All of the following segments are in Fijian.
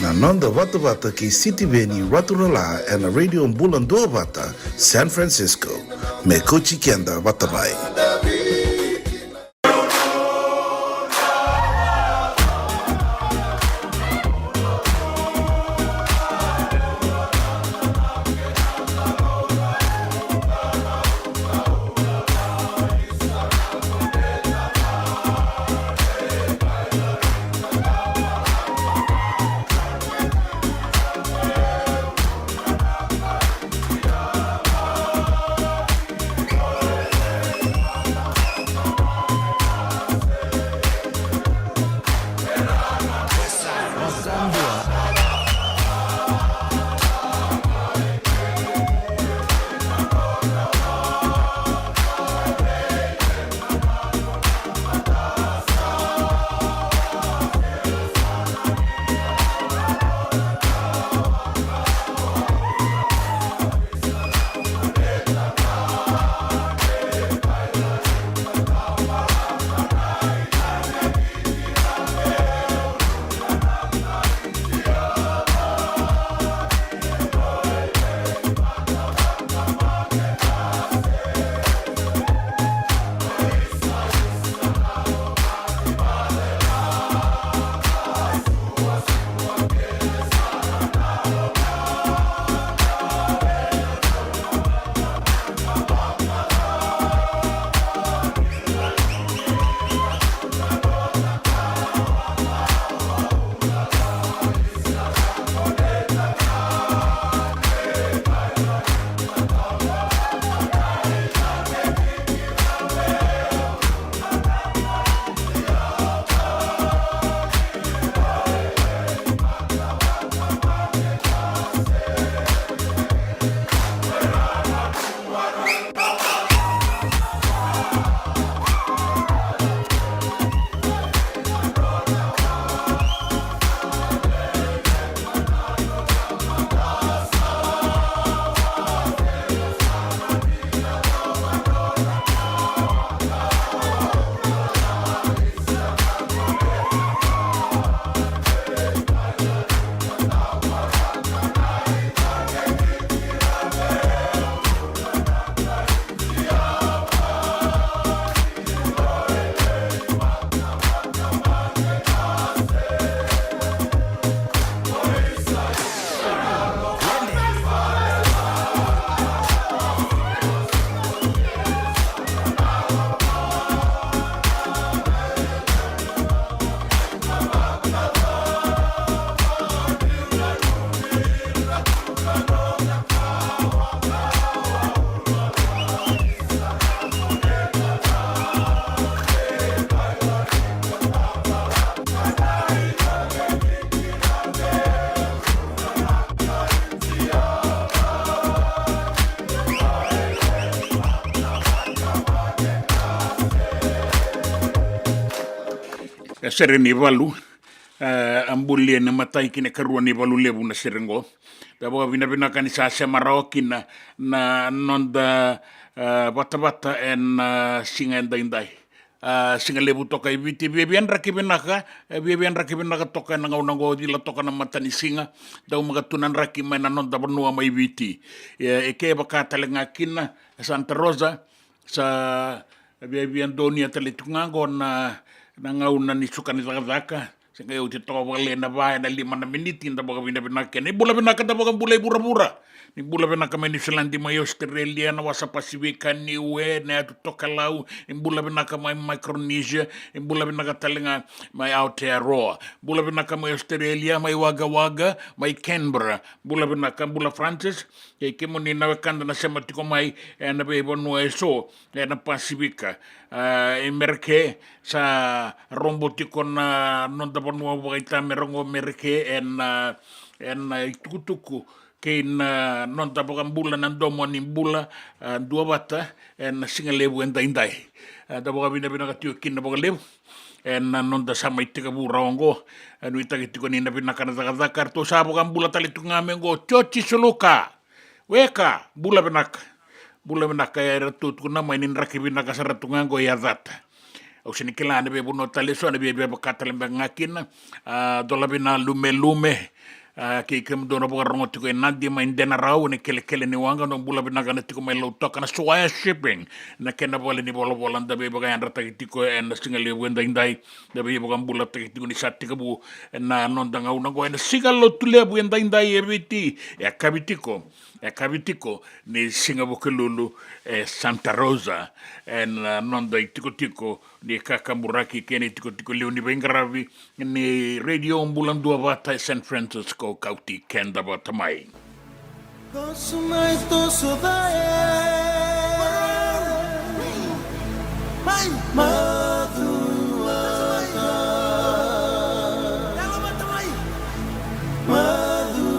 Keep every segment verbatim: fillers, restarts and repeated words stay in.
Na noda vatavata kei Sitiveni Raturala ena Radio Bula Duavata, San Francisco. Me kauti keda vata mai. E sere ni valu, e, a bulia na imatai ki na ikarua ni valu levu na sere qo. Da vakavinavinaka ni sa sema rawa kina na noda, e, vatavata ena, e, siga edaidai. A, siga levu toka i Viti, viavia draki vinaka, e, viavia draki vinaka toka ena gauna qo, cila toka na matanisiga, dau maka tu na draki mai na noda vanua mai Viti. E, e kevaka tale ga kina e Santa Rosa, sa viavia donuya tale tu ga qo na, na gauna ni suka ni cakacaka. Se qai oti toka vakalailai na va ena lima na miniti, da vakavinavinaka kina. Ni bula vinaka, da vakabula i vuravura. Ni bula vinaka mai Niusiladi, mai Australia, na wasa Pasifika, Niue, na yatu Tokelau. Ni bula vinaka mai Micronesia. Ni bula vinaka tale ga mai Aotearoa. Bula vinaka mai Australia, mai Wagga Wagga, mai Canberra. Bula vinaka, bula Francis, kei kemuni na wekada na sema tiko mai ena veivanua eso ena Pasifika. A, e Mereke, sa robo tiko na noda vanua vakaitamera qo Mereke ena, ena itukutuku kei na noda vakabula na domo ni bula, a, duavata ena siga levu edaidai. A, da vakavinavinaka tiko kina vakalevu ena noda sa mai tekivu rawa qo. A, nuitaki tiko ni na vinaka na cakacaka. Ratou sa vakabula tale tu ga mai qo, Tioci Suluka. Weka, bula vinaka. Bula vinaka, e ratou tukuna mai ni draki vinaka sara tu ga qo e Yacata. Au sega ni kila na veivanua tale eso, na via, via vaka tale beka ga kina. A, dolavi na lumelume. A, kei kemudou na vakarorogo tiko e Nadi mai Denarau, na kelekele ni waqa, dou bula vinaka na tiko mai Lautoka, na Suaia Shipping, na kena vale ni volavola da veivakayadrataki tiko ena siga levu edaidai, da veivakabulataki tiko ni sa tekivu ena noda gauna oqo ena siga Lotulevu edaidai e Viti, e yakavi tiko, e yakavi tiko ni siga Vukelulu e Santa Rosa, ena noda itikotiko ni kakaburaki kei na itikotiko liu ni veiqaravi ni Radio Bula Duavata e San Francisco, kauti keda vata mai. Toso mai, toso cake. Mai. Macuata. Macuata.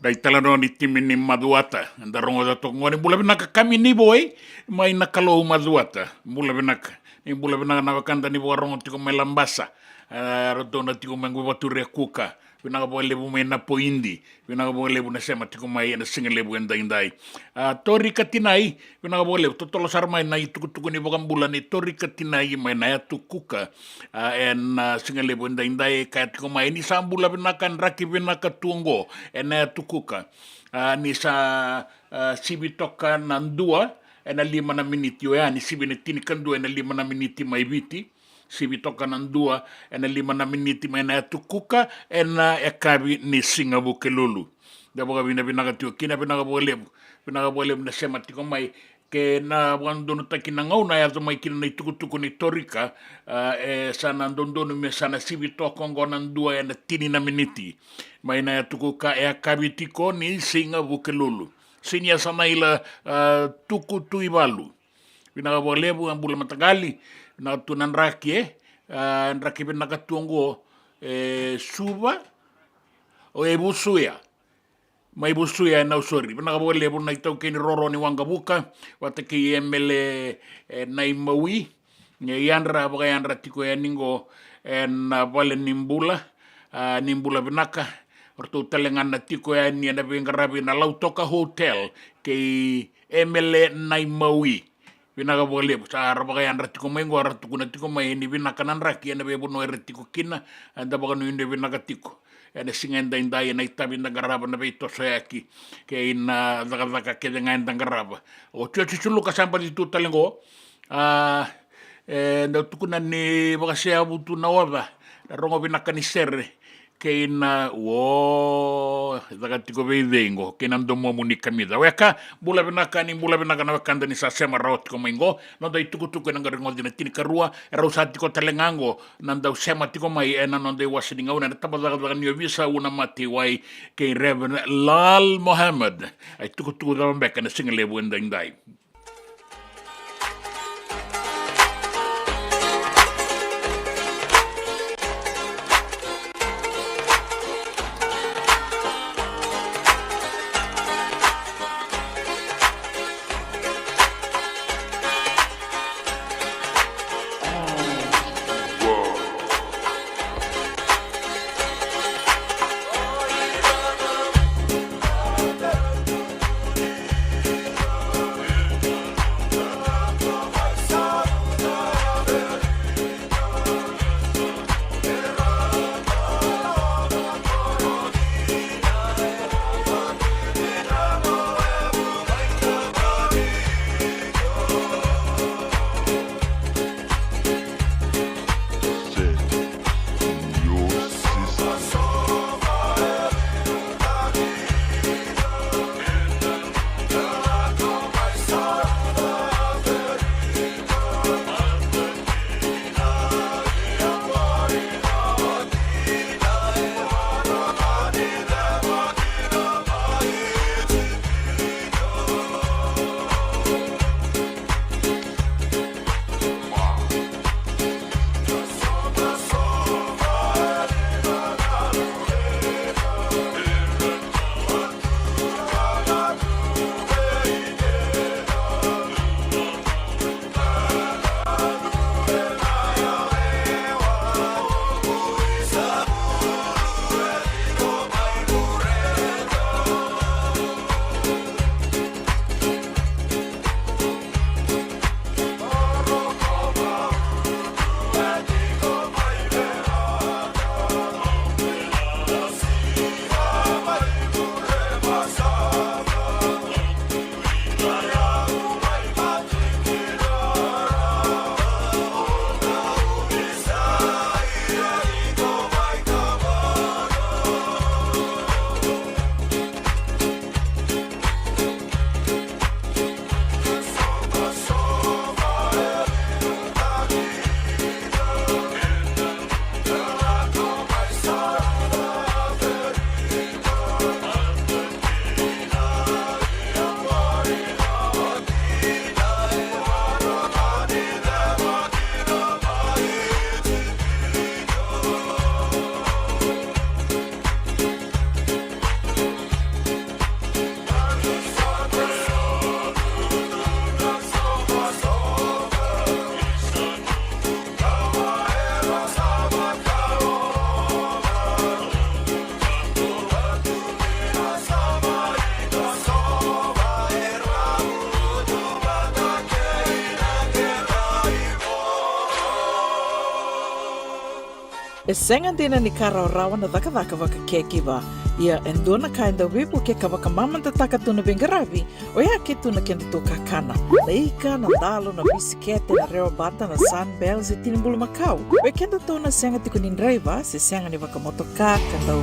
Na italanoa ni timi ni Macuata eda rogoca toka oqo. Ni bula vinaka Kami Nivoi mai na Kalou Macuata. Bula vinaka. Ni bula vinaka na wekada ni vakarogo tiko mai Labasa. E, ratou na tiko mai qo Vaturia Kuka. Vinaka vakalevu mai Napoidi. Vinaka vakalevu na sema tiko mai ena siga levu edaidai. A, Tori Katinai, vinaka vakalevu, totolo sara mai na itukutuku ni vakabula ni Tori Katinai mai na yatu Kuka. A, ena siga levu edaidai, kaya tiko mai ni sa bula vinaka, draki vinaka tu oqo ena yatu Kuka. A, ni sa, a, sivi toka na dua ena lima na miniti oya, ni sivi na tinikadua ena lima na miniti mai Viti. Sivi toka na dua ena lima na miniti mai na yatu Kuka ena yakavi ni siga Vukelulu. Da vakavinavinaka tiko kina, vinaka vakalevu. Vinaka vakalevu na sema tiko mai. Ke na vakadodonutaki na gauna e yaco mai kina na itukutuku ni Torika, a, e sa na dodonu me sa na sivi toka oqo na dua ena tini na miniti mai na yatu Kuka e yakavi tiko ni siga Vukelulu. Sini a sa na ila, a, tuku tu i valu. Vinaka vakalevu, a bula mataqali, vinaka tu na draki, e, a, draki vinaka tu oqo, e, Suva, o e Vusuya, mai Vusuya e Nausori. Vinaka vakalevu na itaukei ni roro ni waqavuka, vata kei Emele, e, Naimawi, e yadra, vakayadra tiko yani qo ena vale ni bula, a, ni bula vinaka, o ratou tale ga na tiko yani ena veiqaravi na Lautoka Hotel, kei Emele Naimawi. Vinaka vakalevu, sa ra vakayadra tiko mai qo, ra tukuna tiko mai ni vinaka na draki ena veivanua era tiko kina, eda vakanuinui vinaka tiko. Ena siga edaidai ena itavi da qarava na veitosoyaki kei na cakacaka kece ga eda qarava. O Tiotioti Suluka sa baci tu tale qo. A, e dau tukuna ni vakaseavu tu na oca, na rogo vinaka ni sere, kei na, o, caka tiko vei cei qo, kei na domomu ni kamica. Weka, bula vinaka, ni bula vinaka na wekada ni sa sema rawa tiko mai qo. Noda itukutuku ena qai rogoci na tinikarua, e rau sa tiko tale ga qo na dau sema tiko mai ena noda iwase ni gauna ena tabacakacaka ni ovisa, Una Mataiwai kei Reverend Lal Mohammed. A itukutuku cava beka ena siga levu edaidai. E sega dina ni ka rawarawa na cakacaka vakacaregiver. Ia e dua na ka e dau veivuke ka vakamamadataka tu na veiqaravi, oya ke tu na kedatou kakana. Na ika, na dalo, na bisikete, na rewa bata, na Sunbell, se tini bulumakau. Oi kedatou na sega tiko ni draiva, se sega ni vakamotoka, ka dau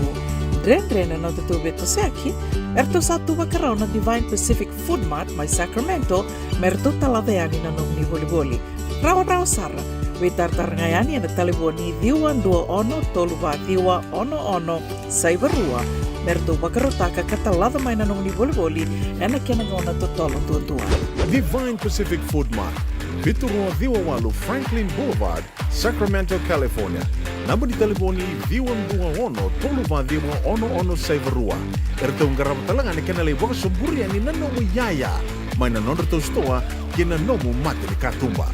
dredre na nodatou veitosoyaki, eratou sa tu vakarau na Divine Pacific Food Mart mai Sacramento, me ratou talaca yani na nomuni volivoli. Rawarawa sara. Veitaratara ga yani ena talevoni ciwa dua ono tolu va ciwa ono ono saiva rua, me ratou vakarautaka ka talaca mai na nomuni volivoli ena kena gauna totolo duadua. Divine Pacific Food Mart, vitu rua ciwa walu Franklin Boulevard, Sacramento, California. Naba ni talevoni ciwa dua ono tolu va ciwa ono ono saiva rua. Eratou qarava tale ga na kena lai vakasoburi yani na nomu iyaya mai na nodratou sitoa kei na nomu mata ni katuba.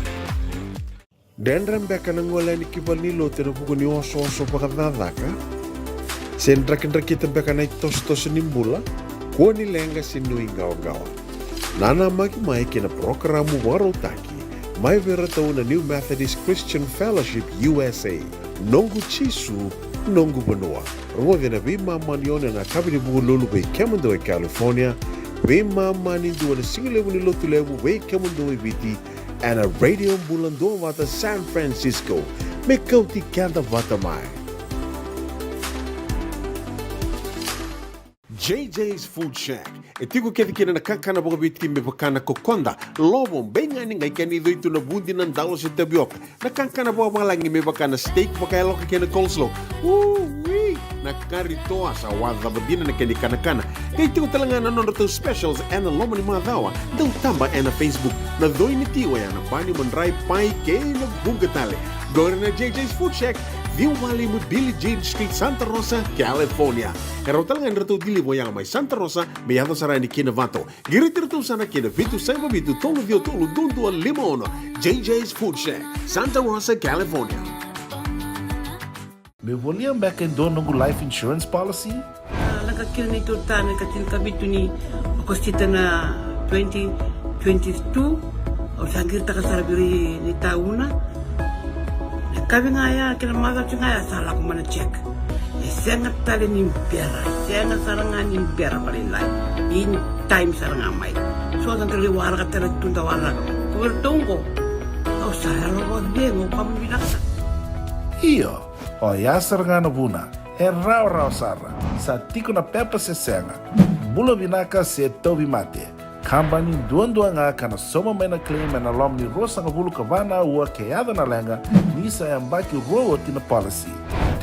Dredre beka na gole yani ki valenilotu ena vuku ni osooso vakacakacaka? Se drakidrakita beka na itosotoso ni bula? Kua ni leqa se nuiqawaqawa. Nanamaki mai ki na parokaramu vakarautaki Mai vei iratou na New Methodist Christian Fellowship U S A. Noqu Jisu, noqu vanua. Rogoci na veimama ni ono ena yakavi ni Vukelulu vei kemudou e California. Veimama ni dua na sigalevu ni Lotulevu vei kemudou e Viti, ena Radio Bula Duavata San Francisco. Me kauti keda vata mai. J J's Food Shack. E tiko kece kina na kakana vakaviti me vaka na kokoda, lovo, beigani, qai kena icoi tu na vudi, na dalo se tavioka. Na kakana vakavalagi me vaka na steak vakayaloka kei na coleslaw. Ui! Na kari toa, sa wacava dina na kena ikanakana. Qai tiko tale ga na nodratou specials ena loma ni macawa. Dau taba ena Facebook. Na coi ni ti oya na bani, madrai, pai kei na vuqa tale. Qori na J J's Food Shack, ciwa walu lima Billie Jean Street, Santa Rosa, California. E rawa tale ga ni ratou deliver oya mai Santa Rosa me yaco sara yani ki Novato. Qiriti iratou sara ki na vitu saiva vitu tolu ciwa tolu dua dua lima ono. J J's Food Shack, Santa Rosa, California. Meu volia beka e dua noqu life insurance policy? A, lako kina neitou tane ka tinikavitu ni Okosita na twenty twenty-two. Au sa qiritaka sara vei ira na itauna. Na yakavi ga ya kei na macawa ga ya sa lako mai na check. E sega tale ni bera, e sega sara ga ni bera vakalailai. In time sara ga mai. So da qai waraka tale tu, da waraka. Ko vei iratou oqo, au sa yalo vakacegu, au vakavinavinaka sara. Io, oya sara ga na vuna. E rawarawa sara. Sa tiko na pepa se sega. Bula vinaka se tauvimate. Kabani duadua ga ka na sauma mai na claim ena loma ni ruasagavulu ka va na aua ke yaco na leqa, ni sa yabaki rua oti na policy.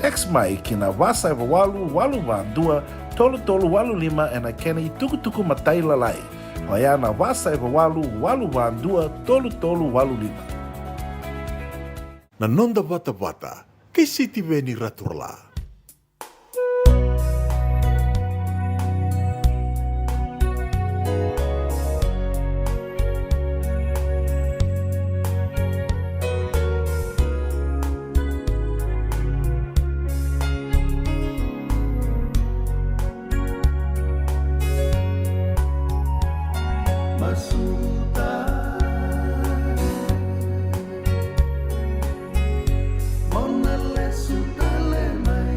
Text mai ki na va saiva walu walu va dua tolu tolu walu lima ena kena itukutuku matailalai. Oya na va saiva walu walu va dua tolu tolu walu lima. Na noda vatavata kei Sitiveni Raturala. Masuta. Mo na lesu tale mai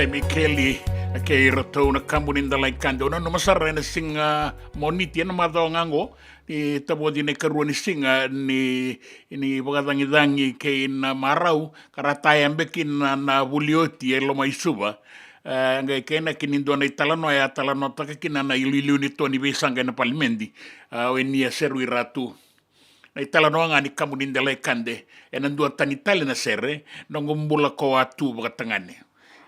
Mikeli kei iratou na kabu ni Delaikade. O nanuma sara ena siga Moniti ena macawa ga oqo, ni tavoci na ikarua ni siga ni, ni vakacagicagi kei na marau ka ra tayabe kina na vuli oti e loma i Suva. E qai kena kina e dua na italanoa e a talanoataka kina na iliuliu ni to ni veisaqa ena palimedi, a, o Enia Seruiratu. Na italanoa ga ni kabu ni Delaikade ena dua tani tale na sere, Noqu Bula Ko A Tu Vakatagane.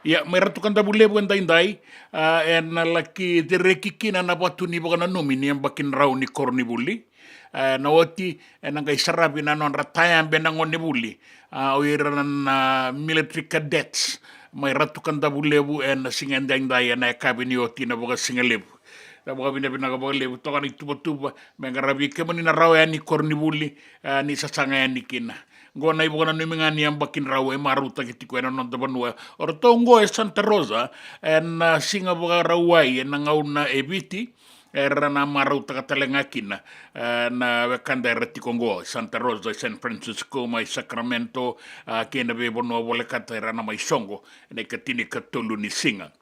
Ia, mai Ratu Kadavulevu edaidai, a, ena laki cereki kina na vatu ni vakananumi ni yabaki drau ni koronivuli. A, na oti ena qai saravi na nodra tayabe na gonevuli, a, o ira na, na military cadets mai Ratu Kadavulevu ena siga edaidai ena yakavi ni oti na vakasigalevu. Na vakavinavinaka vakalevu toka na ituvatuva me qaravi kemuni na rawa yani koronivuli, a, ni sasaga yani kina. Qo na ivakananumi ga ni yabaki drau e marautaki tiko ena noda vanua. O ratou qo e Santa Rosa ena, a, siga Vakarauwai ena gauna e Viti, era na marautaka tale ga kina, e, na wekada era tiko qo Santa Rosa, San Francisco, mai Sacramento, a, kei na veivanua volekata era na mai soqo ena ikatinikatolu ni siga.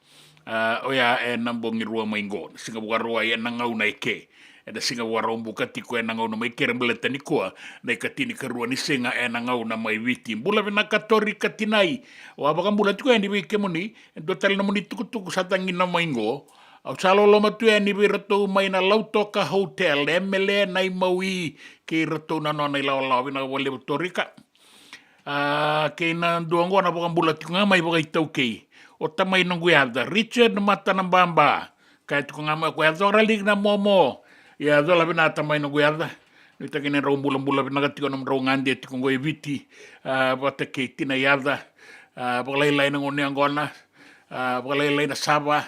A, oya ena bogi rua mai qo, na siga Vakarauwai ena gauna eke. Ena siga Vakaraubuka tiko ena gauna mai keri baleta nikua, na ikatinikarua ni siga ena gauna mai Viti. Bula vinaka Tori Katinai. Au a vakabula tiko yani vei kemuni, e dua tale nomuni tukutuku sa tagina mai qo. Au sa loloma tu yani vei iratou mai na Lautoka Hotel, Emele Naimaui kei iratou na nona ilawalawa. Vinaka vakalevu Torika. A, kei na dua oqo na vakabula tiko ga mai vakaitaukei, o tamai noqu yaca Richard Matanababa. Kaya tiko ga mai, ko yaco raliki na momo. Ia, cola vinaka tamai noqu yaca. Nuitaki ni drau bulabula vinaka tiko na nomudrau gade tiko qo e Viti, a, vata kei tina yaca. A, vakalailai na gauna yaqona. A, vakalailai na sava.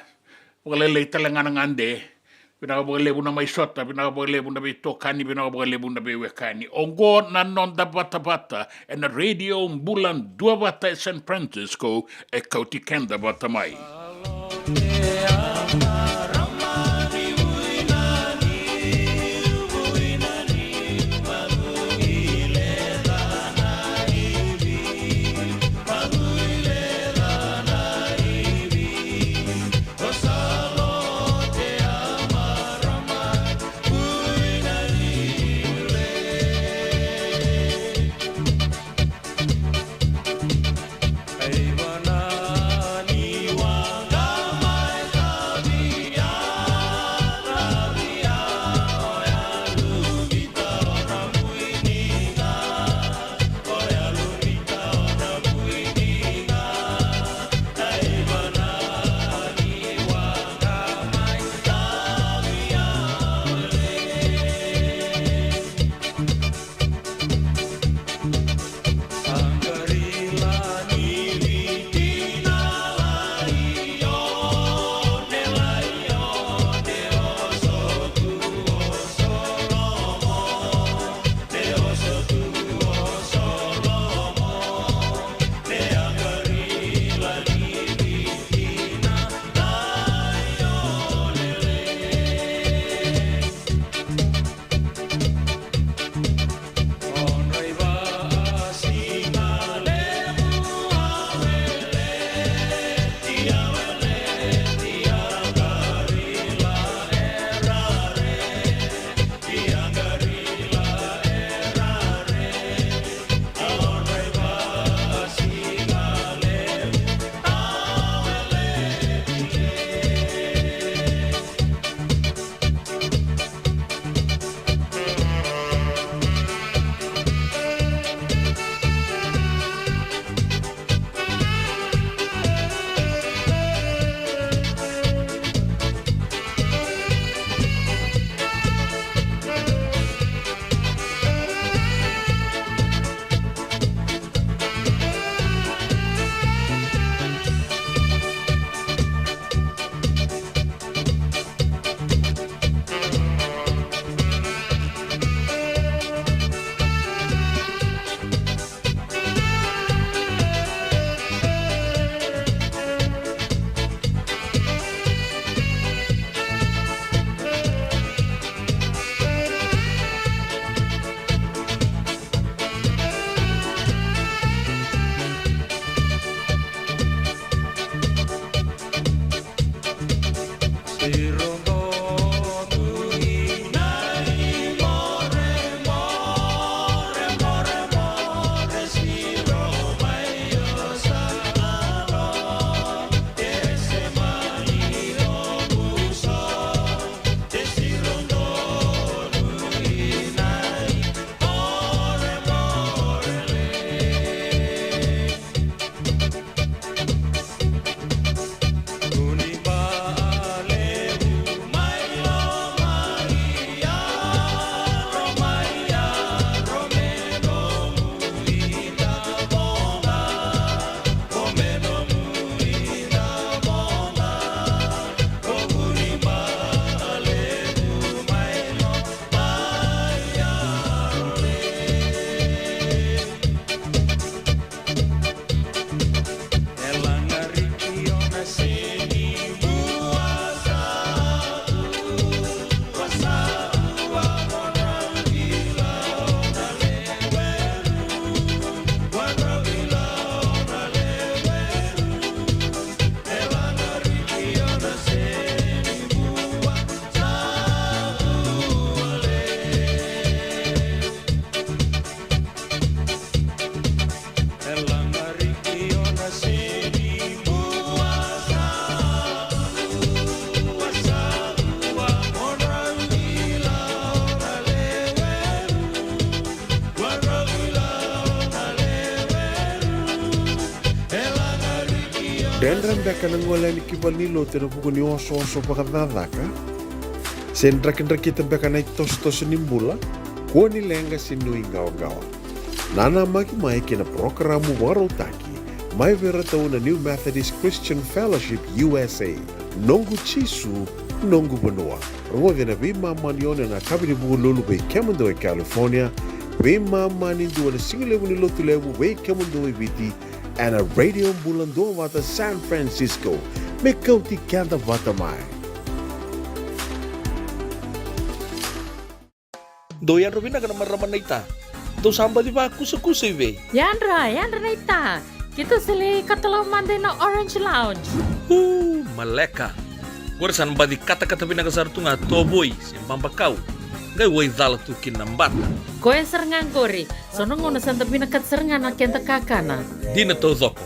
Vakalailai tale ga na gade. Vinaka vakalevu na mai sota, vinaka vakalevu na veitokani, vinaka vakalevu na veiwekani. Oqo na noda vatavata ena Radio Bula Duavata e San Francisco, e kauti keda vata mai. Dredre beka na gole yani ki valenilotu ena vuku ni osooso vakacakacaka? Se drakidrakita beka na itosotoso ni bula? Kua ni leqa se nuiqawaqawa. Nanamaki mai ki na parokaramu vakarautaki mai vei iratou na New Methodist Christian Fellowship U S A, Noqu Jisu, Noqu Vanua. Rogoci ena veimama ni ono ena yakavi ni Vukelulu vei kemudou e California, veimama ni dua ena sigalevu ni Lotulevu vei kemudou e Viti, ena Radio Bula Duavata San Francisco. Me kauti keda vata mai. Dou yadra vinaka na marama naita. Dou sa baci vakusakusa i vei? Yadra, yadra naita. Keitou sa lai katalau mada ina Orange Lounge. Uu, maleka. Qori sa na baci katakata vinaka sara tu ga tovoi se babakau. Qai waicala tu kina na bata. Koya sara ga qori. So na gauna sa da vinakata sara ga na keda kakana. Dina taucoko.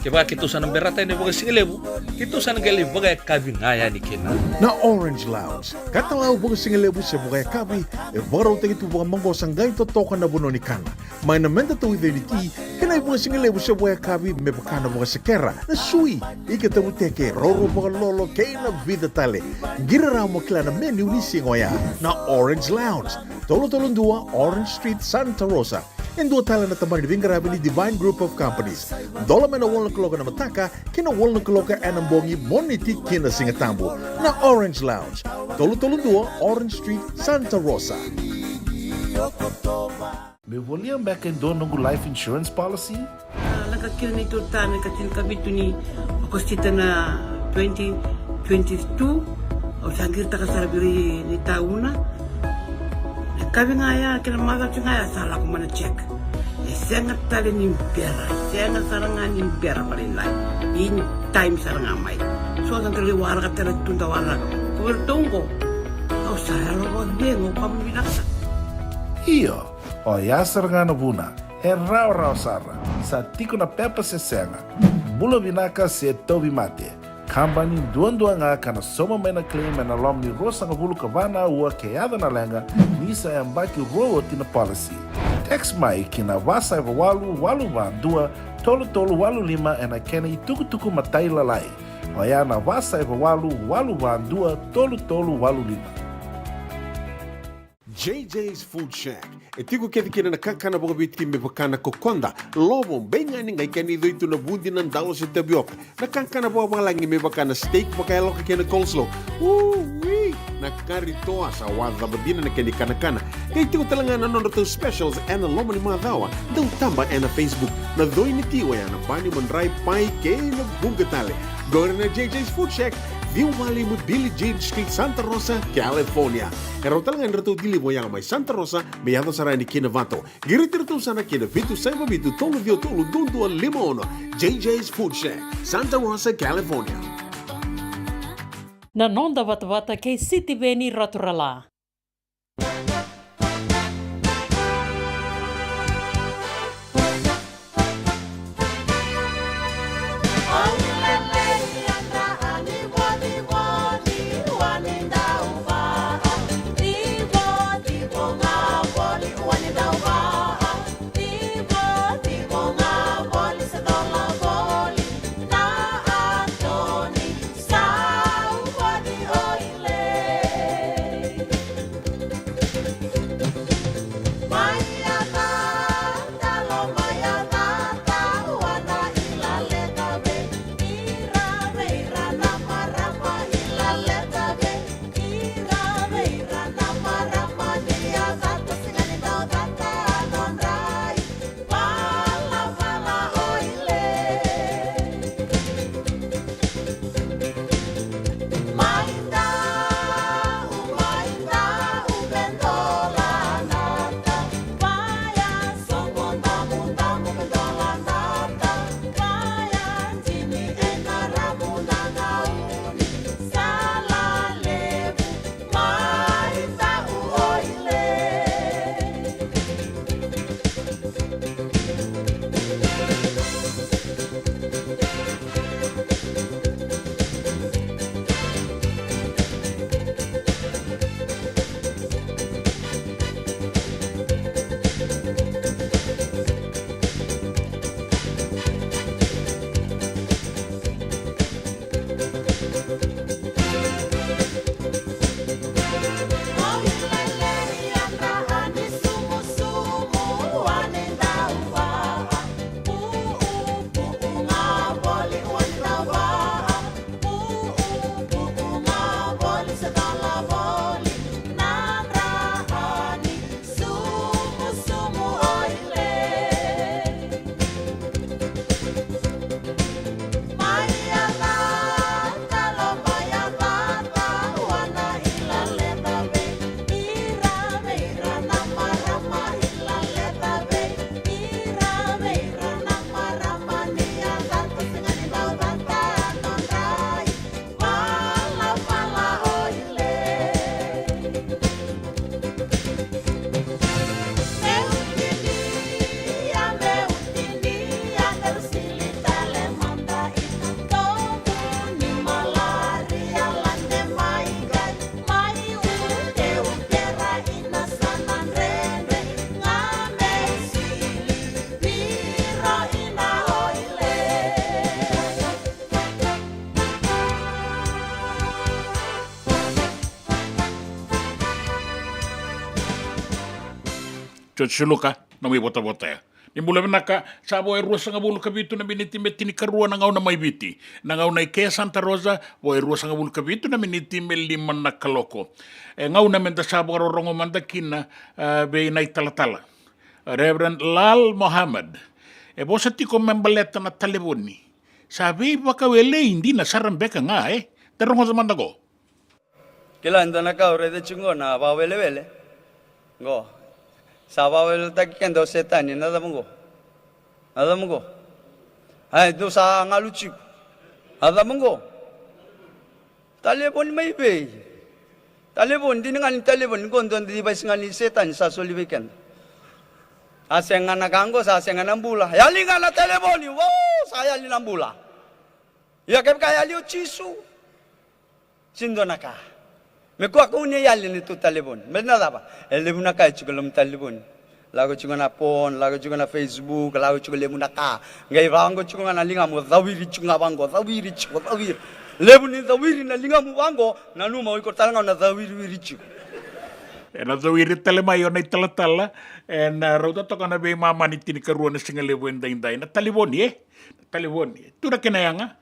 Kevaka keitou sa na berata yani vakasigalevu, keitou sa na qai lai vakayakavi ga yani kina. Na Orange Lounge, katalau vakasigalevu se vakayakavi, e vakarautaki tu vakamaqosa qai totoka na vanua ni kana. Mai na meda tauica ni ti, kei na ivakasigalevu se vakayakavi me vaka na vakasekera, na sui, ika tavuteke, roro vakalolo, kei na vica tale. Qiri rawa mo kila na menu ni siga oya. Na Orange Lounge, tolu tolu dua Orange Street, Santa Rosa. E dua tale na tabana ni veiqaravi ni Divine Group of Companies. Dola mai na walu na kaloko ena mataka ki na walu na kaloko ena bogi, Moniti ki na Sigatabu. Na Orange Lounge, tolu tolu dua Orange Street, Santa Rosa. Meu volia beka e dua noqu life insurance policy? A, lako kina neitou ta na ikatini ka vitu ni Okosita na twenty twenty-two. Au sa qiritaka sara vei ira na itauna. Na yakavi ga ya kei na macawa ga ya sa lako mai na check. E sega tale ni bera, e sega sara ga ni bera vakalailai. In time sara ga mai. So sa da lai waraka tale tu da waraka. Ko vei iratou oqo, au sa yalo vakacegu, au kama vinaka sara. Io. Oya sara ga na vuna, e rawarawa sara, sa tiko na pepa se sega, bula vinaka se tauvimate. Kabani duadua ga ka na sauma mai na claim ena loma ni ruasagavulu ka va na aua ke yaco na leqa, ni sa yabaki rua oti na policy. Text mai ki na va saiva walu walu va dua tolu tolu walu lima ena kena itukutuku matailalai. Oya na va saiva walu walu va dua tolu tolu walu lima. J J's Food Shack. E tiko kece kina na kakana vakaviti me vaka na kokoda, lovo, beigani, qai kena icoi tu na vudi, na dalo se tavioka. Na kakana vakavalagi me vaka na steak vakayaloka kei na coleslaw. Ui! Na kari toa sa wacava dina na kena ikanakana. Qai tiko tale ga na nodratou specials ena loma ni macawa. Dau taba ena Facebook. Na coi ni ti oya na bani, madrai, pai kei na vuqa tale. Qori na J J's Food Shack, ciwa walu lima Billie Jean Street, Santa Rosa, California. E rawa tale ga ni ratou deliver yaga mai Santa Rosa me yaco sara yani ki Novato. Qiriti iratou sara ki na vitu saiva vitu tolu ciwa tolu dua dua lima ono. J J's Food Shack, Santa Rosa, California. Na noda vatavata kei Sitiveni Raturala. Jioji Suluka, nomu ivotavota ya. Ni bula vinaka, sa vo e ruasagavulu ka vitu na miniti me tinikarua na gauna mai Viti. Na gauna i ke Santa Rosa, vo e ruasagavulu ka vitu na miniti me lima na kaloko. E gauna meda sa vakarorogo mada kina, a, vei na italatala Reverend Lal Mohammed. E vosa tiko me baleta na talevoni. Sa veivakawelei dina sara beka ga, e? Da rogoca mada qo. Kila e dua na ka au raica tiko qo na vakawelewele. Qo. Sa vakaweleweletaki keda o Setani, na cava qo? Na cava qo? Ai, dou sa galu tiko. Na cava qo? Talevoni mai vei? Talevoni, dina ga ni talevoni, qo dua na device ga ni Setani sa soli vei keda. A sega na ka qo, sa sega na bula. Yali ga na talevoni, wow, sa yali na bula. Ia kevaka yali o Jisu. Sega ni dua na ka. Me kua kau ni yali na neitou talevoni. Me na cava? E levu na ka e tiko e loma ni talevoni. Lako tiko na phone, lako tiko na Facebook, lako tiko levu na ka. Qai vaqo tiko ga na ligamu, cawiri tiko ga vaqo, cawiri tiko, cawiri. Levu ni cawiri na ligamu vaqo, nanuma o iko tale ga o na cawiriwiri tiko. E na cawiri tale mai o na italatala, e na rauta toka na veimama ni tinikarua na siga levu e daidai. Na talevoni, e? Na talevoni. Tu na kena yaga.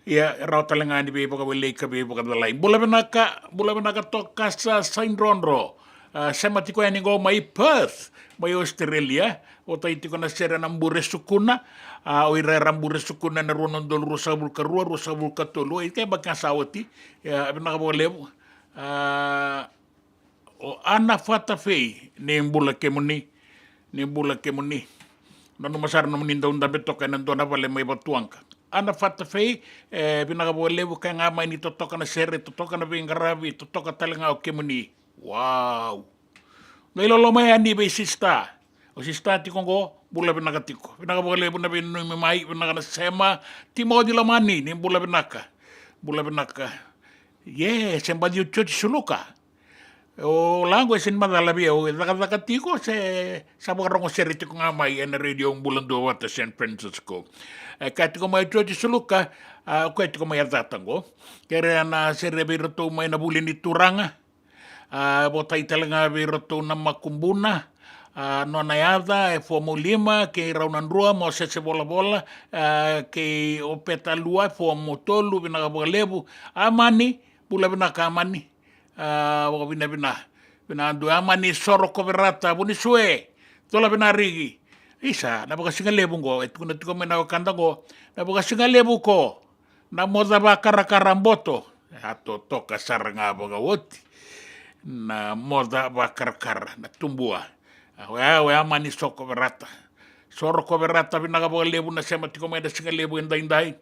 Ia, e rawa tale ga ni veivakawelei ka veivakacalai. Bula vinaka, bula vinaka Tokasa Saidrodro. A, sema tiko yani qo mai Perth, mai Australia. Votai tiko na sere na Bure Sukuna. A, o ira era Bure Sukuna ena rua na udolu ruasagavulu ka rua, ruasagavulu ka tolu. Oi, ke baki ga sa oti. Ia, vinaka vakalevu. A, O Ana Fatafei, ni bula kemuni, ni bula kemuni. Nanuma sara nomuni dau dabe toka ena dua na vale mai Vatuwaqa. Ana Fatafei, e, vinaka vakalevu, kaya ga mai ni totoka na sere, totoka na veiqaravi, totoka tale ga o kemuni. Wow. Qai loloma yani vei sista. O sista tiko qo, bula vinaka tiko. Vinaka vakalevu na veinanumi mai, vinaka na sema. Timoci Lomani, ni bula vinaka. Bula vinaka. Ye, se baci o Jioji Suluka. O laqo e sega ni macala vei au, e cakacaka tiko se sa vakarogo sere tiko ga mai ena Radio Bula Duavata San Francisco. E kaya tiko mai o Jioji Suluka, a, o koya tiko mai Yacata qo. Kerea na sere vei iratou mai na Vuli ni Turaga. A, votai tale ga vei iratou na Makubuna, a, Nona Yaca, e Fomu Lima, kei Rau na Drua, Mosese Volavola, a, kei Opeta Lua, e Fomu Tolu, vinaka vakalevu. Amani, bula vinaka Amani. A, vakavinavina. Vinaka dua Amani Soro Koverata, Vunisue, Cola Vinariki. Isa, na vakasigalevu qo, e tukuna tiko mai na wekada qo, na vakasigalevu qo. Na moca vakarakara boto. A totoka sara ga vakaoti. Na moca vakarakara, na tubua. A, oya, oya Amani Soro Koverata. Soro Koverata, vinaka vakalevu na sema tiko mai na sigalevu e daidai.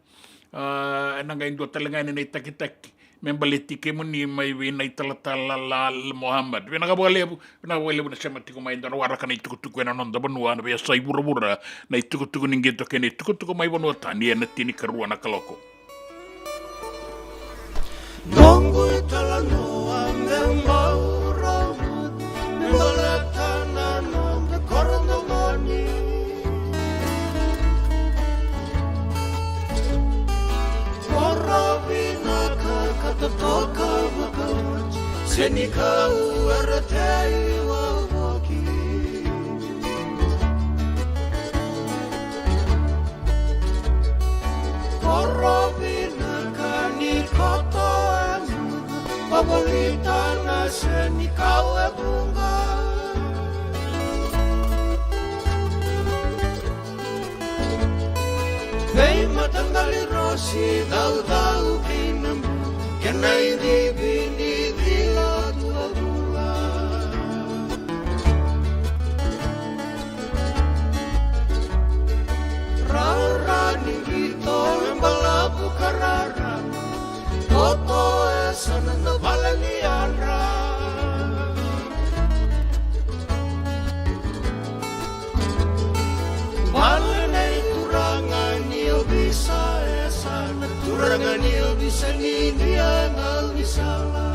A, ena qai dua tale ga yani na itakitaki me baleti kemuni mai vei na italatala Lal Mohammed. Vinaka vakalevu, vinaka vakalevu na sema tiko mai, da na waraka na itukutuku ena noda vanua, na veiyasai vuravura, na itukutuku ni qito kei na itukutuku mai vanua tani ena tinikarua na kaloko. Noqu italanoa me bau rogoci, me baleta na noda koro domoni. Koro vinaka ka totoka vakaoti, se ni kau era tei wavoki. Koro vinaka ni koto e muka, vavolita na seni kau e vuqa. Veimataqali rosi caucau kei na bu, kena icivi ni cila tu a vula. Rara ni qito e balavu ka rara, koto e sana na vale ni yadra. Vale nei turaga ni ovisa e sana, turaga ni ovisa ni Idia e gaunisala.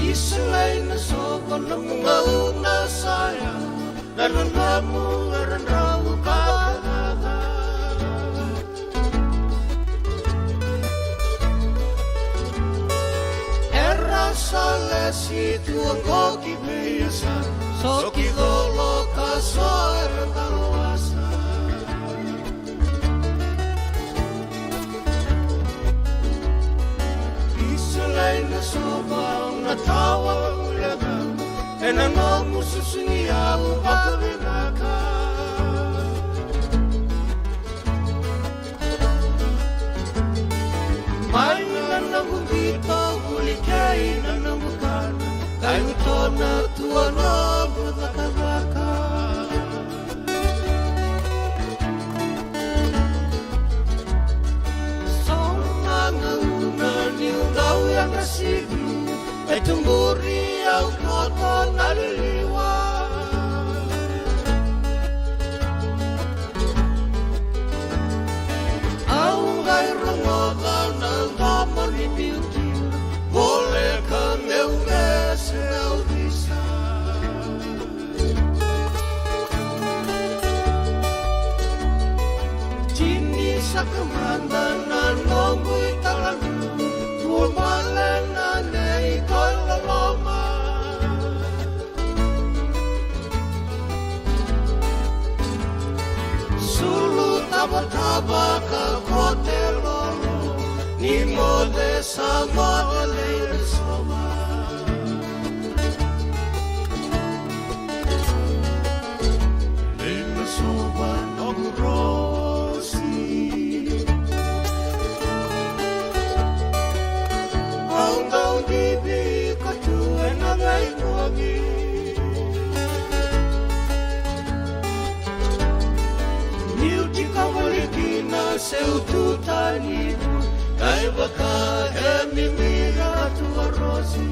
Isa lai na soko na mugau na saya, na nanamu era drau kakana. Situ oqo ki vei yasana, so ki colo ka so era dalo asa. Isalai na sova au na tawa ulega, ena nomu susu ni au vakavinaka. Mai na nomu vito, vuli kei na nomu kana, kai utona tua nomu cakacaka. So na gauna niu dau yadra sivi, e tuburi au koto na liliwa. Au qai rogoca na domo ni biuti, voleka meu vese au visa. Tini saka mada na noqu italanoa, ua bale na nei koiloloma. Sulu tavatava ka kote lolo, ni moce sa moce lei na sova. Lei na sova noqu rosi. Au dau divi ka tu ena veivuagi. Niu tiko voli kina seu tu tani vu, kai vaka e mimira tu a rosi.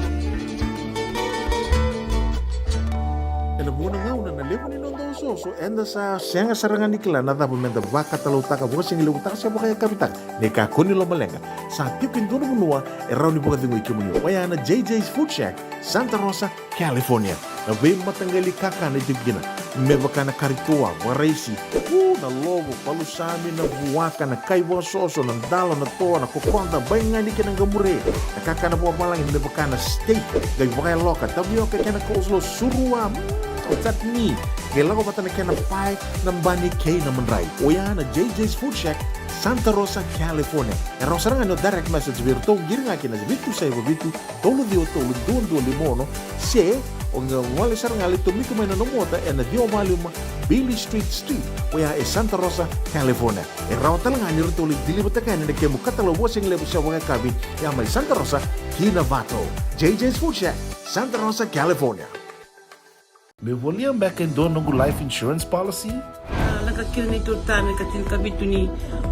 Ena vuna gauna na levu ni noda osooso, eda sa sega sara ga ni kila na cava meda vakatalautaka, vakasigalevu taka se vakayakavi taka. Ni kakua ni lomaleqa, sa tiko e dua na vanua e rawa ni vakacegui kemuni, oya na J J's Food Shack, Santa Rosa, California. Na veimataqali kakana e tiko kina, me vaka na kari toa, vakaraisi, u, na lovo, palusami, na vuaka, na kai vakasoso, na dalo, na toa, na kokoda, baigani kei na qamure, na kakana vakavalagi me vaka na steak, qai vakayaloka, tavioka kei na coleslaw, surua, mm, chutney, qai lako vata na kena pae, na bani kei na madrai. Oya na J J's Food Shack, Santa Rosa, California. E rawa sara ga ni o direct message vei iratou, qiri ga ki na vitu saiva vitu, tolu ciwa tolu, dua dua lima ono, se o qai gole sara ga, lai tomika mai na nomu ota ena ciwa walu lima Beale Street Suite, oya e Santa Rosa, California. E rawa tale ga ni ratou lai deliver-taka yani na kemu katalau vakasigalevu se vakayakavi, ya mai Santa Rosa ki Novato. J J's Food Shack, Santa Rosa, California. Me volia beka e dua noqu life insurance policy? A, leqa kina neitou tane ka tinikavitu ni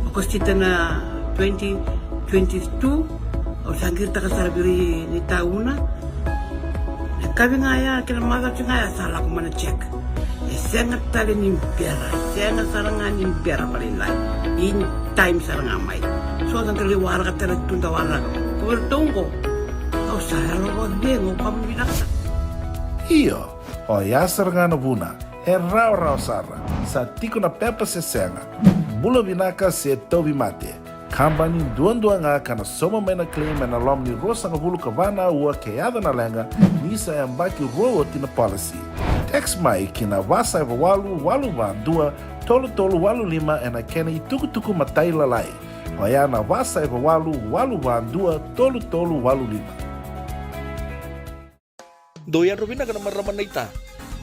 Okosita na twenty twenty-two. Au sa qiritaka sara vei ira na itauna. Na yakavi ga ya kei na macawa ga ya sa lako mai na check. E sega tale ni bera, e sega sara ga ni bera vakalailai. In time sara ga mai. So sa qai lai waraka tale tu da waraka. Ko vei iratou oqo. Au sa yalo vakacegu, au kama vinaka sara. Io. Oya sara ga na vuna, e rawarawa sara, sa tiko na pepa se sega, bula vinaka se tauvimate. Kabani duadua ga ka na sauma mai na claim ena loma ni ruasagavulu ka va na aua ke yaco na leqa, ni sa yabaki rua oti na policy. Text mai ki na va saiva walu walu va dua tolu tolu walu lima ena kena itukutuku matailalai. Oya na va saiva walu walu va dua tolu tolu walu lima. Dou yadra vinaka na marama naita.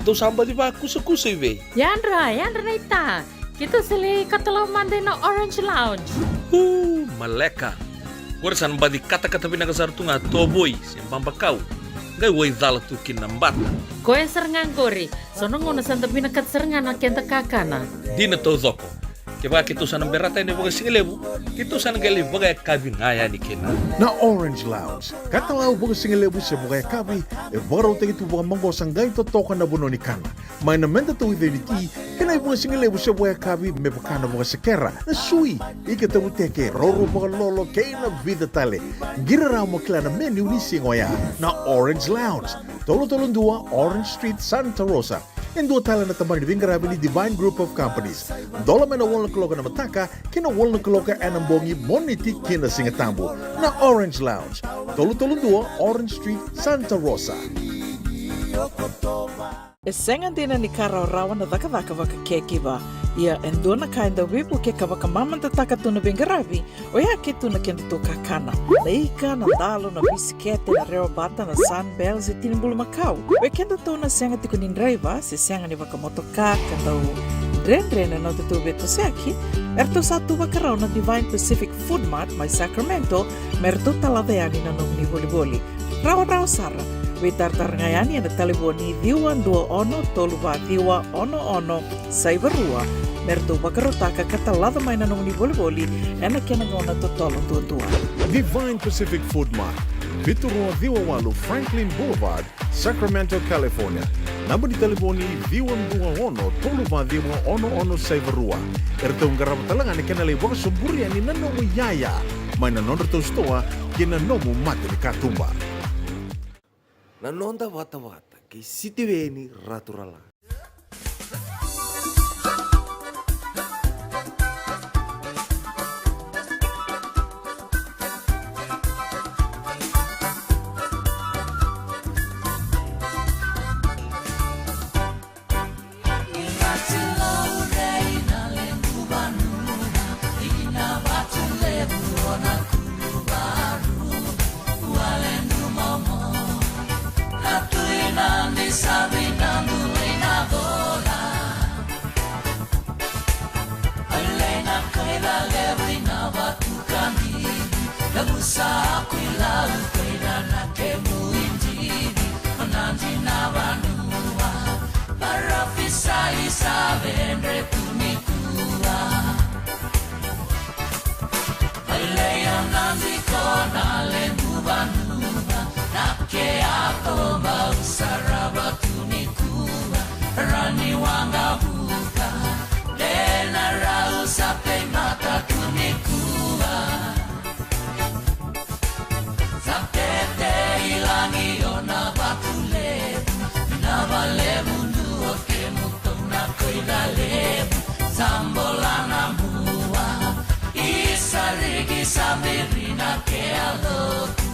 Dou sa baci vakusakusa i vei? Yadra, yadra naita. Keitou sa lai katalau mada ina Orange Lounge. Uu, maleka. Qori sa na baci katakata vinaka sara tu ga tovoi se babakau. Qai wai cala tu kina na bata. Koya sara ga qori. So na gauna sa da vinakata sara ga na keda kakana. Dina taucoko. Kevaka keitou sa na berata yani vakasigalevu, keitou sa na qai lai vakayakavi ga yani kina. Na Orange Lounge, katalau vakasigalevu se vakayakavi, e vakarautaki tu vakamaqosa qai totoka na vanua ni kana. Mai na meda tauica ni ti, kei na ivakasigalevu se vakayakavi me vaka na vakasekera, na sui, ika tavuteke, raurau vakalolo, kei na vica tale. Qiri rawa mo kila na menu ni siga oya. Na Orange Lounge, tolu tolu dua Orange Street, Santa Rosa. E dua tale na tabana ni veiqaravi ni Divine Group of Companies. Dola mai na walu na kaloko ena mataka ki na walu na kaloko ena bogi, Moniti ki na Sigatabu. Na Orange Lounge, tolu tolu dua Orange Street, Santa Rosa. E sega dina ni ka rawarawa na cakacaka vaka caregiver. Ia e dua na ka e dau veivuke ka vakamamadataka tu na veiqaravi, oya ke tu na kedatou kakana. Na ika, na dalo, na bisikete, na rewabata, na Sunbell se tini bulumakau. Vei kedatou na sega tiko ni draiva se sega ni vakamotoka ka dau dredre na nodatou veitosoyaki, eratou sa tu vakarau na Divine Pacific Food Mart mai Sacramento me ratou talaca yani na nomuni volivoli. Rawarawa sara, veitaratara ga yani ena talevoni ciwa dua ono tolu va ciwa ono ono saiva rua me ratou vakarautaka ka talaca mai na nomuni volivoli ena kena gauna totolo duadua. Divine Pacific Food Mart, vitu rua ciwa walu Franklin Boulevard, Sacramento, California. Naba ni talevoni ciwa dua ono tolu va ciwa ono ono saiva rua. Eratou qarava tale ga na kena lai vakasoburia ni na nomu iyaya mai na nodratou sitoa kei na nomu mata ni katuba. Na noda vatavata kei Sitiveni Raturala. Sa tete i lagi o na vatu levu, na valevu duo kemu tou na koila levu, sa bola na mua, i sa rigi sa biri na ke a lotu.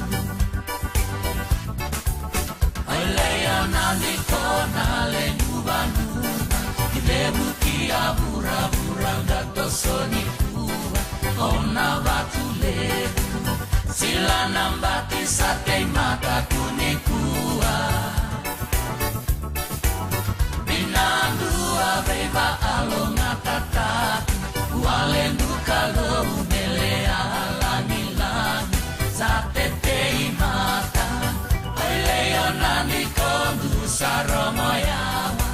Ai leia na ni kona le nuva nuva, i levu ki a vura vura ga toso ni kua, o na vatu levu. Sila na bati sa teimata tu nikua. Vinadu a veivaalogatataku, wale duka lou mele a lagilagi. Sa teteimata, oi leona ni kodu sa rogo yawa.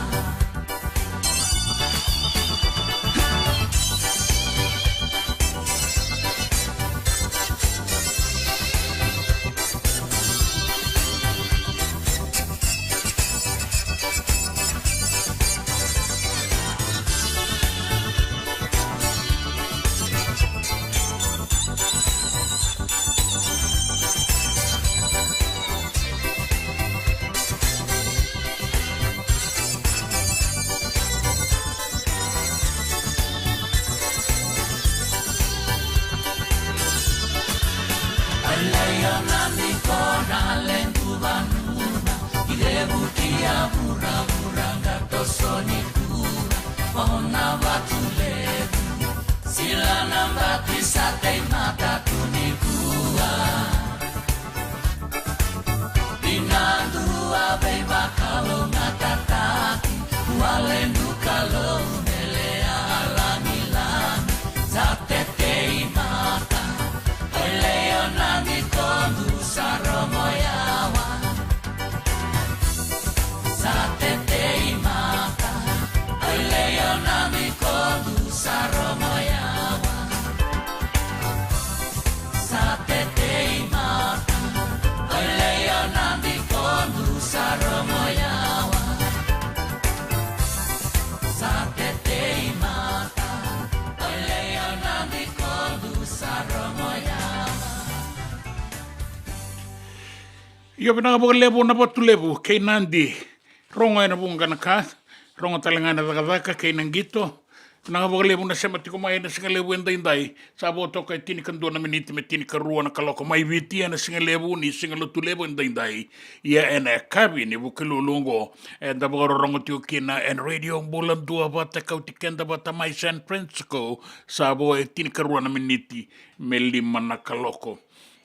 Ai leia na ni kona le nuvanua, i levu ki a vuravura ga toso nikua, o na vatu levu. Sila na bati sa teimata tu nikua. Vinadu a veivakalougatataki, wale duka lou mele a lagilagi. Sa teteimata, oi leona ni kodu sa rogo yawa. Sa teteimata, oi leona ni kodu sa rogo yawa. Sa teteimata, oi leona ni kodu sa rogo yawa. Sa teteimata, oi leona ni kodu sa rogo yawa. Io, vinaka vakalevu na Vatu Levu kei Nadi. Rogo ena vuqa na ka. Rogo tale ga na cakacaka kei na qito. Vinaka vakalevu na sema tiko mai ena siga levu edaidai. Sa vo toka e tinikadua na miniti me tinikarua na kaloko mai Viti ena siga levu ni siga Lotulevu edaidai. Ia ena yakavi ni Vukelulu oqo, eda vakarorogo tiko kina ena Radio Bula Duavata, kauti keda vata mai San Francisco. Sa vo e tinikarua na miniti me lima na kaloko.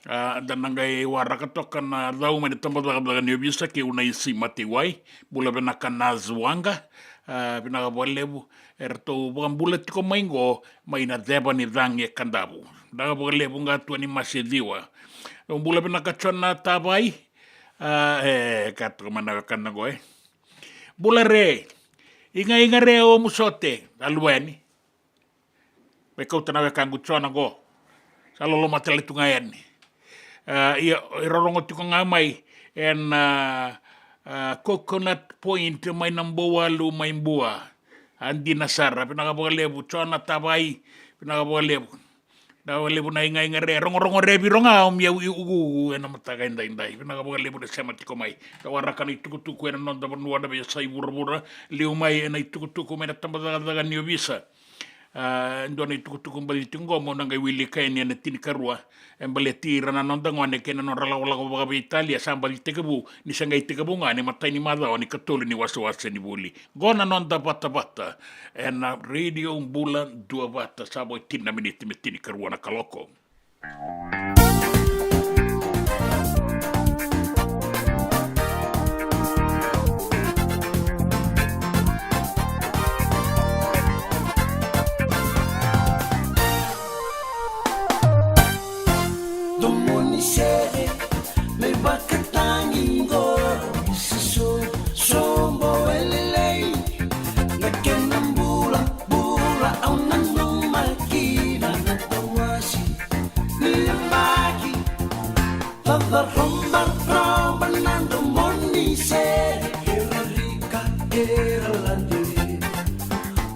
A, da na qai waraka toka na cau mai na tabacakacaka ni ovisa kei Unaisi Mateiwai. Bula vinaka na Zuaqa. A, vinaka vakalevu. Eratou vakabula tiko mai qo mai na ceva ni cagi e Kadavu. Vinaka vakalevu ga Tuanimase Ciwa. Bula vinaka Jona Tavai. A, e, ka toka mai na wekana qo, e. Bula re. Igaiga re o Musote. A luva yani. Me kauta na wekaqu Jona qo. Sa loloma tale tu ga yani. A, ia, e rorogo tiko ga mai ena, a, Coconut Point mai na Bouwalu mai Bua. A, dina sara, vinaka vakalevu Jona Tavai, vinaka vakalevu. Vinaka vakalevu na igaiga re, rogorogo re viro ga o mi au i ukuuku ena mataka edaidai. Vinaka vakalevu na sema tiko mai. Da waraka na itukutuku ena noda vanua na veiyasai vuravura, liu mai ena itukutuku mai na tabacakacaka ni ovisa. A, dua na itukutuku baci tiko qo meu na qai wilika yani ena tinikarua. E baleti ira na noda gone kei na nodra lakolako vakaveitalia, sa baci tekivu ni se qai tekivu ga ni matai ni macawa ni katolu ni wasewase ni vuli. Qo na noda vatavata ena Radio Bula Duavata, sa vo e tini na miniti me tinikarua na kaloko. Domo ni sere me vakatagi qo, isa so, sobo e lelei. Na kena bula, bula au nanuma kina na tawasi ni yabaki. Vavaroborobo na domo ni sere, era rika, era lade.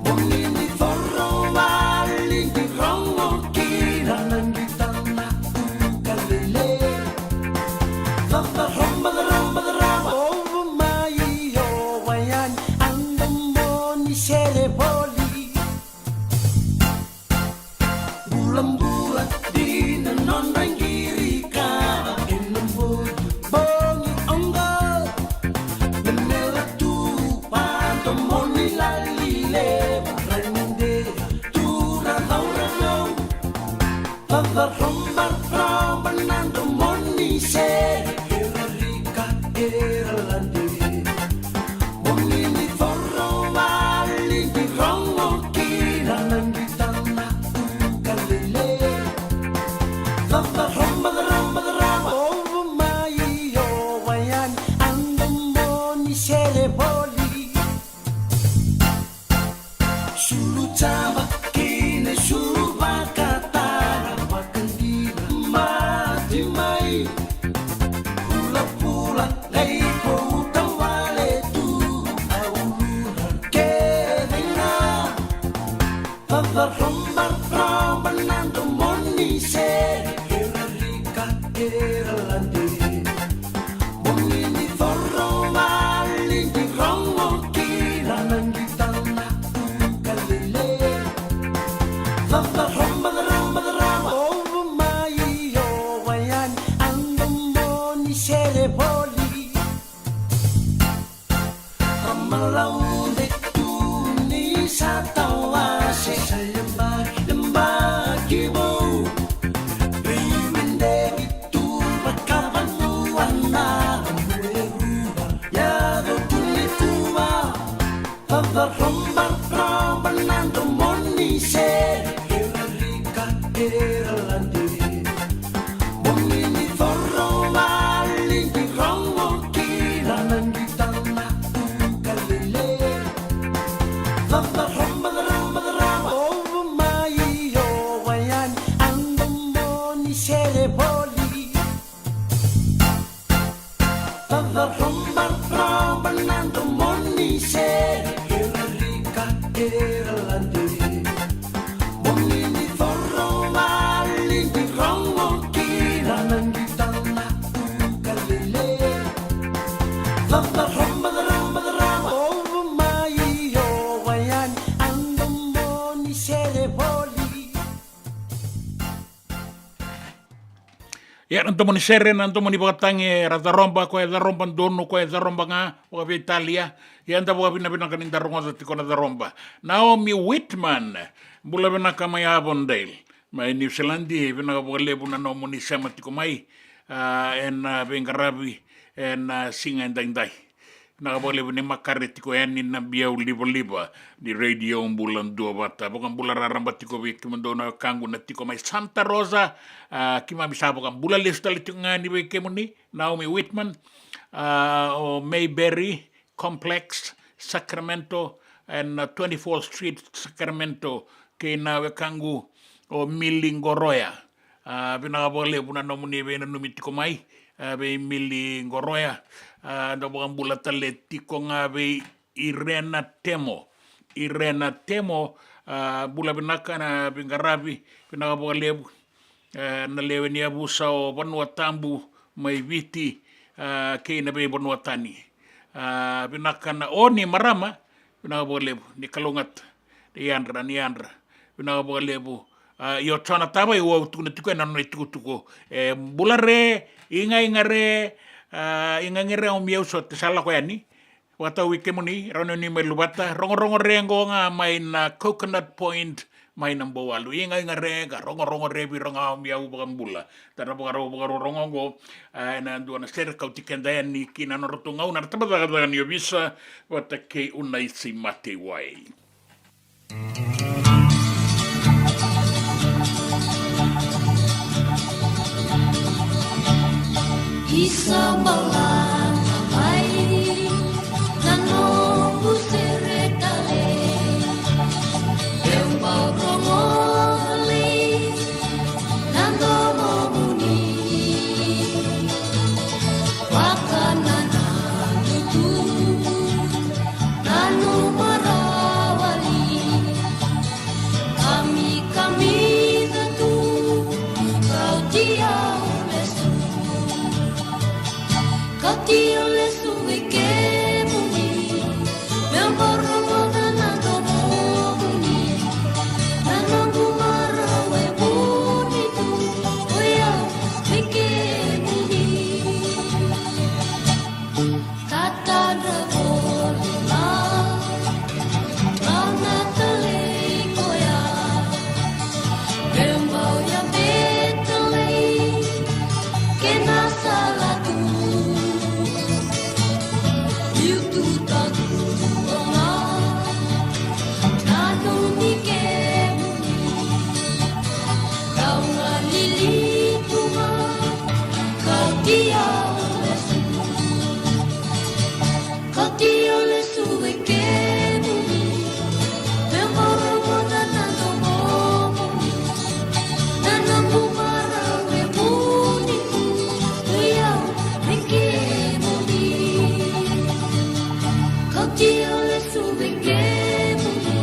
Bogi ni coro vale ni rogo kina na qita na ukalele. Vavaroborobo, ovo mai o wayani, a domo ni sere voli. Bulabula dina nodra qiri kava ena bogi, bogi oqo. Memela tu pa domo ni lali levu, ra ni dea tu ra cauravou. Vavaroborobo na domo ni sere, era rika, era lade. Bogi ni coro vale ni rogo kina na qita na ukalele. Vavaroborobo, ovo mai o wayani, a domo ni sere voli. Sulu cava kei na sulu vakatara, vakadina mati mai. Pulapula qai kauta wale tu, a ulura kece ga. Vavaroborobo na domo ni sere, era rika, era lade. Bogi ni coro vale ni rogo kina na qita na ukalele. Vavaroborobo, ovo mai o wayani, a domo ni sere voli. Vamalaude tu ni sa tawase, sa yabaki, yabaki vou. Veimedeki tu vakavanua na Mueruva, yaco tu nikua. Vavaroborobo na domo ni sere, era rika, era lade. Bogi ni coro vale ni rogo kina na qita na ukalele. Vavaroborobo, ovo mai o wayani, a domo ni sere voli. Vavaroborobo na domo ni sere, era rika, era lade. Bogi ni coro vale ni rogo kina na qita na ukalele. Vavaroborobo, ovo Ia na domo ni sere, na domo ni vakatagi, era caroba, ko e caroba donu, ko e caroba ga vakaveitalia. Ia da vakavinavinaka ni da rogoca tiko na caroba. Naomi Whitman, bula vinaka mai Avondale, mai New Zealand. Vinaka vakalevu na nomuni sema tiko mai, a, ena veiqaravi ena siga edaidai. Vinaka vakalevu ni makare tiko yani na biau livaliva ni Radio Bula Duavata. Vakabula raraba tiko vei kemudou na wekaqu na tiko mai Santa Rosa. A, keimami sa vakabula lesu tale tiko ga yani vei kemuni, Naomi Whitman, a, o Mayberry Complex, Sacramento, ena twenty-fourth Street, Sacramento, kei na wekaqu o Mili Qoroya. A, vinaka vakalevu na nomuni veinanumi tiko mai, a, vei Mili Qoroya. A, da vakabula tale tiko ga vei Irena Temo. Irena Temo, a, bula vinaka na veiqaravi, vinaka vakalevu. E, na lewe ni yavusa o Vanua Tabu mai Viti, a, kei na veivanua tani. A, vinaka na o ni marama, vinaka vakalevu, ni kalougata, ni yadra, ni yadra, vinaka vakalevu. A, io Jona Tavai, au tukuna tiko ena nona itukutuku. E, bula re, igaiga re, a, igaiga re, au mi au sote sa lako yani. Vakatau vei kemuni, rawa ni mai luvata, rogorogo re qo ga mai na Coconut Point, mai na Bouwalu. Igaiga re, ka rogorogo re vei ira ga o mi au vakabula. Da na vakarau vakarorogo qo, a, ena dua na sere kauti keda yani ki na nodratou gauna na tabacakacaka ni ovisa, vata kei Unaisi Mateiwai. Isa bala mai na noqu sere tale, eu bau rogo tale na domomuni. Vakanananu tu, nanuma rawa ni kamikamica tu, kauti au lesu. Kauti au lesu vei kemuni, meu bau rogoca na domomuni. Na noqu marau e vuni tu, o yau vei kemuni. Tatadra voli mai, au na talei koya. Meu bau yabe talei kei na sala tu. Liu tu tadu o ga, nanumi kemuni. Kau ga lili tu ga, kauti au lesu. Kauti au lesu vei kemuni, meu bau rogoca na domomuni. Na noqu marau e vuni tu, o yau vei kemuni. Kauti au lesu vei kemuni,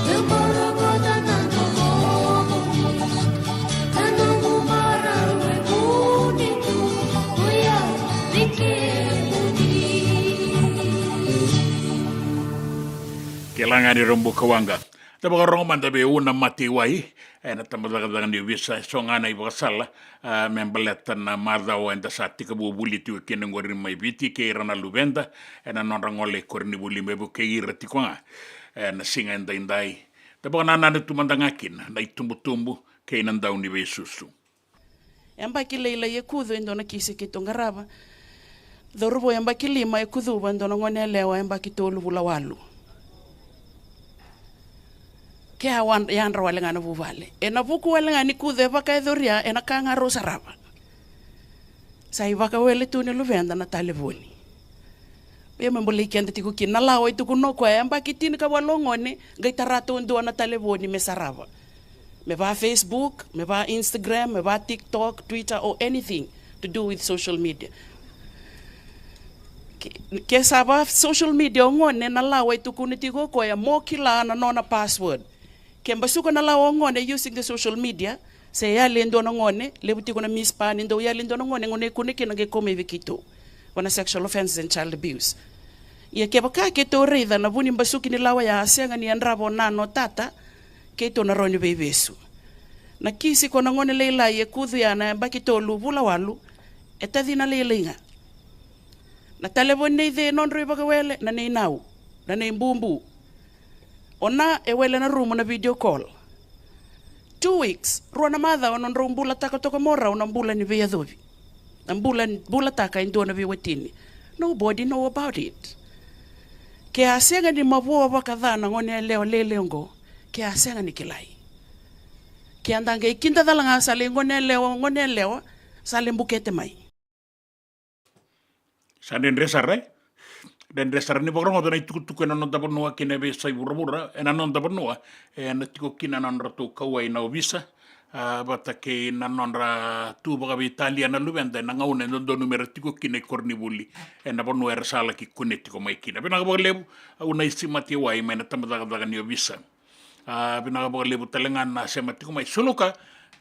meu bau rogoca na domomuni. Na noqu marau e vuni tu, o yau vei kemuni. Kila ga ni ra buka waqa. Da vakarogo mada vei Una Mateiwai ena tabacakacaka ni ovisa, e so ga na ivakasala, a, me baleta na macawa eda sa tekivu vuli tiko kina qori mai Viti kei ira na luveda ena nodra gole i koronivuli me vukei ira tiko ga ena siga edaidai. Da vakanananu tu mada ga kina na itubutubu kei na dauniveisusu. Yabaki lailai e kucu e dua na kisi keitou qarava. Cauravou yabaki lima e kucuva e dua na gone yalewa yabaki tolu vula walu. Ke a wa-, yadra wale ga na vuvale. Ena vuku wale ga ni kucu e vakayacoria, ena ka ga rau sarava. Sa ivakawele tu ni luveda na talevoni. Ia me bolei keda tiko kina na lawa e tukuna o koya, yabaki tinikawalu o gone, qai tara tu e dua na talevoni me sarava. Me va Facebook, me va Instagram, me va TikTok, Twitter or anything to do with social media. Ke, ke sa va social media o gone, na lawa e tukuna tiko o koya mo kila na nona password. Ke basuka na lawa o gone using the social media, se yali e dua na gone, levu tiko na mispa ni dau yali e dua na gone, gone e kune kina qai kau mai vei keitou. Vua na sexual offences and child abuse. Ia kevaka keitou raica na vu ni basuki ni lawa ya a sega ni yadrava o nana o tata, keitou na rawa ni veivesu. Na kisi ko na gone lailai e kucu ya na yabaki tolu vula walu, e tacina lailai ga. Na talevoni nei cei e nodrau ivakawele? Na nei nau, na nei bubu. O na e wele na rumu na video call. Two weeks, rua na macawa nodrau bulataka toka mo rau na bula ni veiyacovi. Na bula, bulataka e dua na veiwatini. Nobody know about it. Ke a sega ni mavoa vakaca na gone yalewa lele oqo, ke a sega ni kilai. Ke a da qai kida cala ga sa lai gone yalewa, gone yalewa, sa lai bukete mai. Sa dredre sara, e? Dredre sara ni vakarogoca na itukutuku ena noda vanua kei na veiyasai vuravura, ena noda vanua, ena tiko kina na nodratou kauwai na ovisa, a, vata kei na nodra tu vakaveitalia na luveda ena gauna e dodonu mera tiko kina i koronivuli, ena vanua era sa laki kune tiko mai kina. Vinaka vakalevu, au Naisi Matewai mai na tabacakacaka ni ovisa. A, vinaka vakalevu tale ga na sema tiko mai. Suluka,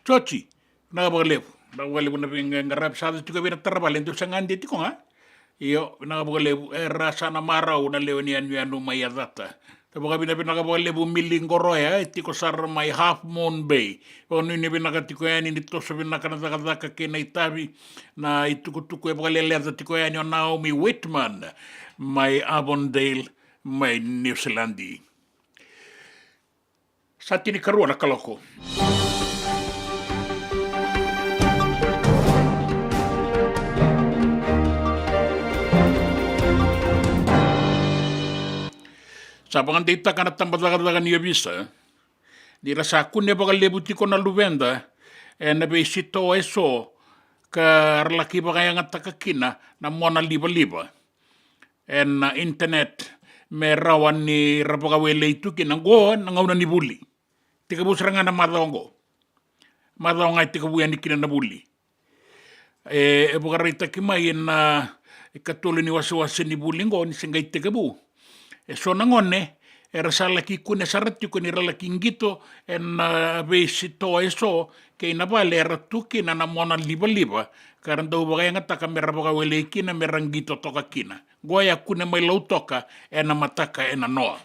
Joji, vinaka vakalevu. Vinaka vakalevu na veiqaravi sa yaco tiko vei na taravale, dou sa gade tiko ga. Io, vinaka vakalevu. Era sa na marau na lewe ni yanuyanu mai Yacata. Da vakavinavinaka vakalevu Mili Qoroya, e tiko sara mai Half Moon Bay. Vakanuinui vinaka tiko yani ni toso vinaka na cakacaka kei na itavi, na itukutuku e vakaleleca tiko yani o Naomi Whitman mai Avondale, mai Niusiladi. Sa tinikarua na kaloko. Sa vakadeitaka na tabacakacaka ni ovisa ni ra sa kune vakalevu tiko na luveda ena veisitoa eso ka ra laki vakayagataka kina na mona livaliva ena internet me rawa ni ra vakawelei tu kina. Qo na gauna ni vuli. Tekivu sara ga na macawa oqo. Macawa ga e tekivu yani kina na vuli. E, e vakaraitaki mai ena ikatolu ni wasewase ni vuli oqo ni se qai tekivu. Eso na gone era sa laki kune sara tiko ni ra laki qito ena veisitoa eso kei na vale era tu kina na mona livaliva ka ra dau vakayagataka me ra vakawelei kina me ra qito toka kina. Qo e a kune mai Lautoka ena mataka enanoa.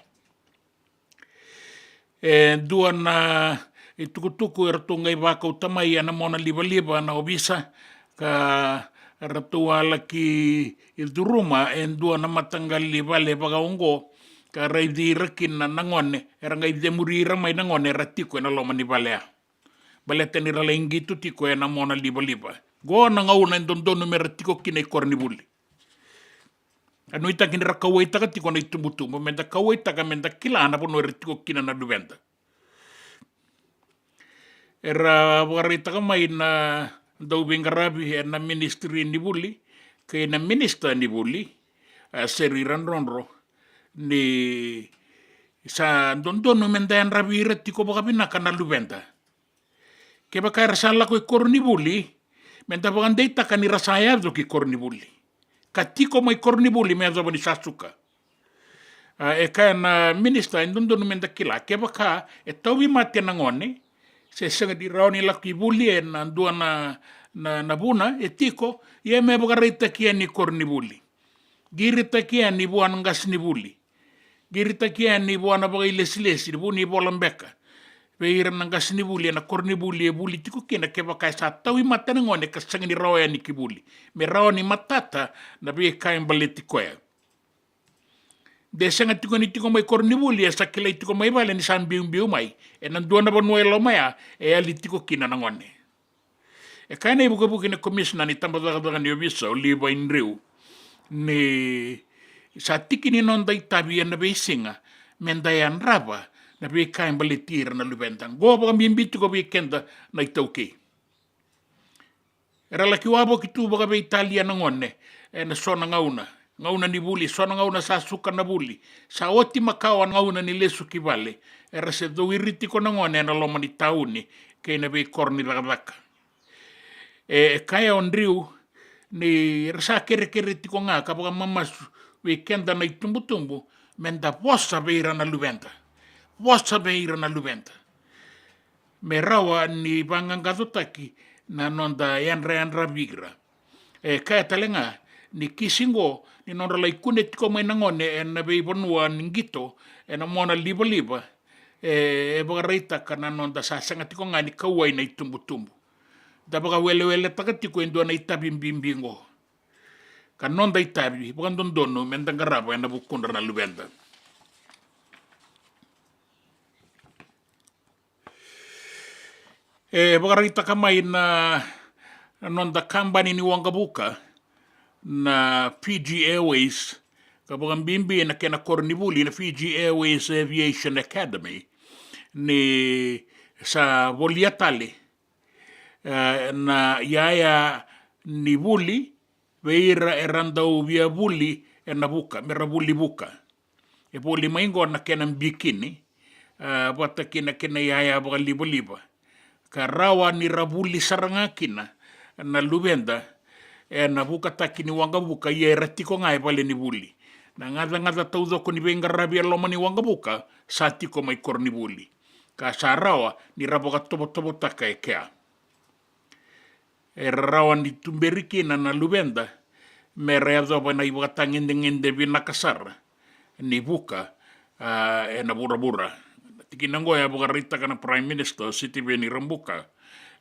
E dua na itukutuku eratou qai vakauta mai ena mona livaliva na ovisa ka ratou a laki curuma e dua na mataqali vale vakaoqo ka raici ira kina na gone, era qai cemuri ira mai na gone era tiko ena loma ni vale ya. Baleta ni ra lai qito tiko ena mona livaliva. Qo na gauna e dodonu me ra tiko kina i koronivuli. A nuitaki ni ra kauwaitaka tiko na itubutubu, me da kauwaitaka, me da kila na vanua era tiko kina na luveda. Era vakaraitaka mai na dauveiqaravi ena ministry ni vuli kei na minista ni vuli, a Seri Radrodro, ni sa dodonu me da yadravi ira tiko vakavinaka na luveda. Kevaka era sa lako i koronivuli, me da vakadeitaka ni ra sa yaco ki koronivuli. Ka tiko mai koronivuli me yacova ni sa suka. A, e kaya na minista, e dodonu me da kila, kevaka e tauvimate na gone, se sega ni rawa ni lako i vuli ena dua na, na, na vuna, e tiko, ia me vakaraitaki yani i koronivuli. Qiritaki yani vua na qasenivuli. Qiritaki yani vua na vakailesilesi, vu ni vola beka vei ira na qasenivuli ena koronivuli e vuli tiko kina, kevaka e sa tauvimate na gone ka sega ni rawa yani ki vuli. Me rawa ni matata na veika e baleti koya. De sega tiko ni tiko mai koronivuli, e sa kilai tiko mai vale ni sa biubiu mai ena dua na vanua e loma ya, e yali tiko kina na gone. E kaya na ivukevuke ni komisina ni tabacakacaka ni ovisa, o Levi Drew, ni sa tiki ni noda itavi ena veisiga me da yadrava na veika e baleti ira na luveda. Qo vakabibi tiko vei keda na iTaukei. Era laki wavoki tu vakaveitalia na gone ena so na gauna. Gauna ni vuli, so na gauna sa suka na vuli, sa oti makawa na gauna ni lesu ki vale, era se cowiri tiko na gone ena loma ni tauni kei na veikoro ni cakacaka. E, e kaya o Drew ni ra sa kerekere tiko ga ka vakamamasu vei keda na itubutubu me da vosa vei ira na luveda. Vosa vei ira na luveda me rawa ni vaqaqacotaki na noda yadrayadravi ira. E kaya tale ga ni kisi qo ni nodra lai kune tiko mai na gone ena veivanua ni qito ena mona livaliva, E, e vakaraitaka na noda sa sega tiko ga ni kauwai na itubutubu. Da vakaweleweletaka tiko e dua na itavi bibi qo. Ka noda itavi vakadodonu me da qarava ena vukudra na luveda. E vakaraitaka mai na, na noda kabani ni waqavuka, na Fiji Airways, ka vakabibi na kena koronivuli na Fiji Airways Aviation Academy, ni sa volia tale, e, na iyaya ni vuli vei ira era dau via vuli ena vuka, mera vuli vuka. E voli mai qo na kena bikini, e, vata kei na kena iyaya vakalivaliva. Ka rawa ni ra vuli sara ga kina na luveda ena vukataki ni waqavuka, ia era tiko ga e vale ni vuli. Na gacagaca taucoko ni veiqaravi e loma ni waqavuka sa tiko mai koronivuli. Ka sa rawa ni ra vakatovotovotaka e kea. Era rawa ni tuberi kina na luveda mera yacova na ivakatagedegede vinaka sara ni vuka, a, ena vuravura. Na tikina qo e a vakaraitaka na Prime Minister o Sitiveni Rabuka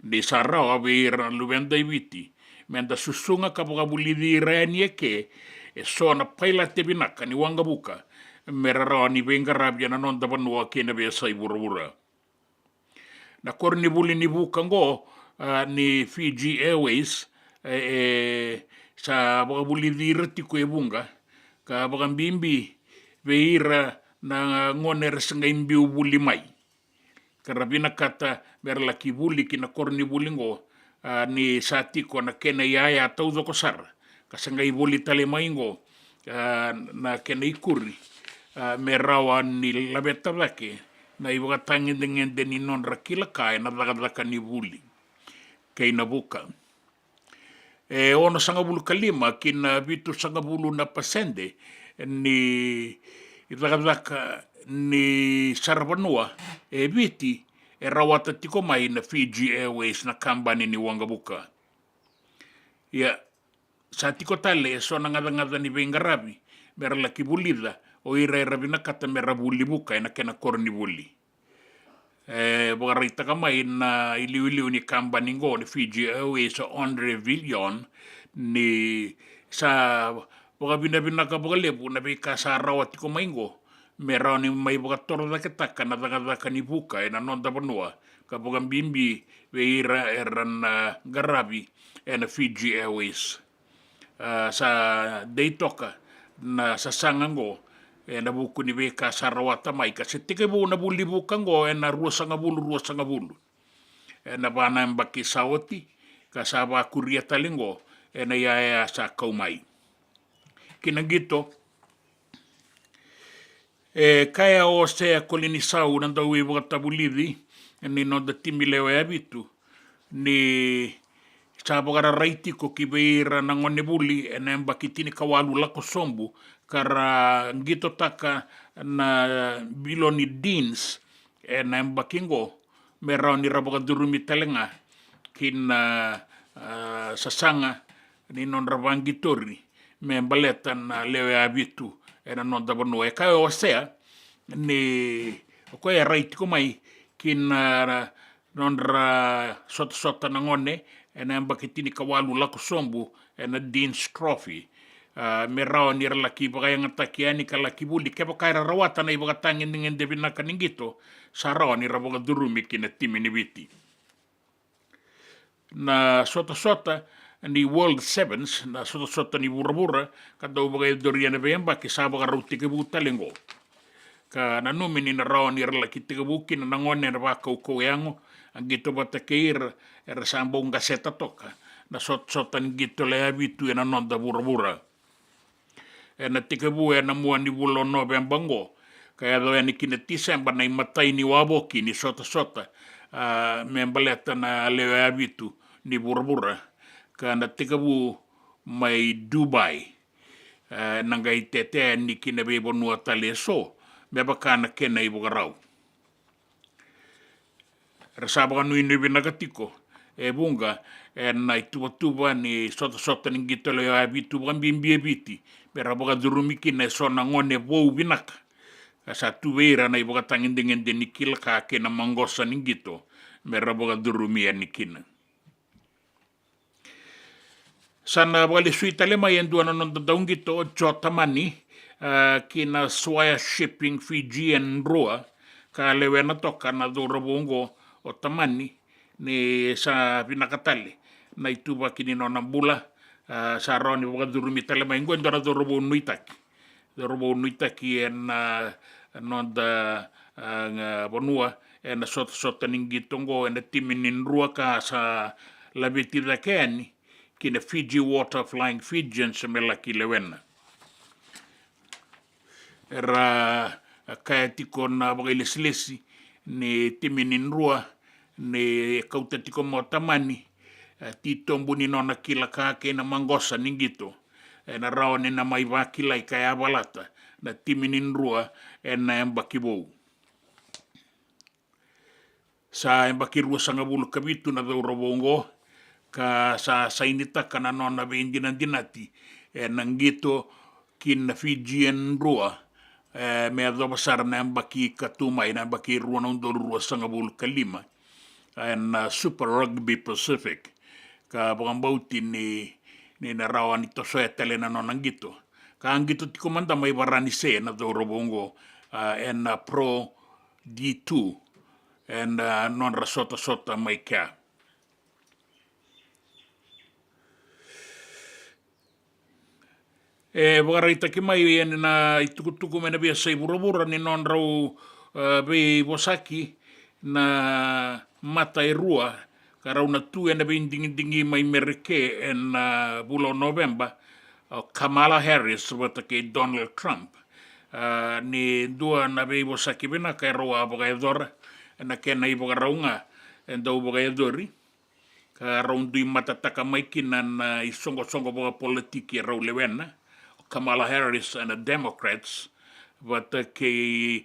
ni sa rawa vei ira na luveda i Viti me da susuga ka vakavulici ira yani eke e so na pailate vinaka ni waqavuka, mera rawa ni veiqaravi ena noda vanua kei na veiyasai vuravura. Na koronivuli ni vuka qo, a, ni Fiji Airways, e, e, sa vakavulici ira tiko e vuqa, ka vakabibi vei ira na gone era se qai biu vuli mai, ka ra vinakata mera laki vuli ki na koronivuli qo, a, ni sa tiko na kena iyaya taucoko sara, ka se qai voli tale mai qo, a, na kena ikuri, a, me rawa ni laveta cake na ivakatagedegede ni nodra kila ka ena cakacaka ni vuli kei na vuka. E onosagavulu ka lima ki na vitusagavulu na pasede ni cakacaka ni saravanua e Viti e rawata tiko mai na Fiji Airways, na kabani ni waqavuka. Ia, sa tiko tale e so na gacagaca ni veiqaravi mera laki vulica o ira era vinakata mera vuli vuka ena kena koronivuli. E vakaraitaka mai na iliuliu ni kabani qo ni Fiji Airways, o Andre Villion, ni sa vakavinavinaka vakalevu na veika sa rawa tiko mai qo me rawa ni mai vakatorocaketaka na cakacaka ni vuka ena noda vanua, ka vakabibi vei ira era na qaravi ena Fiji Airways. A, sa dei toka na sasaga qo ena vuku ni veika sa rawata mai, ka se tekivu na vuli vuka qo ena ruasagavulu ruasagavulu, ena va na yabaki sa oti, ka sa vakuria tale qo ena iyaya sa kau mai. Ki na qito, e kaya o Osea Kolinisau, na dauveivakatavulici ni noda timi lewe ya vitu, ni sa vakararai tiko ki vei ira na gonevuli ena yabaki tinikawalu lako sobu, ka ra qitotaka na bilo ni Deans ena yabaki qo, me rawa ni ra vakacurumi tale ga ki na, a, sasaga ni nodra vaqitori me baleta na lewe ya vitu ena noda vanua. E kaya o Osea ni o koya e rai tiko mai ki na nodra sotasota na gone ena yabaki tinikawalu lako sobu ena Deans Trophy, a, me rawa ni ra laki vakayagataki yani ka laki vuli, kevaka era rawata na ivakatagedegede vinaka ni qito, sa rawa ni ra vakacurumi ki na timi ni Viti. Na sotasota ni World Sevens, na sotasota ni vuravura, ka dau vakayacoria na veiyabaki, sa vakarau tekivu tale qo. Ka nanumi ni na rawa ni ra laki tekivu kina na gone ena vakaukauwa yago, a qito vata kei ira era sa bau qaseta toka na sotasota ni qito lewe ya vitu ena noda vuravura. Ena tekivu ena mua ni vula o Noveba qo, ka yaco yani ki na Tiseba na imatai ni wavoki ni sotasota, a, me baleta na lewe ya vitu ni vuravura, ka na tekivu mai Dubai. E, na qai tete yani ki na veivanua tale eso me vaka na kena ivakarau. Era sa vakanuinui vinaka tiko e vuqa ena ituvatuva ni sotasota ni qito lewe ya vitu, vakabibi e Viti, me ra vakacurumi kina eso na gone vou vinaka, Ka sa tu vei ira na ivakatagedegede ni kila ka kei na maqosa ni qito me ra vakacurumi yani kina. Sa na vakalesui tale mai e dua na noda dauqito o Joe Tamani, a, ki na Swire Shipping Fijian Drua, ka lewena toka na cauravou oqo o Tamani ni sa vinaka tale na ituvaki ni nona bula. A, sa rawa ni vakacurumi tale mai oqo e dua na cauravou nuitaki. Cauravou nuitaki ena, a, noda, a, ga vanua ena sotasota ni qito oqo ena timi ni Drua ka sa laveti cake yani ki na Fiji Water Flying Fijians me laki lewena. Era kaya tiko na vakailesilesi ni timi ni Drua ni kauta tiko mai o Tamani, e, titobu ni nona kila ka kei na maqosa ni qito, ena rawa ni na mai vakilai ka yavalata na timi ni Drua ena yabaki vou. Sa yabaki ruasagavulu ka vitu na cauravou oqo, ka sa sainitaka na nona veidinadinati ena qito ki na Fijian Drua, e, me yacova sara na yabaki ka tu mai, na yabaki rua na udolu ruasagavulu ka lima, ena Super Rugby Pacific. Ka vakabauti ni, ni na rawa ni tosoya tale na nona qito. Ka qito tiko mada mai Varanise na cauravou oqo, a, ena Pro D two, ena, a, nodra sotasota mai kea. E vakaraitaki mai ena itukutuku mai na veiyasai vuravura ni nodrau, e, veivosaki na mata e rua ka rau na tu ena veidigidigi mai Mereke ena, a, vula o Noveba, o Kamala Harris vata kei Donald Trump. A, ni dua na veivosaki vinaka e rau a vakayacora ena kena ivakarau ga e dau vakayacori, ka rau dui matataka mai kina na isoqosoqo vakapolitiki e rau lewena, o Kamala Harris ena Democrats vata kei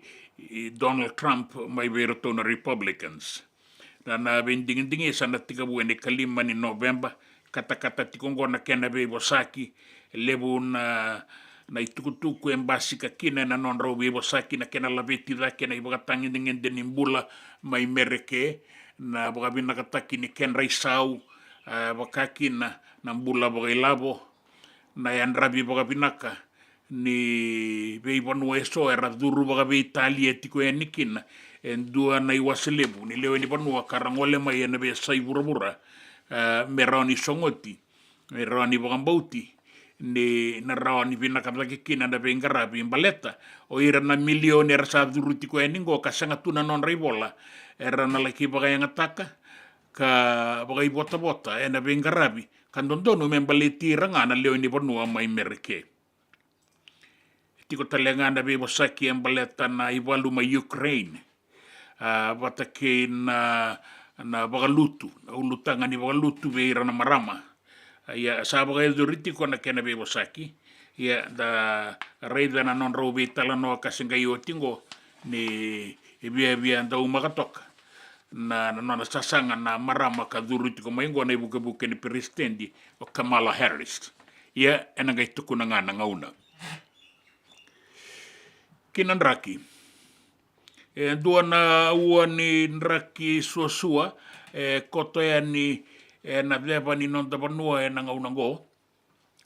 Donald Trump mai vei iratou na Republicans. Na, na veidigidigi sa na tekivu ena ikalima ni Noveba, katakata tiko oqo na kena veivosaki. E levu na, na itukutuku e basika kina ena nodrau veivosaki na kena laveti cake na ivakatagedegede ni bula mai Mereke, na vakavinakataki ni kedra isau, e, vaka kina na bula vakailavo, na yadravi vakavinaka ni veivanua eso era curu vakaveitalia tiko yani kina e dua na iwase levu ni lewe ni vanua ka ra gole mai ena veiyasai vuravura, e, me rawa ni sogoti, me rawa ni vakabauti ni na rawa ni vinaka cake kina na veiqaravi baleta o ira na milioni era sa curu tiko yani oqo ka sega tu na nodra ivola era na laki vakayagataka ka vakaivotavota ena veiqaravi ka dodonu me baleti ira ga na lewe ni vanua mai Mereke. E tiko tale ga na veivosaki e baleta na ivalu mai Ukraine, a, vata kei na, na vakalutu, na ulutaga ni vakalutu vei ira na marama. A, ia sa vakayacori tiko na kena veivosaki. Ia da raica na nodrau veitalanoa ka se qai oti oqo ni viavia daumaka toka na, na nona sasaga na marama ka curu tiko mai oqo na ivukevuke ni peresitedi o Kamala Harris. Ia ena qai tukuna ga na gauna. Ki na draki. E dua na ua ni draki suasua e koto yani ena ceva ni noda vanua ena gauna oqo,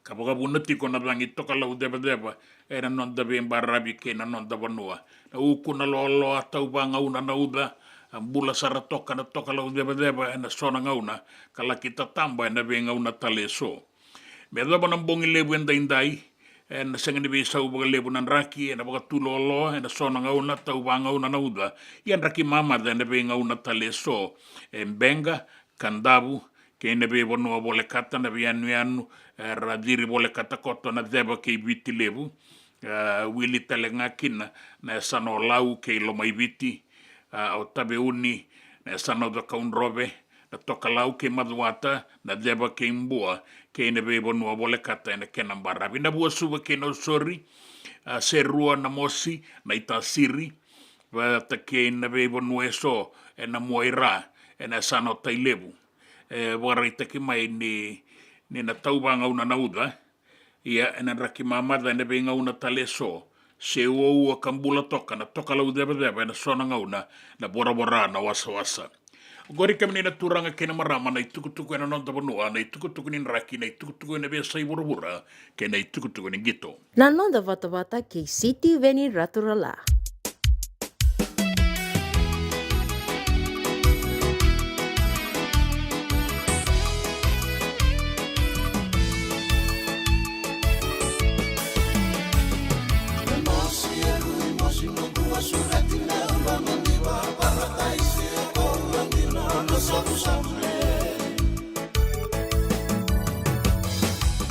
ka vakavuna tiko na cagi tokalau cevaceva ena noda veibaravi kei na noda vanua. Na uku, na loaloa, tauvagauna na uca, a bula sara toka na tokalau cevaceva ena so na gauna ka laki tataba ena veigauna tale eso. Me yacova na bogi levu edaidai, ena sega ni veisau vakalevu na draki, ena vakatuloaloa ena so na gauna, tauvagauna na uca, ia draki mamaca ena veigauna tale eso. E Beqa, Kadavu, kei na veivanua volekata, na veiyanuyanu era ciri volekata koto na ceva kei Viti Levu. E wili tale ga kina na yasana o Lau kei Lomaiviti, a, o Taveuni, na yasana o Cakaudrove, na tokalau kei Macuata, na ceva kei Bua, kei na veivanua volekata ena kena baravi. Navua, Suva kei Nausori, a, Serua, Namosi, Naitasiri, vata kei na veivanua eso ena mua i ra ena yasana o Tailevu. E vakaraitaki mai ni, ni na tauvagauna na uca, ia ena draki mamaca ena veigauna tale eso, Se uaua ka bula toka na tokalau cevaceva ena so na gauna, na voravora, na wasawasa. Oqori kemuni na turaga kei na marama, na itukutuku ena noda vanua, na itukutuku ni draki, na itukutuku ena veiyasai vuravura, kei na itukutuku ni qito. Na noda vatavata kei Sitiveni Raturala.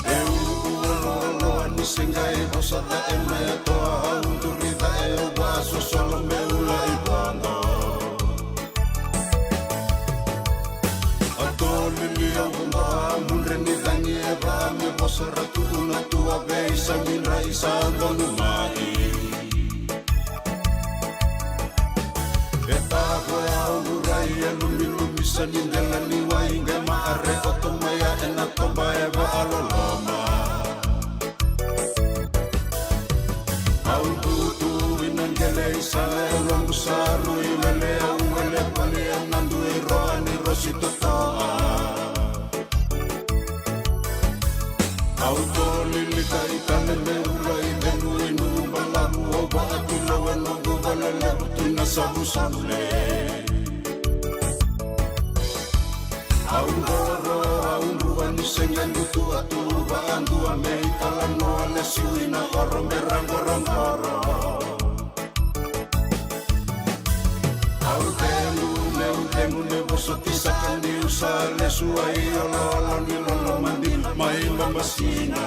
E uluulu loaloa ni se qai vosa ca'e mai, a toa au duri ca'e, au va'asosolo meu lai vodo. A to lili au vodo, a mudre ni cagi e va'a me vosa, ra tu'una tu a veisagi, dra i sa donu mai. E tavo e au lurai, e lumilumi sa ni dela ni wai, qai ma'are koto mai a ena toba e va'aloloma. Au tutu i na qele i sala, e logu sa rui wele, au wele vali e na dui roa ni rosi toto'a. Au to lilika i tale me ula i cegu i nu'u balavu, au va'akilou e noqu vale levu tu i na savusavu le. Au qoro, au druva ni se qai butu atu, va'adua me i talanoa, lesu i na qoro me ra qorogoro. Au cegu, meu cegu, meu vosoti saka niu sa lesu, ai oloolo ni lolo madina mai Babasina.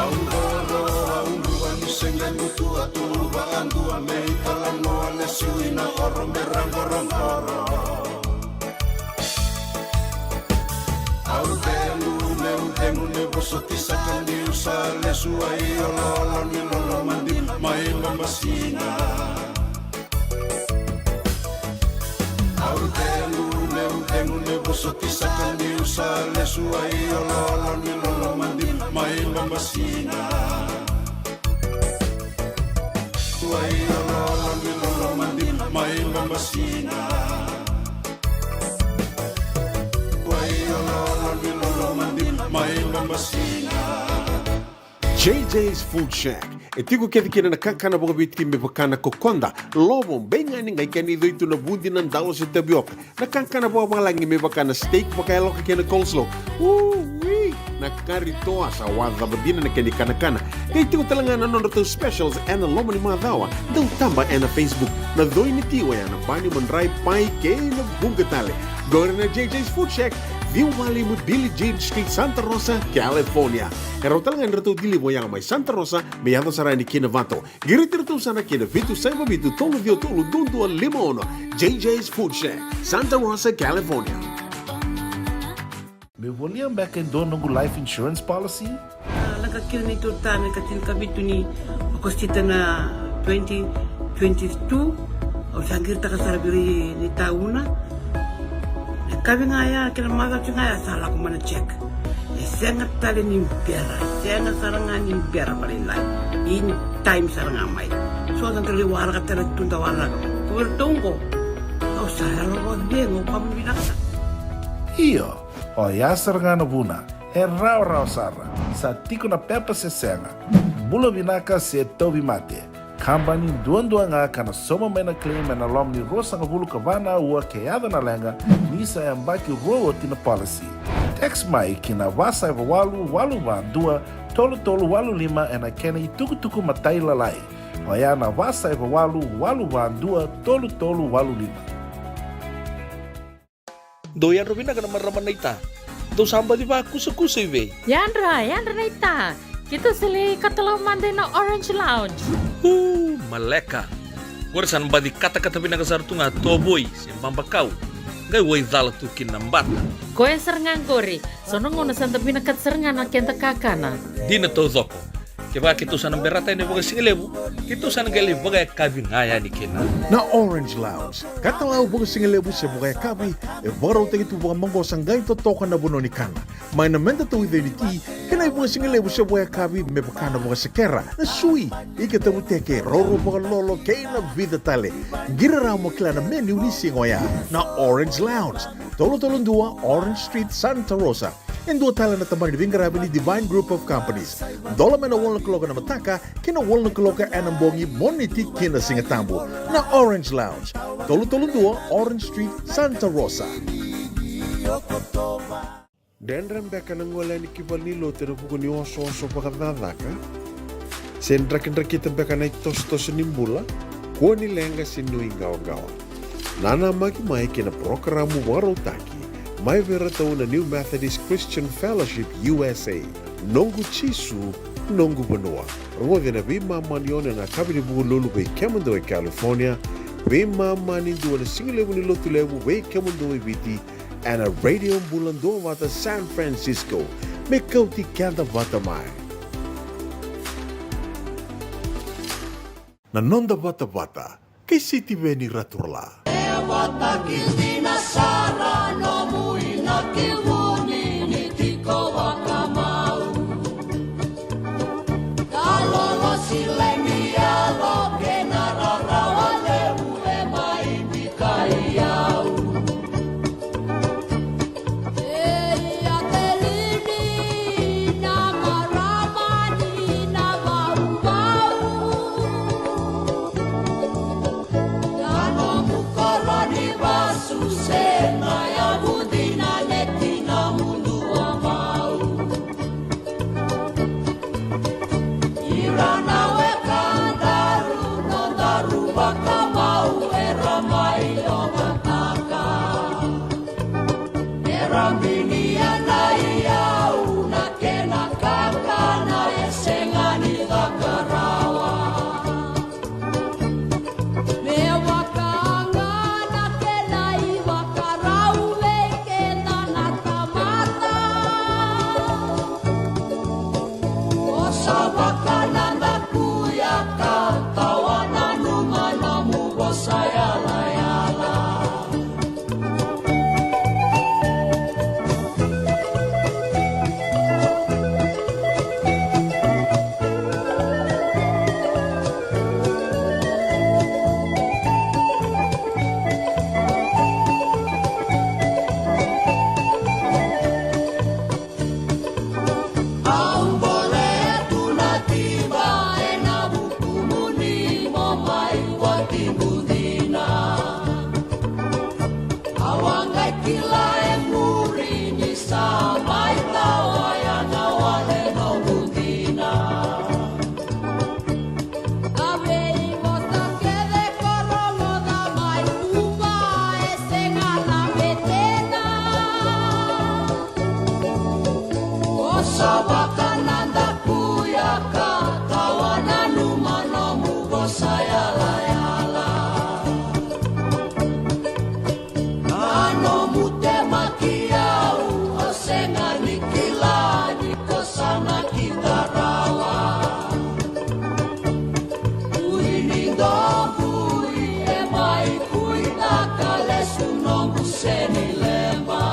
Au qoro, au druva ni se qai butu atu, va'adua me i talanoa, lesu i na qoro me ra qorogoro. Au cegu, meu cegu, meu vosoti saka niu sa lesu, ai oloolo ni lolo madina mai Babasina. Au cegu, meu cegu, meu vosoti saka niu sa lesu, ai oloolo ni lolo madina mai Babasina. Ai oloolo ni lolo madina mai Babasina. Ai oloolo ni lolo madina mai Babasina. J J's Food Shack. E tiko kece kina na kakana vakaviti me vaka na kokoda, lovo, beigani, qai kena icoi tu na vudi, na dalo se tavioka. Na kakana vakavalagi me vaka na steak vakayaloka kei na coleslaw. Ui! Na kari toa sa wacava dina na kena ikanakana. Qai tiko tale ga na nodratou specials ena loma ni macawa. Dau taba ena Facebook. Na coi ni ti oya na bani, madrai, pai kei na vuqa tale. Qori na J J's Food Shack, ciwa walu lima Billie Jean Street, Santa Rosa, California. E rawa tale ga ni ratou deliver oya mai Santa Rosa me yaco sara yani ki Novato. Qiriti iratou sara ki na vitu saiva vitu tolu ciwa tolu dua dua lima ono. J J's Food Shack, Santa Rosa, California. Meu volia beka e dua noqu life insurance policy? A, lako kina neitou tane ka tinikavitu ni Okosita na twenty twenty-two. Au sa qiritaka sara vei ira ni tauna. Na kavi ga ya kei na macawa ga ya sa lako mai na check. E sega tale ni bera, e sega sara ga ni bera vakalailai. In time sara ga mai. So da dau waraka tale tu da waraka. Ko iratou qo, au sa yalo vakacegu, au vakavinavinaka. Io, oya sara ga na vuna. E rawarawa sara. Sa tiko na pepa se sega. Bula vinaka se tauvimate. Kabani duadua ga ka na sauma mai na claim ena loma ni ruasagavulu ka va na aua ke yaco na leqa ni sa yabaki rua oti na policy. Text mai ki na va saiva walu walu va dua tolu tolu walu lima ena kena itukutuku matailalai. Oya na va saiva walu walu va dua tolu tolu walu lima. Dou yadra vinaka na marama naita. Dou sa baci vakusakusa i vei? Yadra, yadra naita. Keitou sa lai katalau mada ina Orange Lounge. Uu, maleka. Qori sa na baci katakata vinaka sara tu ga tovoi se babakau, qai waicala tu kina na bata. Koya sara ga qori, so na gauna sa da vinakata sara ga na keda kakana. Dina taucoko. Kevaka keitou sa na berata yani vakasigalevu, keitou sa na qai lai vakayakavi ga yani kina. Na Orange Lounge, katalau vakasigalevu se vakayakavi, e vakarautaki tu vakamaqosa qai totoka na vanua ni kana. Mai na meda tauica ni ti, kei na ivakasigalevu se vakayakavi me vaka na vakasekera, na sui, ika tavuteke, roro vakalolo kei na vica tale. Qiri rawa mo kila na menu ni siga oya. Na Orange Lounge, tolu tolu dua Orange Street, Santa Rosa. E dua tale na tabana ni veiqaravi ni Divine Group of Companies. Dola mai na walu na kaloko na mataka kei na walu na kaloko ena bogi, Moniti ki na Sigatabu. Na Orange Lounge, tolu tolu dua Orange Street, Santa Rosa. Dredre beka na gole yani ki valenilotu ena vuku ni osooso vakacakacaka? Se drakidrakita beka na itosotoso ni bula? Kua ni leqa se nuiqawaqawa. Nanamaki mai ki na parokaramu vakarautaki mai vei iratou na New Methodist Christian Fellowship U S A, Noqu Jisu, Noqu Vanua. Rogoci ena veimama ni ono ena yakavi ni Vukelulu vei kemudou e California, veimama ni dua ena sigalevu ni Lotulevu vei kemudou e Viti, ena Radio Bula Duavata San Francisco. Me kauti keda vata mai. Na noda vatavata kei Sitiveni Raturala. E vata ki dina sara nomu inaki vuni ni tiko vakamau. Ka lolosi lemi yalo kei na rarawa levu e mai bikai au. Ei, a telini na marama ni na vauvau. Na nomu koro ni vasu se na yavudi na neti na mudu a vau. Ira na wekadaru, nodaru vakamau era mai ogataka. Era bini yanai au na kena kakana e sega ni caka rawa. Me vaka ga na kena ivakarau vei keda na tamata. Vosa vaka na dakuya ka tawa nanuma nomu vosa yalayala. Au bole tu na tiba ena vukumuni mo mai watiqu dina. Au a qai kila e muri ni sa mai tawa ya na wale noqu dina. A veivosa kece ko rogoca mai Cuba e sega na betena. Vosa vaka na dakuya ka tawa nanuma nomu vosa yalayala. Na nomu temaki au, o sega ni kila ni ko sa na kida rawa. Ui ni dobui e mai kuitaka lesu noqu seni leba.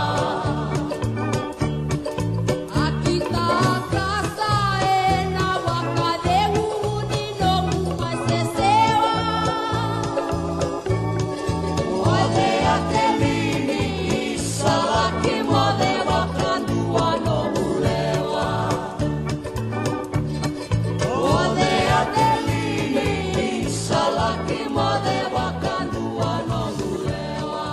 A kitaka sa ena vakacegu ni nomu mai sesewa. Moce a telini, sa laki moce vakadua nomu lewa. Moce a telini, sa laki moce vakadua nomu lewa.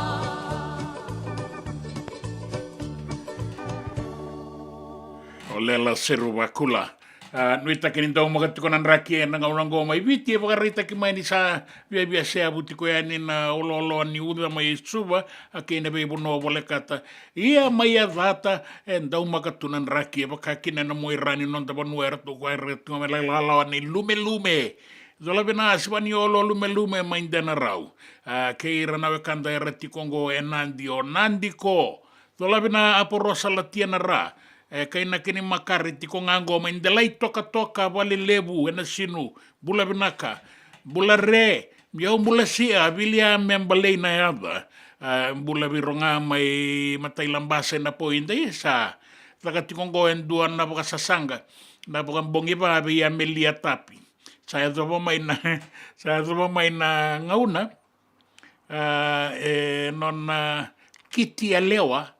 O Lela Seru Vakula. A, nuitaki ni daumaka tiko na draki ena gauna oqo mai Viti, e vakaraitaki mai ni sa viavia seavu tiko yani na oloolo ni uca mai Suva, a, kei na veivanua volekata. Ia mai Yacata, e daumaka tu na draki, e vaka kina na Muaira ni noda vanua, eratou koya era tiko mai Lailalau, na ilumelume. Cola vina Sivani o Lolumelume mai Denarau. A, kei ira na wekada era tiko oqo e Nadi, o Nadi ko. Cola vina Aporosa Latiana Ra. E, kei na kini makare tiko ga oqo mai Delai Tokatoka, Valelevu e Nasinu. Bula vinaka. Bula re. Miau bula sia, Viliame Balei na yaca. A, bula viro ga mai Matailabasa e Napoidai. Sa caka tiko oqo e dua na vakasasaqa, na vakabogi va vei Amelia Tapi. Sa yacova mai na, sa yacova mai na gauna, a, e nona kiti yalewa,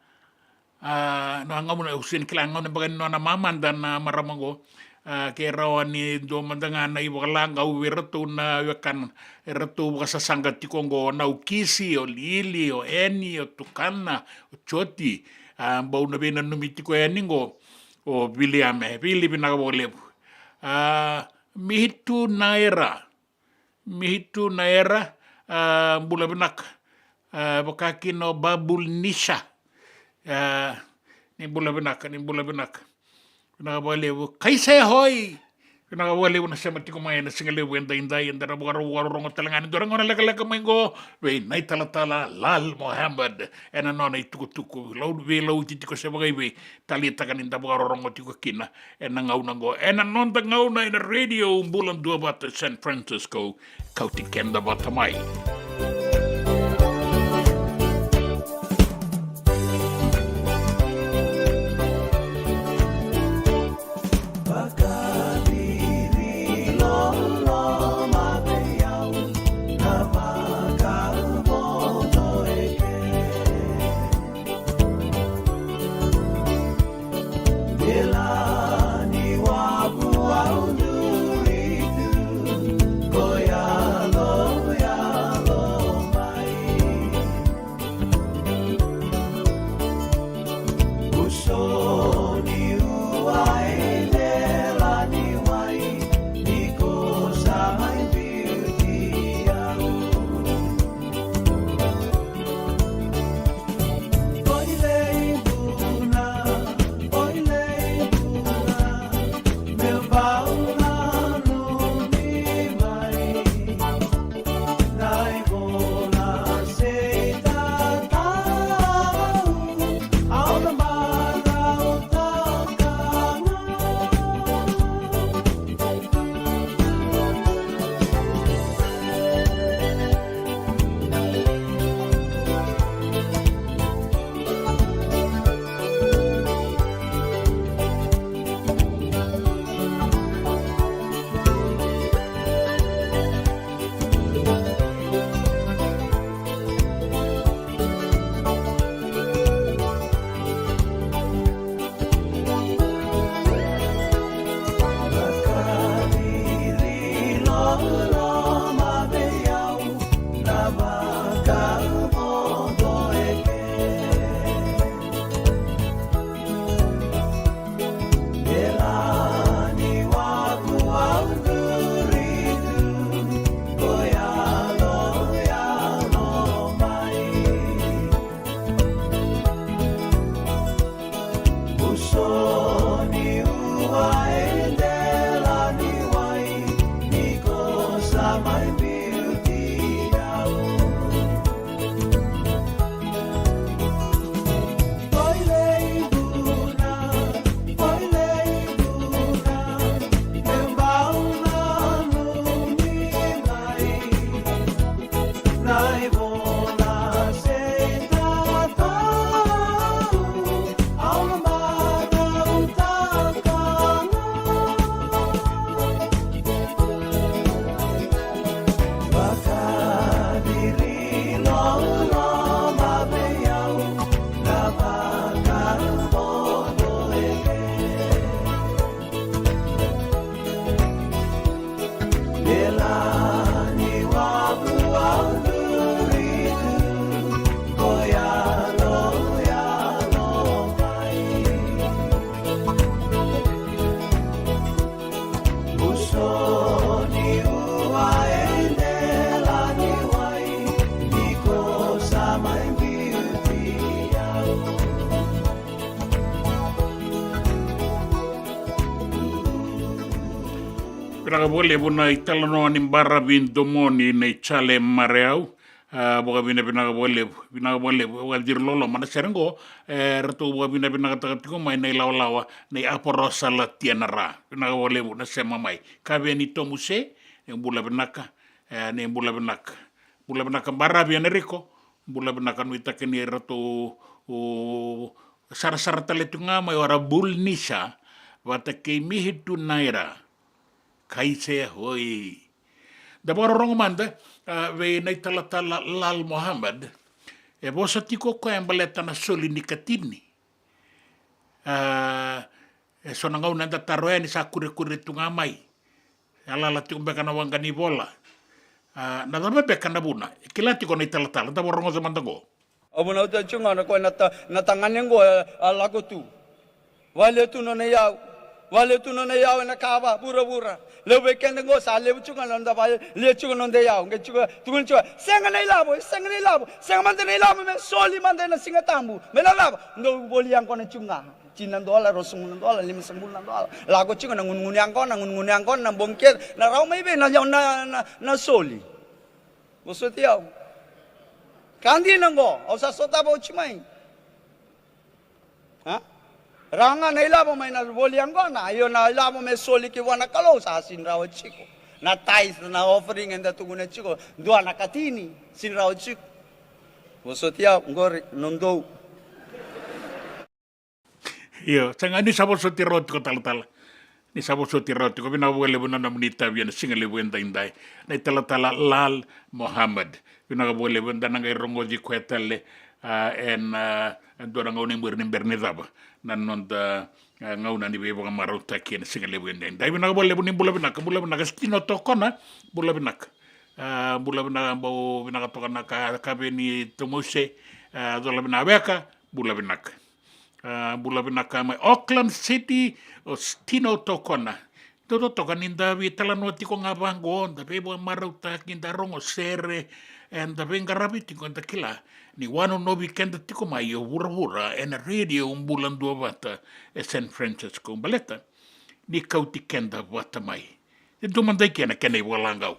a, na gauna, au sega ni kila gauna beka ni nona mamada na marama oqo, a, ke rawa ni dua mada ga na ivakalagau vei ratou na wekana, e ratou vakasasaqa tiko oqo, o Naukisi, o Lili, o Eni, o Tukana, o Joti, a, bau na veinanumi tiko yani oqo, o Viliame, Vili vinaka vakalevu. A, Mihitu Naera, Mihitu Naera, a, bula vinaka. A, vaka kina o Babul Nisha. A, ni bula vinaka, ni bula vinaka. Vinaka vakalevu. Kaisa e hoi. Vinaka vakalevu na sema tiko mai ena siga levu edaidai, eda na vakarau vakarorogo tale ga ni dua na gauna lekaleka mai oqo vei na italatala Lal Mohammed ena nona itukutuku. Lau, veilauti tiko se vakaivei, taleitaka ni da vakarorogo tiko kina ena gauna oqo, ena noda gauna ena Radio Bula Duavata San Francisco, kauti keda vata mai. Vinaka vakalevu na italanoa ni baravi domoni nei Jale Mareau. A, vakavinavinaka vakalevu, vinaka vakalevu, vakaciri loloma na sere qo, e, ratou vakavinavinakataka tiko mai na ilawalawa nei Aporosa Latiana Ra. Vinaka vakalevu na sema mai. Kaveni Tomuse, ni bula vinaka, e, ni bula vinaka. Bula vinaka baravi Enrico, bula vinaka nuitaka ni ratou, o, sarasara tale tu ga mai o Rabul Nisa, vata kei Mihitu Naira. Kaise hoi. Da vakarorogo mada, a, vei na italatala Lal Mohammed. E vosa tiko o koya e baleta na soli ni katini. A, e so na gauna eda taro yani sa kurekure tu ga mai. E lala tiko beka na waqa ni vola. A, na cava beka na vuna? E kila tiko na italatala, da vakarogoca mada qo. Au vunauta tiko ga na koya na ta-, na tagane qo, e, a lako tu. Vale tu nona iyau. Vale tu nona iyau ena kava, vuravura. Levu vei keda qo, sa levu tiko ga na noda vale, levu tiko na noda iyau. Qai tiko, tukuna tiko, sega na ilavo, sega na ilavo, sega mada na ilavo, me soli mada ena Siga Tabu. Me na cava? Dou voli yaqona tiko ga. Tini na dola, ruasagavulu na dola, limasagavulu na dola. Lako tiko na gunugunu yaqona, gunugunu yaqona, na bogi kece, na rawa mai vei na, na, na, na soli. Vosoti au. Ka dina qo, au sa sotava oti mai. A? Rawa ga na ilavo mai na voli yaqona, io na ilavo me soli ki vua na Kalou, sa sini rawa tiko. Na tithe, na offering, eda tukuna tiko, dua na katini, sini rawa tiko. Vosoti au, qori, nodou. Io, sega ni sa vosoti rawa tiko talatala. Ni sa vosoti rawa tiko, vinaka vakalevu na nomuni itavi ena siga levu edaidai. Na italatala Lal Mohammed. Vinaka vakalevu, eda na qai rogoci koya tale, a, ena, a, e dua na gauna i muri ni bera ni cava. Na noda, a, gauna ni veivakamarautaki ena siga levu edaidai. Vinaka vakalevu ni bula vinaka, bula vinaka, Stino Tokona, bula vinaka. A, bula vinaka, bau vinaka toka na ka, Kaveni Tomuse, a, cola vinaka weka, bula vinaka. A, bula vinaka mai Auckland City, o Stino Tokona. Dou totoka ni da veitalanoa tiko ga vaqo, da veivakamarautaki, da rogo sere, e da veiqaravi tiko, da kila ni wanonovi keda tiko mai o vuravura ena Radio Bula Duavata e San Francisco, baleta ni kauti keda vata mai. E dua mada i ke na kena ivakalagau.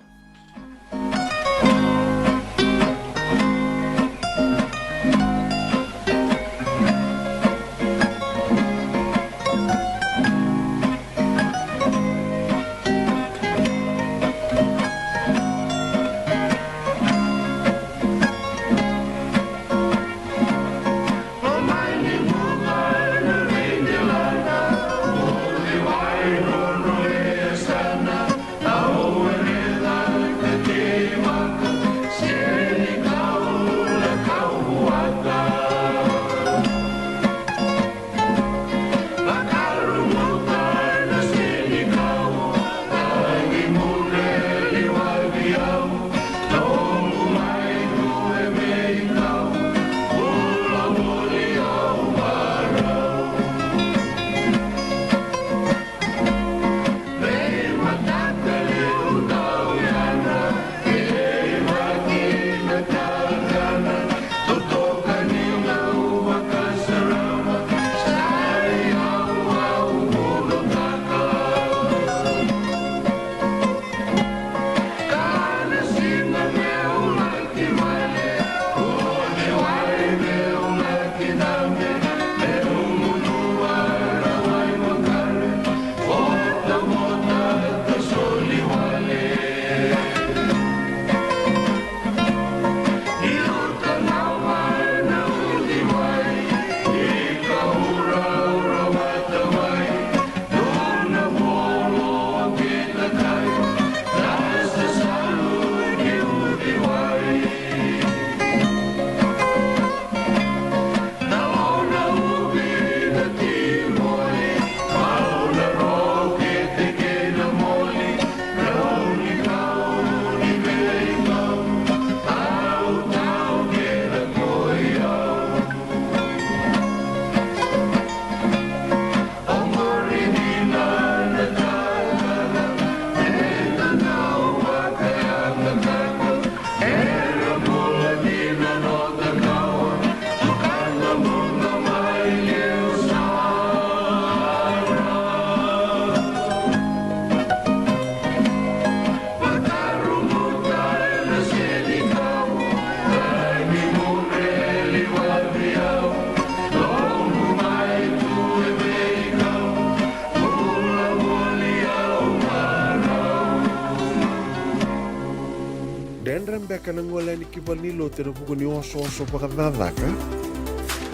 Beka na gole yani ki valenilotu ena vuku ni osooso vakacakacaka,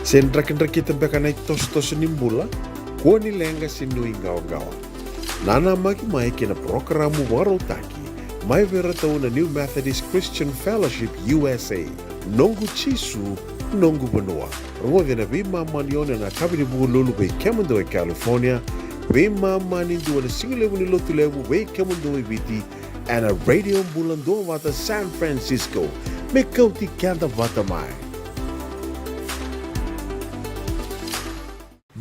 se drakidrakita beka na itosotoso ni bula, kua ni leqa se nuiqawaqawa. Nanamaki mai kei na parokaramu vakarautaki mai vei iratou na New Methodist Christian Fellowship U S A, Noqu Jisu, Noqu Vanua. Rogoci ena veimama ni ono ena yakavi ni Vukelulu vei kemudou e California, veimama ni dua ena sigalevu ni Lotulevu vei kemudou e Viti, ena Radio Bula Duavata San Francisco. Me kauti keda vata mai.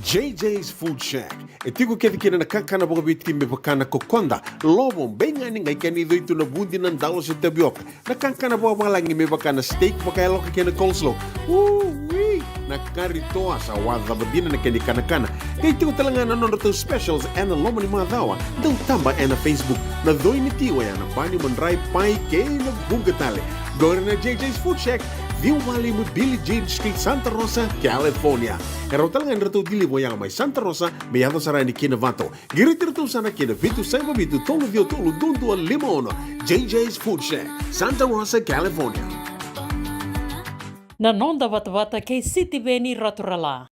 J J's Food Shack. E tiko kece kina na kakana vakaviti me vaka na kokoda, lovo, beigani, qai kena icoi tu na vudi, na dalo se tavioka. Na kakana vakavalagi me vaka na steak vakayaloka kei na coleslaw. Ui! Na kari toa, sa wacava dina na kena ikanakana. Qai tiko tale ga na nodratou specials ena loma ni macawa. Dau taba ena Facebook. Na coi ni ti oya na bani, madrai, pai kei na vuqa tale. Qori na J J's Food Shack, ciwa walu lima Billie Jean Street, Santa Rosa, California. E rawa tale ga ni ratou deliver oya mai Santa Rosa me yaco sara yani ki Novato. Qiriti iratou sa na kena vitu saiva vitu tolu ciwa tolu dua dua lima ono. J J's Food Shack, Santa Rosa, California. Na noda vatavata kei Sitiveni Raturala.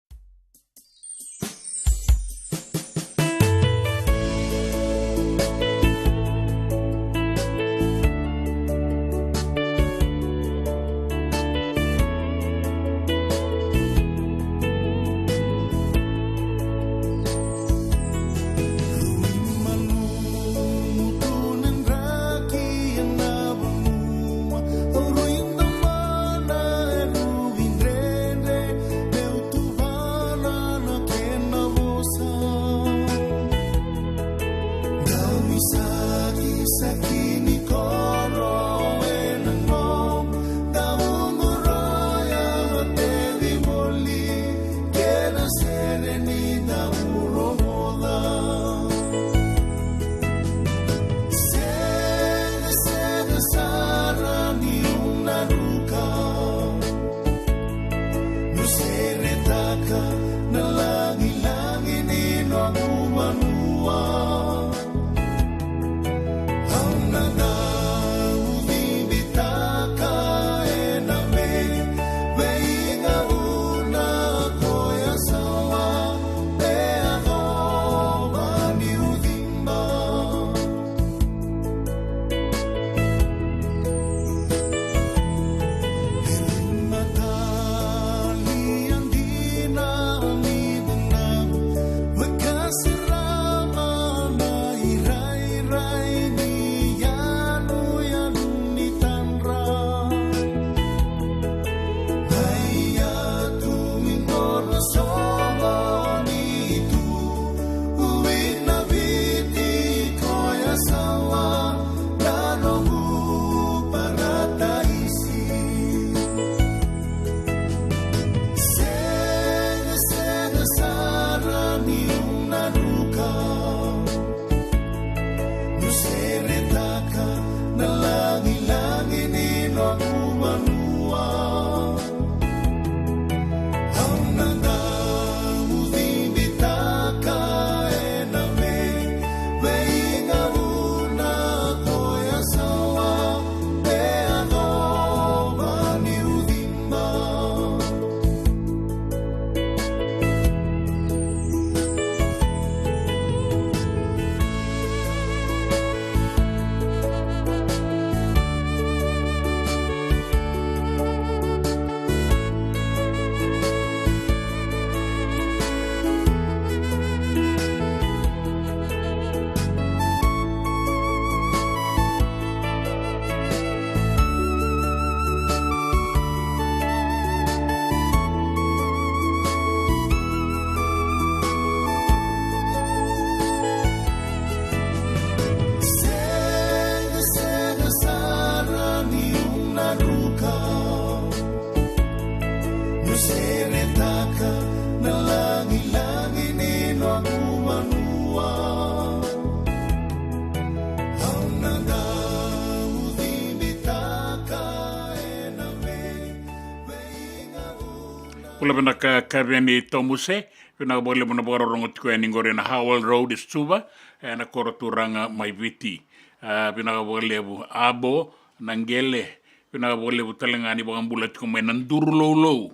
Bula vinaka Kaveni Tomuse, vinaka vakalevu na vakarorogo tiko yani qori ena Howell Road e Suva, ena koro turaga mai Viti. A, vinaka vakalevu Abo na qele, Vinaka vakalevu tale ga ni vakabula tiko mai na duru loulou.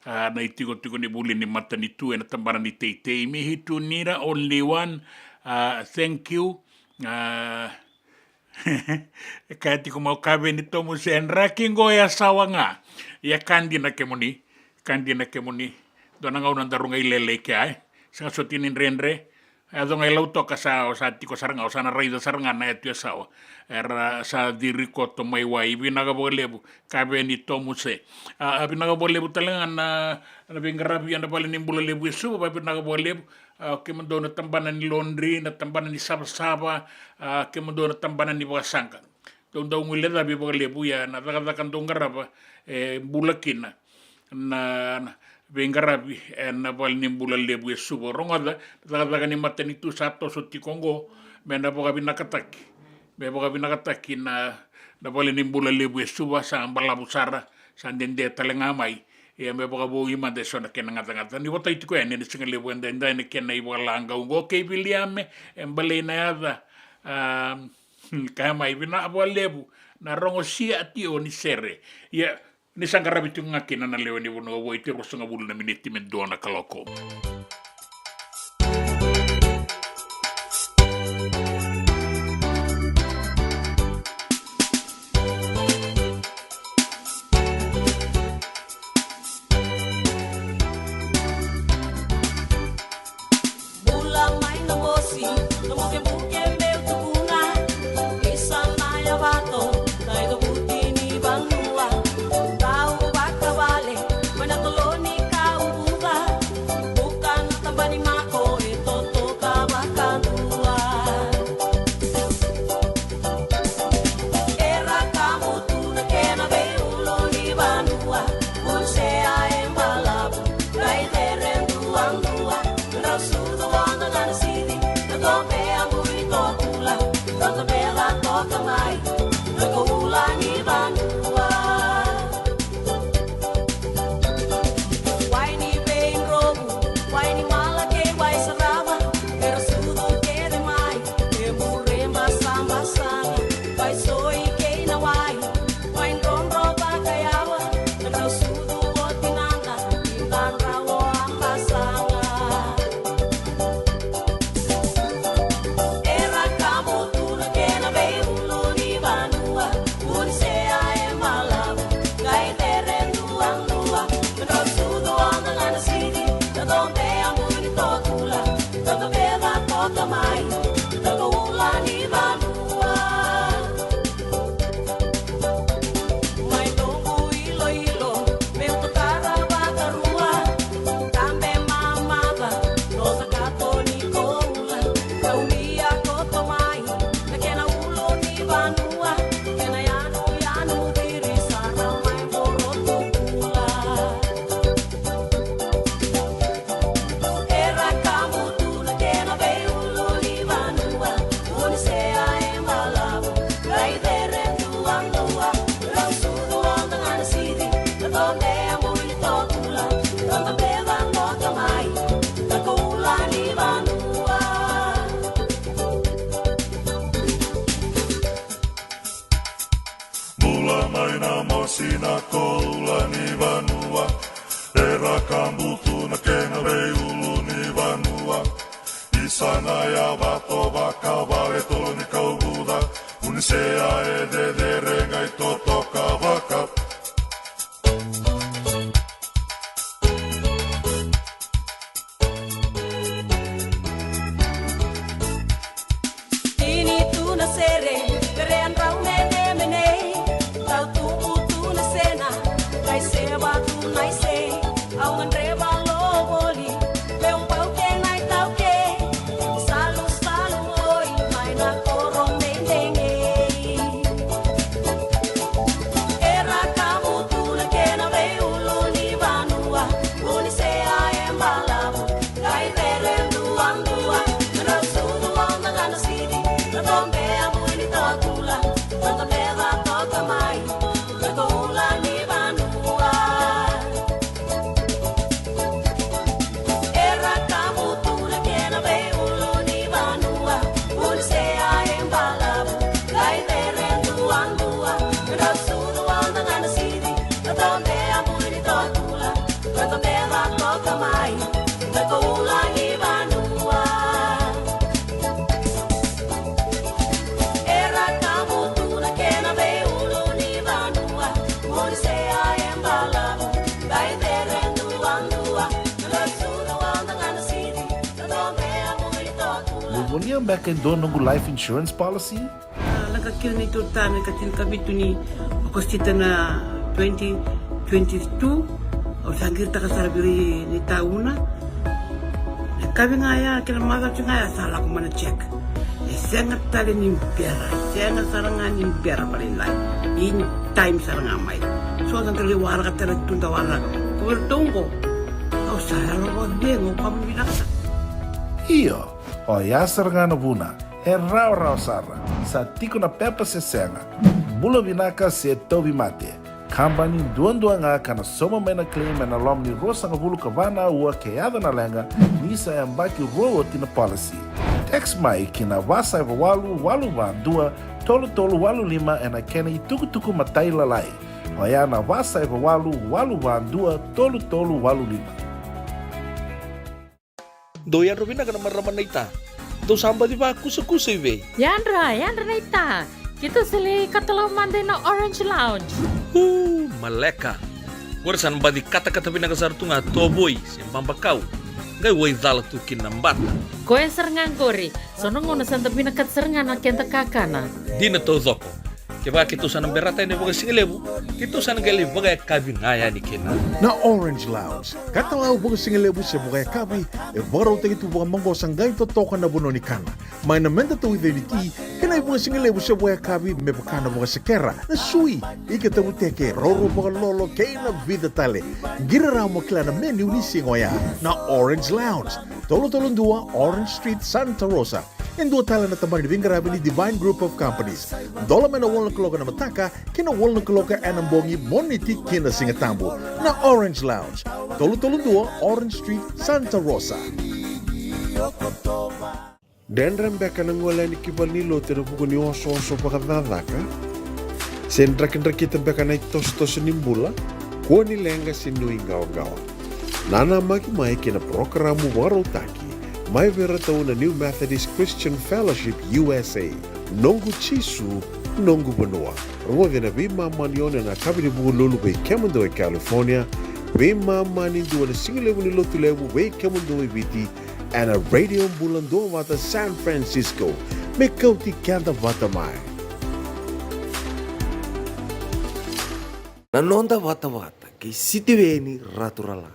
A, na itikotiko ni vuli ni matanitu ena tabana ni teitei. Me hitu nira only one. A, thank you. A, e kaya tiko mai o Kaveni Tomu se draki qo e yasawa ga. Ia ka dina kemuni, ka dina kemuni. Dua na gauna daru qai lele i kea, e. Sega soti ni dredre. E yaco ga i Lautoka sa, o sa tiko sara ga, o sa na raica sara ga na yatu yasawa. Era sa ciri koto mai wai, vinaka vakalevu. Kaveni Tomuse. A, a, vinaka vakalevu tale ga na, na veiqaravi ena vale ni bula levu e Suva, vakavinaka vakalevu. A, kemudou na tabana ni laundry, na tabana ni savasava, a, kemudou na tabana ni vakasaqa. Dou dau guilecavi vakalevu ia na cakacaka dou qarava, e bula kina na, na veiqaravi ena vale ni bula levu e Suva. Rogoca, na cakacaka ni matanitu sa toso tiko oqo, me na vakavinakataki. Me vakavinakataki na, na vale ni bula levu e Suva, sa balavu sara, sa dede tale ga mai. Ia me vakavoui mada eso na kena gacagaca. Ni votai tiko yani ena siga levu edaidai na kena ivakalagau oqo kei Viliame, e balei na yaca. A, kaya mai, vinaka vakalevu, na rogo sia tio ni sere. Ia, ni sa qaravi tiko ga kina na lewe ni vanua, vo iti ruasagavulu na miniti me dua na kaloko. Bula mai na mosi, na bukebuke meu tukuna. Isa na yavato, na icavuti ni vanua. Kau vakavale, mai na tolo ni kau vuca. Buka na taba ni mako, e totoka vakadua. Era kamutu na kena veiulunivanua, vunisea e balavu, qai cere duadua, drau sucu oda ga na siri, na tobe a muri tokula, na tobe a toka mai, na koula ni vanua. Wai ni veidrovu, wai ni mala kei wai sarava, era sucu kece mai, e bure basabasa ga, wai soi kei na wai, wai drodro vakayawa, era sucu oti nada, ni dadra o a basaga. Era kamutu na kena veiulunivanua, vunisea e balavu, qai cere duadua, me dro sucu oda ga na siri, na tobe a muri tokula, na tobe a toka mai, na koula ni vanua. Mai noqu iloilo, meu tokara vakarua, tabe mamaca, noca kato ni koula, kaulia koto mai, na kena ulunivanua, kena yanuyanu ciri sara mai vorotukula. Era kamutu na kena veiulunivanua, vunisea e balavu, qai cere duadua, drau sucu oda ga na siri, na tobe a muri tokula, na tobe a toka mai, na koula ni vanua. Bula mai na mosi na koula ni vanua, era kamutu na kena veiulunivanua. Isa na yavato, vakavale, tolo ni kau vuca, vunisea e cecere, qai totoka vaka. Tini tu na sere, kerea drau menemene, tau tubu tu na sena, qai seva tu na ise, au gadreva lo voli, meu bau kei na itauke, salusalu oi mai na koro menemene. Era kamutu na kena veiulunivanua, vunisea e balavu, qai cere duadua, na drau sucu oda ga na siri, na tobe a muri Beka e dua noqu life insurance policy? A, leqa kina neitou tane ka tinikavitu ni Okosita na twenty twenty-two. Au sa qiritaka sara vei ira ni tauna. Na kavi ga ya kei na macawa ga ya sa lako mai na check. E sega tale ni bera, e sega sara ga ni bera vale ni lai. In time sara ga mai. So sa qai waraka tale tu da waraka. Ko vei ratou oqo. Au sa yalo vakacegu, au kama vinaka sara. Io, oya sara ga na vuna. E rawarawa sara. Sa tiko na pepa se sega. Bula vinaka se tauvimate. Kabani duadua ga ka na sauma mai na claim ena loma ni ruasagavulu ka va na aua ke yaco na leqa ni sa yabaki rua oti na policy. Text mai ki na va saiva walu walu va dua tolu tolu walu lima ena kena itukutuku matailalai. Oya na va saiva walu walu va dua tolu tolu walu lima. Dou yadra vinaka na marama naita. Dou sa baci vakusakusa i vei? Yadra, yadra naita. Keitou sa lai katalau mada ina Orange Lounge. Uu, maleka. Qori sa na baci katakata vinaka sara tu ga tovoi se babakau. Qai waicala tu kina na bata. Koya sara ga qori. So na gauna sa da vinakata sara ga na keda kakana. Dina taucoko. Kevaka keitou sa na berata yani vakasigalevu, keitou sa na qai lai vakayakavi ga yani kina. Na Orange Lounge, katalau vakasigalevu se vakayakavi, e vakarautaki tu vakamaqosa qai totoka na vanua ni kana. Mai na meda tauica ni ti, kei na ivakasigalevu se vakayakavi me vaka na vakasekera, na sui, ika tavuteke, roro vakalolo, kei na vica tale. Qiri rawa mo kila na menu ni siga oya. Na Orange Lounge, tolu tolu dua Orange Street, Santa Rosa. E dua tale na tabana ni veiqaravi ni Divine Group of Companies. Dola mai na walu na kaloko ena mataka ki na walu na kaloko ena bogi, Moniti ki na Sigatabu. Na Orange Lounge, tolu tolu dua Orange Street, Santa Rosa. Dredre beka na gole yani ki valenilotu ena vuku ni osooso vakacakacaka? Se drakidrakita beka na itosotoso ni bula? Kua ni leqa se nuiqawaqawa. Nanamaki mai ki na parokaramu vakarautaki mai vei iratou na New Methodist Christian Fellowship U S A, Noqu Jisu, Noqu Vanua. Rogoci ena veimama ni ono ena yakavi ni Vukelulu vei kemudou e California, veimama ni dua ena sigalevu ni Lotulevu vei kemudou e Viti, ena Radio Bula Duavata San Francisco. Me kauti keda vata mai. Na noda vatavata kei Sitiveni Raturala.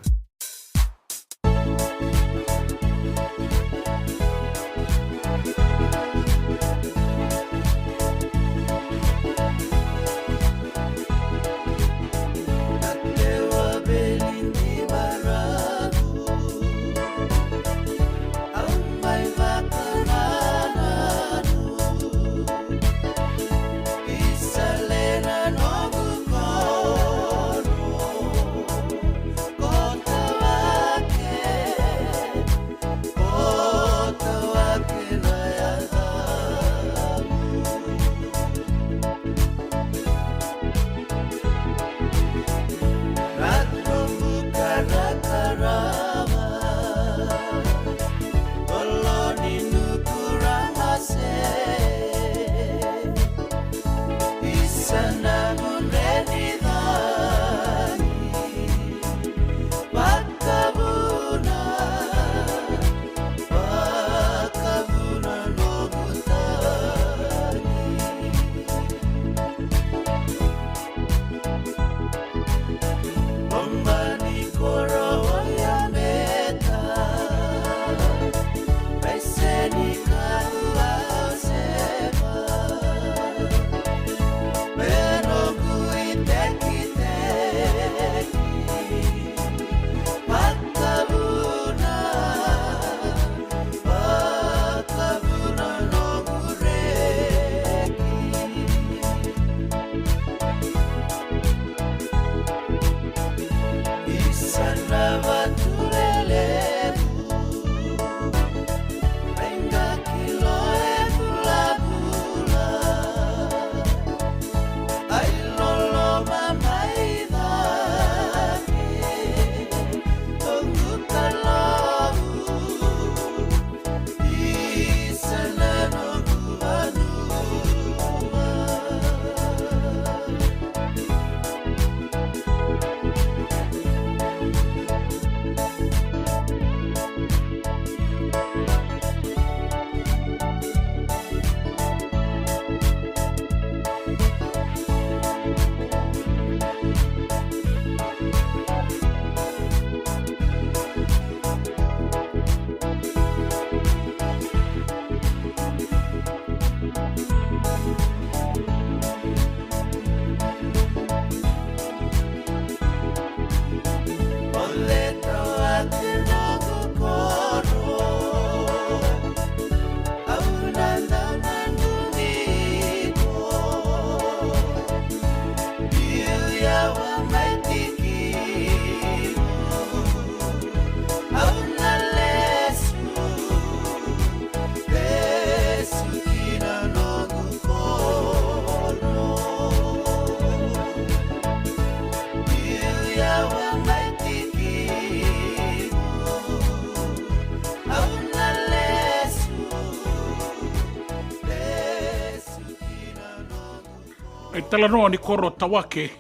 Italanoa ni koro Tawake,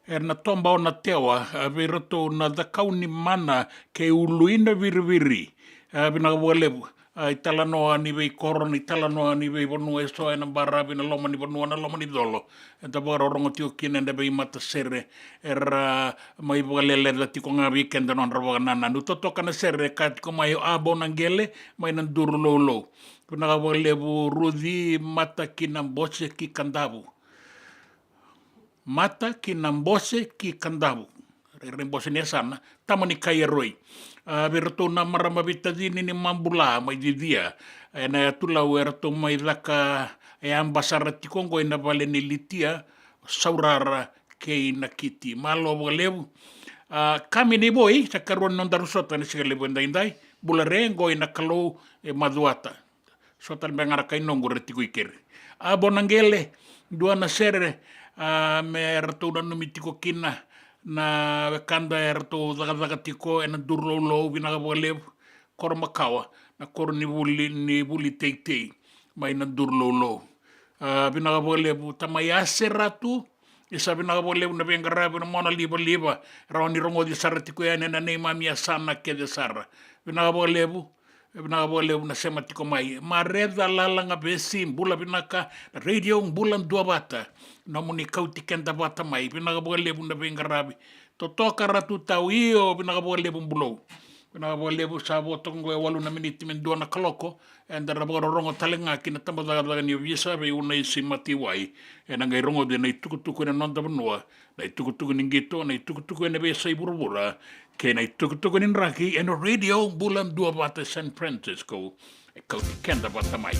e na toba o Natewa, a, vei iratou na Cakaunimana kei Uluinaviriviri. A, vinaka vakalevu. A, italanoa ni veikoro, na italanoa ni veivanua eso e na baravi, na loma ni vanua, na loma ni colo. Eda vakarorogo tiko kina eda veimatasere era mai vakaleleca tiko ga vei keda nodra vakanananu. Totoka na sere e ka tiko mai o Abo na Qele mai na Duru Loulou. Vinaka vakalevu Ruci Mata ki na Bose ki Kadavu. Mata ki na Bose ki Kadavu. Rairai bose ni yasana, tama ni kai e roi. A, vei iratou na marama veitacini ni Mabula mai Cicia. E na yatu Lau eratou mai caka e aba sara tiko oqo i na vale ni Litia, Saurara kei Nakiti. Malo vakalevu. A, Kami ni Voi, sa karua ni nodaru sota na siga levu edaidai. Bula re oqo i na Kalou e Macuata. Sota na bega ra kai noqu ra tiko i keri. A, Abo na Qele, dua na sere, a, me ratou nanumi tiko kina na wekada eratou cakacaka tiko e na Duru Loulou, vinaka vakalevu. Koro makawa, na koro ni vuli, ni vuli teitei mai na Duru Loulou. A, vinaka vakalevu tamai Ase Ratu. Isa, vinaka vakalevu na veiqaravi, na mona livaliva, rawa ni rogoci sara tiko yani e na neimami yasana kece sara. Vinaka vakalevu. Vinaka vakalevu na sema tiko mai. Mareca Lalaga Vesi, bula vinaka na Radio Bula Duavata. Nomuni kauti keda vata mai. Vinaka vakalevu na veiqaravi. Totoka Ratu Tau, io, vinaka vakalevu Bulou. Vinaka vakalevu. Sa vo toka oqo e walu na miniti me dua na kaloko. Eda na vakarorogo tale ga ki na tabacakacaka ni ovisa vei Unaisi Matiwai. E na qai rogoci na itukutuku e na noda vanua, na itukutuku ni qito, na itukutuku e na veiyasai vuravura, kei na itukutuku ni draki e na Radio Bula Duavata San Francisco. E kauti keda vata mai.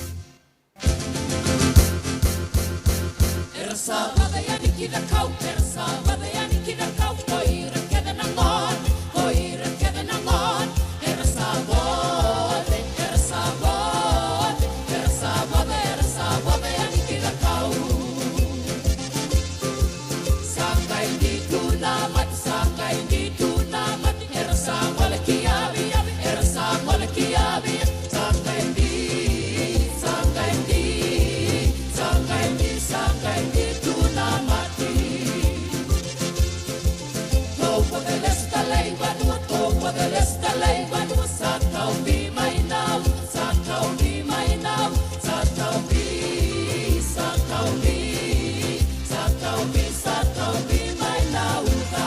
Era sa vata yani ki na kau, era sa vata yani ki na kau, ko ira kece na gone, ko ira kece na gone. Era sa vata, era sa vata, era sa vata, era sa vata yani ki na kau. Sa qai ni tu na mate, sa qai ni tu na mate. Era sa gole ki yavi, yavi, era sa gole ki yavi, yavi. Sa qai ni, sa qai ni, sa qai ni, sa qai ni tu na mate. Tou vata lesu tale i vanua, tou vata lesu tale i vanua, sa tauvi mai na uca, sa tauvi mai na uca, sa tauvi, sa tauvi, sa tauvi, sa tauvi mai na uca.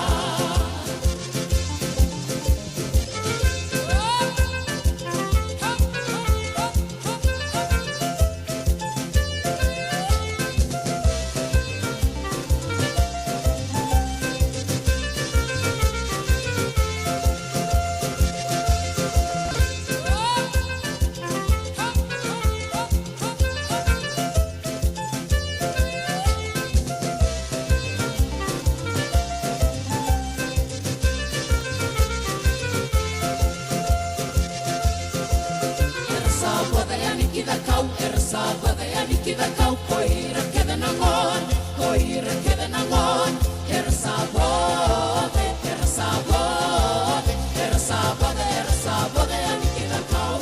Era sa vata yani ki na kau, era sa vata yani ki na kau, ko ira kece na gone, ko ira kece na gone. Era sa vata, era sa vata, era sa vata, era sa vata yani ki na kau.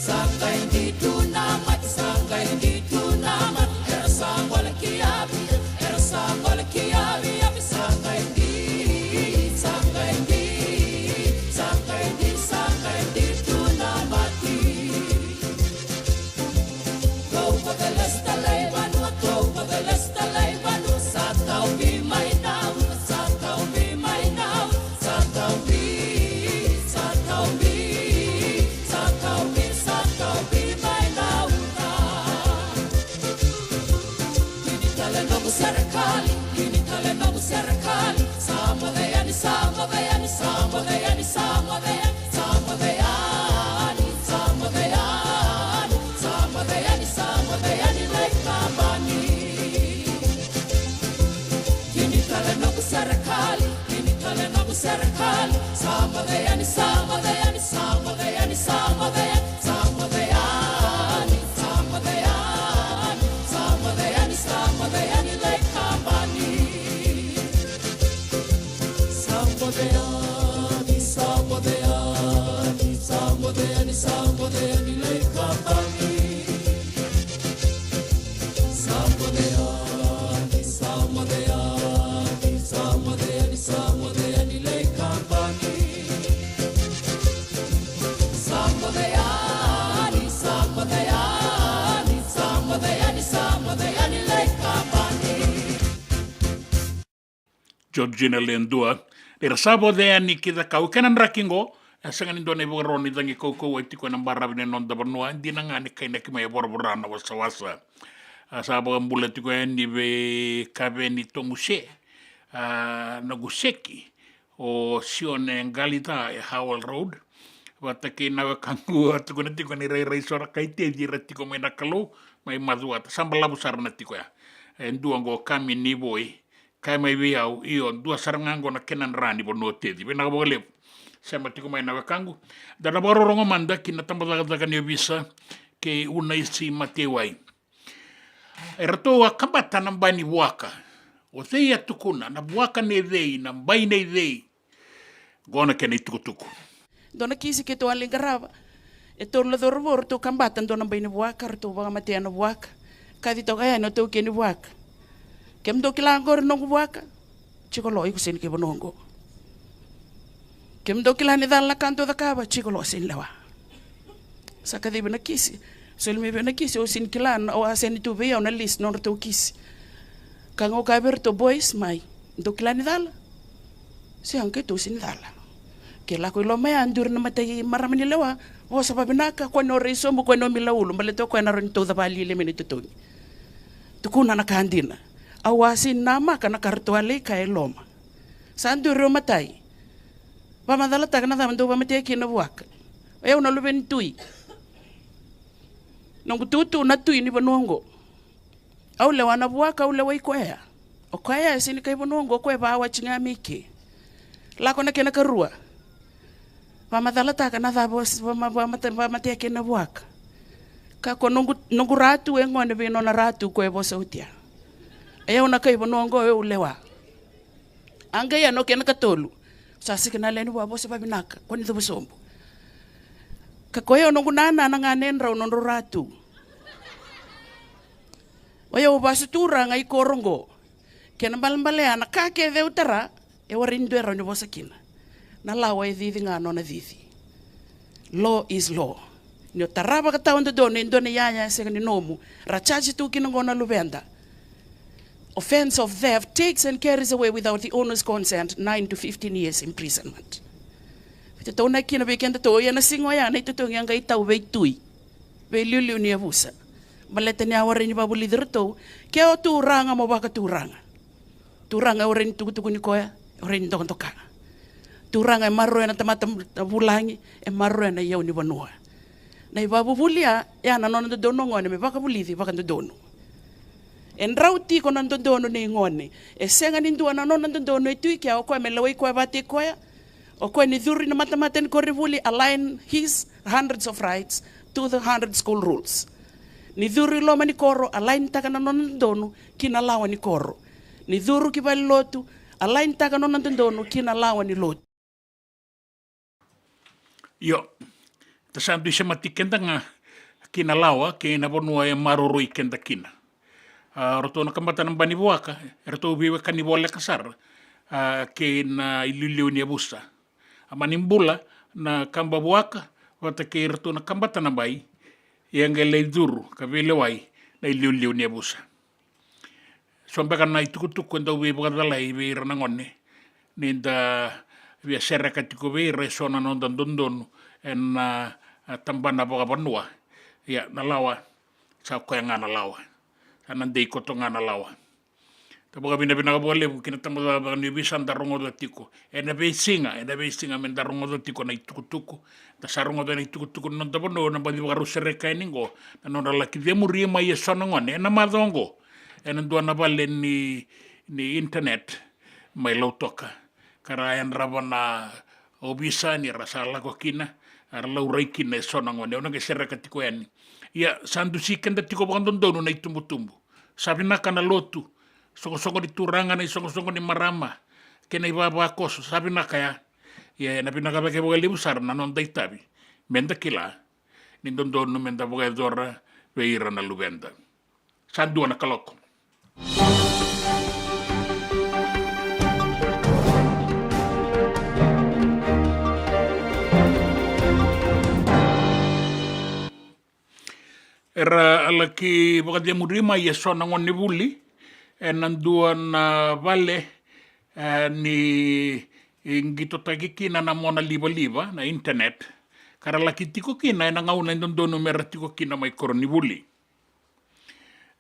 Sa qai ni tu na mate, sa qai ni tu na mate, era sa gole ki yavi, era sa gole ki yavi, yavi, sa qai ni, sa qai ni, sa qai ni, sa qai ni tu na mate. Tou vata lesu tale i vanua, tou vata lesu tale i vanua, sa tauvi mai na uca, sa tauvi mai na uca. Sa tauvi, sa tauvi, sa tauvi, sa tauvi mai na uca. Kini tale noqu serekali, kini tale noqu serekali. Sa moce yani, sa moce yani, sa moce yani, sa moce yani, sa moce yani, sa moce yani, sa moce yani, sa moce yani lai kabani. Kini tale noqu serekali, kini tale noqu serekali. Sa moce yani, sa moce yani, sa moce yani, sa moce yani, sa moce yani, sa moce yani, sa moce yani, sa moce yani lai kabani. Sa moce yani, sa moce yani, sa moce yani, sa moce yani lai kabani. Sa Georgina Ledua. Ni ra sa voce yani ki Cakau, kena draki qo, e sega ni dua na ivakaro ni cagi kaukauwa e tiko ena baravi ni noda vanua, e dina ga ni kainaki mai e voravora na wasawasa. A sa vakabula tiko yani vei Kaveni Tomuse, a, Naguseki, o Sione Galita e Howell Road, vata kei na wekaqu, a tukuna tiko ni rairai so na kai Teci era tiko mai na Kalou, mai Macuata. Sa balavu sara na tiko ya. E dua qo Kami Nivoi, kaya mai vei au, io, dua sara ga qo na kena dra ni vanua o Teci. Vinaka vakalevu. Sema tiko mai na wekaqu. Da na vakarorogo mada ki na tabacakacaka ni ovisa kei Unaisi Mateiwai. E ratou a kabata na bai ni vuaka. O cei a tukuna, na vuaka nei cei, na bai nei cei? Qo na kena itukutuku. Dua na kisi keitou a lai qarava. E tolu na cauravou ratou kabata dua na bai ni vuaka, ratou vakamatea na vuaka. Kaci toka yani o taukei ni vuaka. Kemudou kila qori noqu vuaka? Jiko lo, iko sega ni kai vanua oqo. Kemudou kila ni cala na ka dou cakava? Jiko lo, sega ni lewa. Sa kacivi na kisi. Soli mai vei au na kisi, au sega ni kila, au a sega ni tu vei au na list nodratou kisi. Ka qo kaya vei iratou, boys, mai. Dou kila ni cala? Sega, keitou sega ni cala. Ke lako i loma ya, duri na matai marama ni lewa, vosa vavinaka, kua ni o rai sobu, kua ni o mila ulu, baleta o koya na rawa ni tauca vakalialia mai na itotogi. Tukuna na ka dina. Au a sega ni namaka na ka ratou a lai kaya e loma. Sa duri o matai. Vakamacalataka na cava dou vakamatea kina na vuaka. O yau na luve ni tui. Noqu tutu na tui ni vanua oqo. Au lewa na vuaka, au lewai koya. O koya e sega ni kai vanua oqo, o koya e vawati ga mai ke. Lako na kena karua. Vakamacalataka na cava o s-, vama-, vamate-, vamatea kina na vuaka. Ka ko noqu, noqu ratu e gone vei nona ratu ko e vosa oti ya. E au na kai vanua oqo, e au lewa. A qai ya na kena katolu. Sa sega na lewe ni vua, vosa vavinaka, ko ni cuva sobu. Ka ko yau noqu nana na ganedrau nodrau ratu. O yau vasu turaga i koro oqo. Kena balebale ya na ka kece au tara, e warai ni dua e rawa ni vosa kina. Na lawa e cici ga nona cici. Law is law. Ni o tara vakatawadodonu e dua na iyaya e sega ni nomu, ra charge tu kina oqo na luveda. Offence of theft takes and carries away without the owner's consent nine to fifteen years imprisonment. Veitataunaki kina vei kedatou, ia na siga oya na itotogi a qai tau veitui, veiliuliu ni yavusa. Baleta ni a warai ni vakavulici iratou, ke o turaga mo vakaturaga. Turaga e warai ni tukutukuni koya, e warai ni dokadoka. Turaga e maroroya na tamata vulagi, e maroroya na iyau ni vanua. Na ivakavuvuli ya, ya na nona dodonu o gone me vakavulici vakadodonu. E drau tiko na dodonu nei gone. E sega ni dua na nona dodonu e tu i kea, o koya me lewai koya vakataki koya. O koya ni curu i na matamata ni koronivuli, align his hundreds of rights to the hundred school rules. Ni curu i loma ni koro, align taka na nona dodonu ki na lawa ni koro. Ni curu ki valenilotu, align taka na nona dodonu ki na lawa ni lotu. Io, da sa dui semati keda ga ki na lawa kei na vanua e maroroi keda kina. A, o ratou na kabata na bai ni vuaka, e ratou veiwekani voleka sara, a, kei na iliuliu ni yavusa. A mani bula na kaba vuaka vata kei iratou na kabata na bai, ia qai lai curu ka veilewai na iliuliu ni yavusa. So beka na itukutuku e dau veivakacalai vei ira na gone ni da via sereka tiko vei ira e so na noda dodonu ena, a, tabana vakavanua. Ia na lawa, sa koya ga na lawa. Sa na dei koto ga na lawa. Da vakavinavinaka vakalevu ki na tabacakacaka ni ovisa da rogoca tiko. Ena veisiga, ena veisiga me da rogoca tiko na itukutuku. Da sa rogoca na itukutuku ni noda vanua, na baci vakarau sereka yani qo. Na nodra laki cemuri mai e so na gone. Ena macawa qo. Ena dua na vale ni, ni internet. Mai Lautoka. Ka ra yadrava na ovisa ni ra sa lako kina. A ra laurai kina e so na gone. Au na qai sereka tiko yani. Ia, sa dusi keda tiko vakadodonu na itubutubu. Sa vinaka na lotu, soqosoqo ni turaga, na isoqosoqo ni marama, kei na ivavakoso, sa vinaka ya. Ia ena vinaka cake vakalevu sara na noda itavi me da kila ni dodonu me da vakayacora vei ira na luveda. Sa dua na kaloko. Era laki vakacemuri mai e so na gonevuli ena dua na vale e, ni qitotaki kina na mona livaliva, na internet, ka ra laki tiko kina ena gauna e dodonu me ra tiko kina mai koronivuli.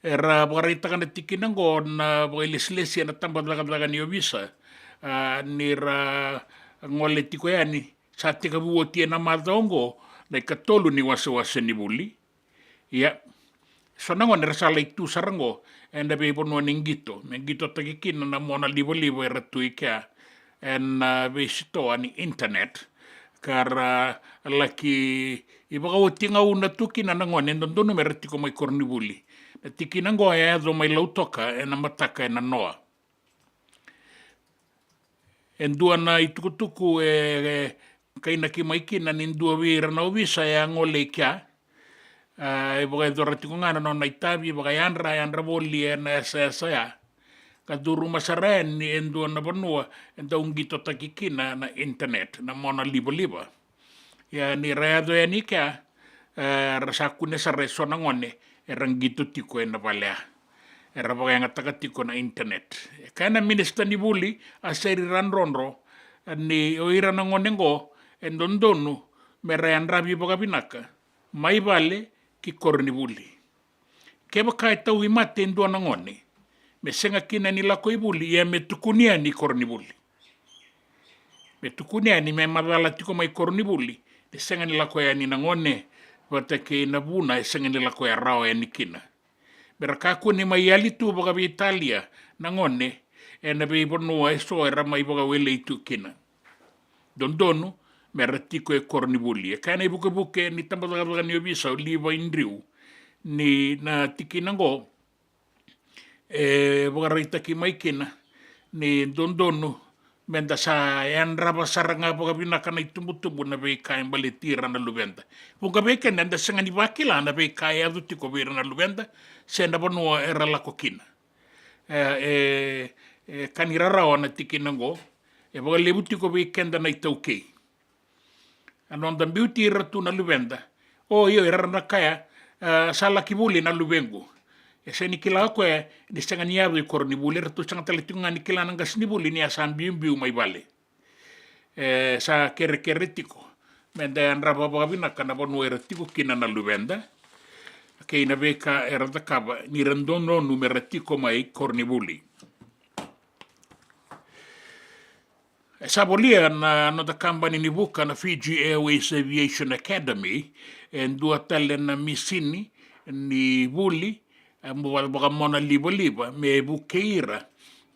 Era vakaraitaka na tikina oqo na vakailesilesi ena tabacakacaka ni ovisa, a, ni ra gole tiko yani, sa tekivu oti ena macawa oqo na ikatolu ni wasewase ni vuli. Ia, so na gone era sa lai tu sara oqo ena veivanua ni qito, me qitotaki kina na mona livaliva era tu i kea ena, a, veisitoa ni internet. Ka ra laki ivakaoti gauna tu kina na gone e dodonu me ra tiko mai koronivuli. Na tikina oqo e yaco mai Lautoka ena mataka e nanoa. E dua na itukutuku e, e kainaki mai kina ni dua vei ira na ovisa e a gole i kea. A, e vakayacora tiko ga na nona itavi, vakayadra, yadra voli ena yasayasa ya. Ka curuma sara yani e dua na vanua e dau qitotaki kina na internet, na mona livaliva. Ia ni ra yaco yani i kea, e, ra sa kune sara e so na gone era qito tiko ena vale ya. Era vakayagataka tiko na internet. E kaya na minisita ni vuli, a Seri Radrodro, ni o ira na gone oqo e dodonu me ra yadravi vakavinaka mai vale ki koronivuli. Kevaka e tauvimate e dua na gone, me sega kina ni lako i vuli, ia me tukuni yani i koronivuli. Me tukuni yani me macala tiko mai koronivuli, ni sega ni lako yani na gone, vata kei na vuna e sega ni lako rawa yani kina. Me ra kakua ni mai yali tu vakaveitalia na gone ena veivanua e so era mai vakawelei tu kina. Dodonu me ra tiko e koronivuli. E kaya na ivukevuke ni tabacakacaka ni ovisa o Levi Drew, ni na tikina oqo e vakaraitaki mai kina ni dodonu me da sa yadrava sara ga vakavinaka na itubutubu na veika e baleti ira na luveda. Vuqa vei keda eda sega ni vakila na veika e yaco tiko vei ira na luveda se na vanua era lako kina. E, e, e ka ni rarawa na tikina oqo, e vakalevu tiko vei keda na iTaukei. A noda biuti ira tu na luveda. O io, era na kaya, e, sa laki vuli na luvequ. E sega ni kila o koya ni sega ni yaco i koronivuli, eratou sega tale tiko ga ni kila na qasenivuli ni a sa biubiu mai vale. E sa kerekere tiko me da yadrava vakavinaka na vanua era tiko kina na luveda kei na veika era cakava ni ra dodonu me ra tiko mai koronivuli. E sa volia na noda kabani ni vuka na Fiji Airways Aviation Academy e dua tale na misini ni vuli, e, mo-, vakamona livaliva me vukei ira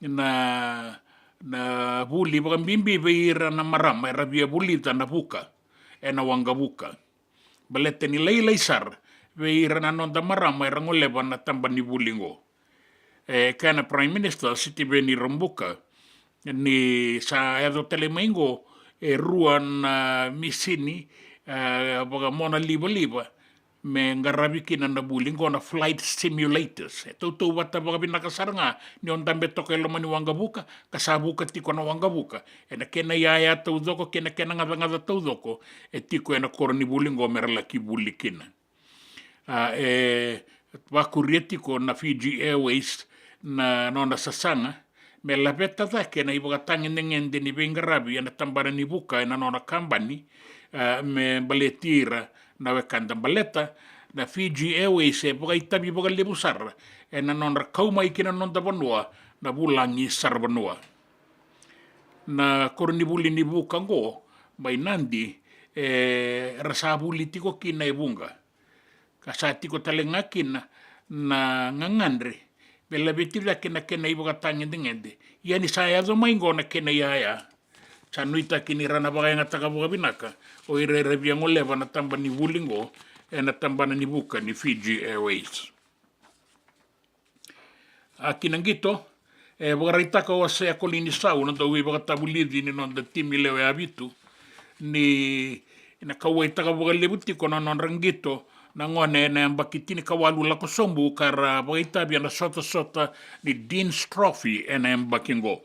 na, na vuli vakabibi vei ira na marama era via vulica na vuka ena waqavuka. Baleta ni lailai sara vei ira na noda marama era goleva na tabana ni vuli oqo. E kaya na Prime Minister Sitiveni Rabuka ni sa yaco tale mai oqo e rua na misini, e, vakamona livaliva me qaravi kina na vuli oqo, na flight simulators. E tautauvata vakavinaka sara ga ni o dabe toka e loma ni waqavuka ka sa vuka tiko na waqavuka ena kena iyaya taucoko kei na kena gacagaca taucoko e tiko ena koronivuli oqo me ra laki vuli kina. A, e vakuria tiko na Fiji Airways na nona sasaga me laveta cake na ivakatagedegede ni veiqaravi ena tabana ni vuka ena nona kabani, a, me baleti ira na wekada. Baleta na Fiji Airways e vakaitavi vakalevu sara ena nodra kau mai ki na noda vanua na vulagi saravanua. Na koronivuli ni vuka oqo mai Nadi, e, era sa vuli tiko kina e vuqa. Ka sa tiko tale ga kina na gagadre me laveti cake na kena ivakatagedegede. Ia ni sa yaco mai oqo na kena iyaya, sa nuitaki ni ra na vakayagataka vakavinaka o ira era via goleva na tabana ni vuli oqo ena tabana ni vuka ni Fiji Airways. A, ki na qito, e vakaraitaka o Osea Kolinisau, na dauveivakatavulici ni noda timi lewe vitu, ni na kauwaitaka vakalevu tiko na nodra qito na gone ena yabaki tinikawalu lako sobu ka ra vakaitavi ena sotasota ni Dean's Trophy ena yabaki oqo.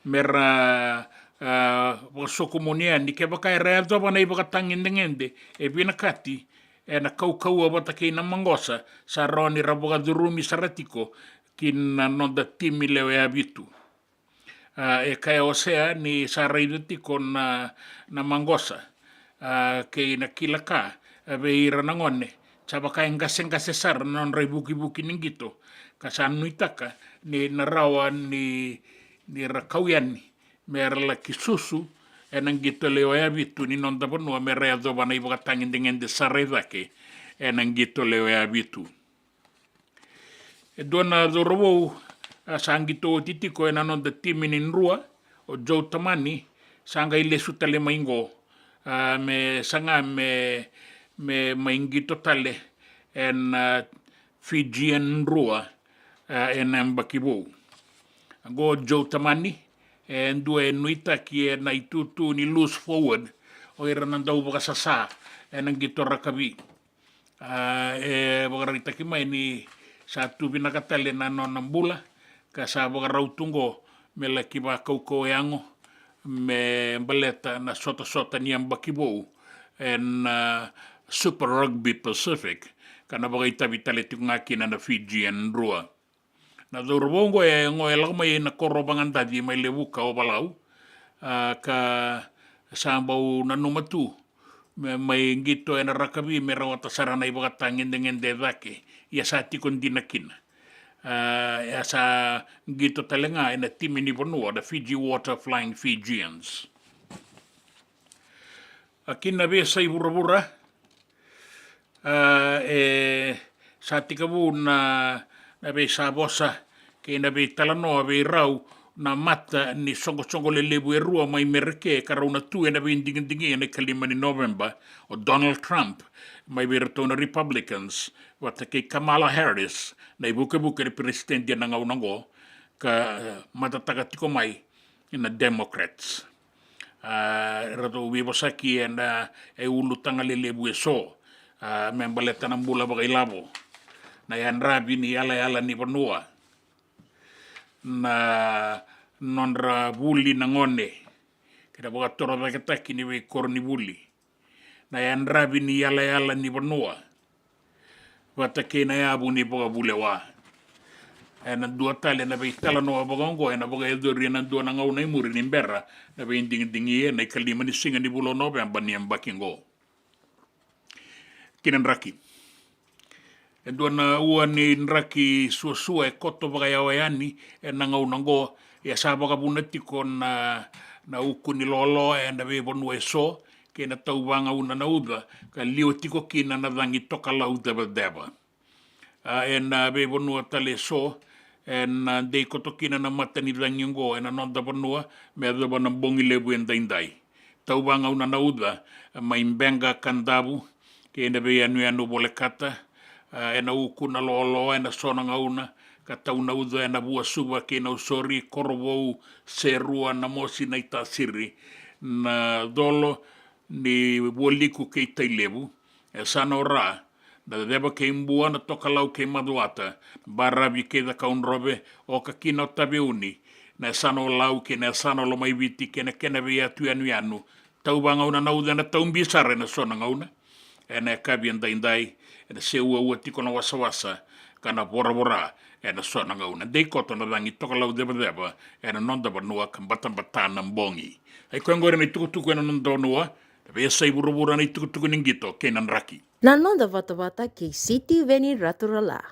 Me ra, a, vakasokomuni yani kevaka era yacova na ivakatagedegede e vinakati ena kaukauwa vata kei na maqosa sa rawa ni ra vakacurumi sara tiko ki na noda timi lewe vitu. A, e kaya o Sea ni sa raica tiko na, na maqosa, a, kei na kila ka, a, vei ira na gone. Sa vaka e qaseqase sara na nodra ivukivuki ni qito, ka sa nuitaka ni na rawa ni, ni ra kau yani me ra laki susu ena qito lewe ya vitu ni noda vanua me ra yacova na ivakatagedegede sara e cake ena qito lewe ya vitu. E dua na cauravou, a, sa qito oti tiko ena noda timi ni Drua, o Joe Tamani, sa qai lesu tale mai qo, a, me saga me, me mai qito tale ena, a, Fijian Drua, a, ena yabaki vou. Qo o Joe Tamani e dua e nuitaki ena itutu ni Lose Forward, o ira na dau vakasasa ena qito rakavi. A, e vakaraitaki mai ni sa tu vinaka tale na nona bula, ka sa vakarau tu qo me laki vakaukauwa yago me baleta na sotasota ni yabaki vou ena, a, Super Rugby Pacific, ka na vakaitavi tale tiko ga kina na Fijian Drua. Na cauravou oqo e, oqo e lako mai na koro o Vagadaci mai Levuka, o Valau, a, ka sa bau nanuma tu me mai qito ena rakavi me rawata sara na ivakatagedegede e cake, ia sa tiko dina kina. A, ia sa qito tale ga ena timi ni vanua, the Fiji Water Flying Fijians. A, kina veiyasai vuravura, a, e sa tekivu na, na veisavosa kei na veitalanoa vei rau na mata ni soqosoqo lelevu e rua mai Merika, ka rau na tu ena veidigidigi ena ikalima ni Noveba, o Donald Trump mai vei iratou na Republicans vata kei Kamala Harris, na ivukevuke ni peresitedi ena gauna oqo, ka, e, matataka tiko mai na Democrats. A, eratou veivosaki ena, e, ulutaga lelevu e so, a, me baleta na bula vakailavo, na yadravi ni yalayala ni vanua, na nodra vuli na gone kei na vakatorocaketaki ni veikoronivuli, na yadravi ni yalayala ni vanua, vata kei na yavu ni vakavulewa. Ena dua tale na veitalanoa vakaoqo ena vakayacori ena dua na gauna i muri ni bera na veidigidigi ena ikalima ni siga ni vula o Noveba ni yabaki oqo. Kina draki. E dua na ua ni draki suasua e koto vakayawa yani ena gauna oqo, ia sa vakavuna tiko na, na uku ni loaloa ena veivanua e so, kei na tauvagauna na uca, ka liwa tiko kina na cagi tokalau cevaceva. A, ena veivanua tale e so, ena dei koto kina na mata ni cagi oqo ena noda vanua me yacova na bogi levu edaidai. Tauvagauna na uca mai Beqa, Kadavu, kei na veiyanuyanu volekata, a, ena uku na loaloa ena so na gauna, ka tau na uca ena Vuasuva kei Nausori, Korovou, Serua, Namosi, Naitasiri, na colo ni Vualiku kei Tailevu, e yasana o Ra, na Ceva kei Bua, na Tokalau kei Macuata, na Baravi kei Cakaudrove, oka kina o Taveuni, na yasana o Lau kei na yasana o Lomaiviti kei na kena veiyatu yanuyanu. Tauvagauna na uca ena tau bi sara ena so na gauna, ena yakavi edaidai, ena se uaua tiko na wasawasa ka na voravora ena so na gauna. Dei koto na cagi tokalau cevaceva ena noda vanua ka batabata na bogi. Ai koya oqori na itukutuku ena noda vanua, na veiyasai vuravura, na itukutuku ni qito kei na draki. Na noda vatavata kei Sitiveni Raturala.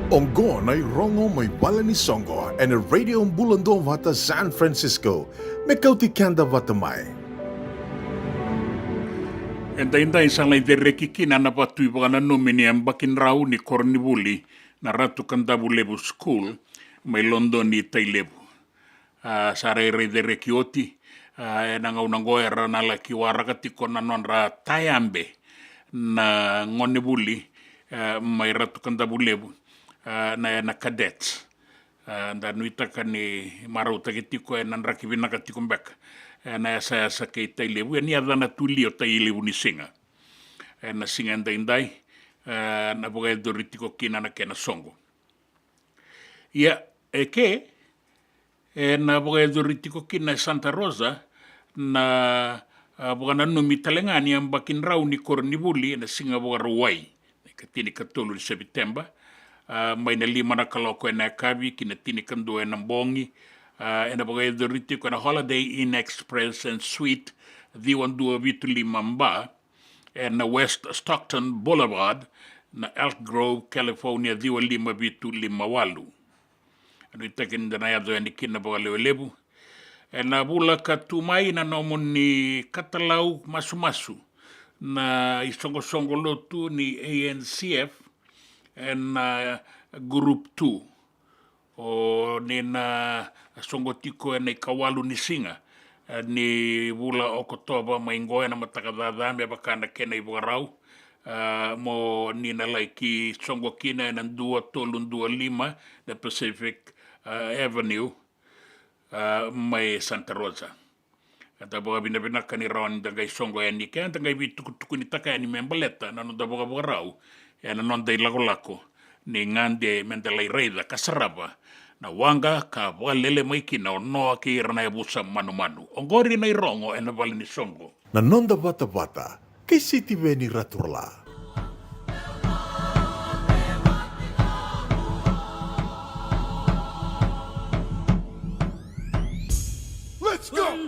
Oqo na irogo mai vale ni soqo ena Radio Bula Duavata San Francisco, me kauti keda vata mai. Edaidai sa lai cereki kina na vatu ivakananumi ni yabaki drau ni koronivuli na Ratu Kadavulevu School mai Lodoni, Tailevu. A, sa rairai cereki oti, a, ena gauna oqo era na laki waraka tiko na nodra tayabe na gonevuli, a, mai Ratu Kadavulevu, a, na, na cadets. A, da nuitaka ni marautaki tiko ena draki vinaka tiko beka ena yasayasa kei Tailevu, ena yacana tu li o Tailevu-ni-siga. Ena siga edaidai, a, na vakayacori tiko kina na kena soqo. Ia, eke, ena vakayacori tiko kina e Santa Rosa na, a, vakananumi tale ga ni yabaki drau ni koronivuli ena siga Vakarauwai, na ikatinikatolu ni Seviteba, a, mai na lima na kaloko ena yakavi ki na tinikadua ena bogi, a, ena vakayacori tiko ena Holiday Inn Express and Suite ciwa dua vitu lima Bar, ena West Stockton Boulevard, na Elk Grove, California, ciwa lima vitu lima walu. Nuitaki ni da na yaco yani kina vakalewelevu ena vula ka tu mai na nomuni katalau masumasu na isoqosoqo lotu ni A N C F ena Group two. O ni na soqo tiko ena ikawalu ni siga, e, ni vula Okotova mai qo ena mataka caca me vaka na kena ivakarau, e, mo ni na laki soqo kina ena dua tolu dua lima na Pacific, e, Avenue, e, mai Santa Rosa. Eda vakavinavinaka ni rawa ni da qai soqo yani ke da qai veitukutukunitaka yani me baleta na noda vakavakarau ena noda ilakolako ni gade me da lai raica ka sarava na waqa ka vakalele mai kina o Noa kei ira na yavusa manumanu. Oqori na irogo ena vale ni soqo. Na noda vatavata kei Sitiveni Raturala. Let's go!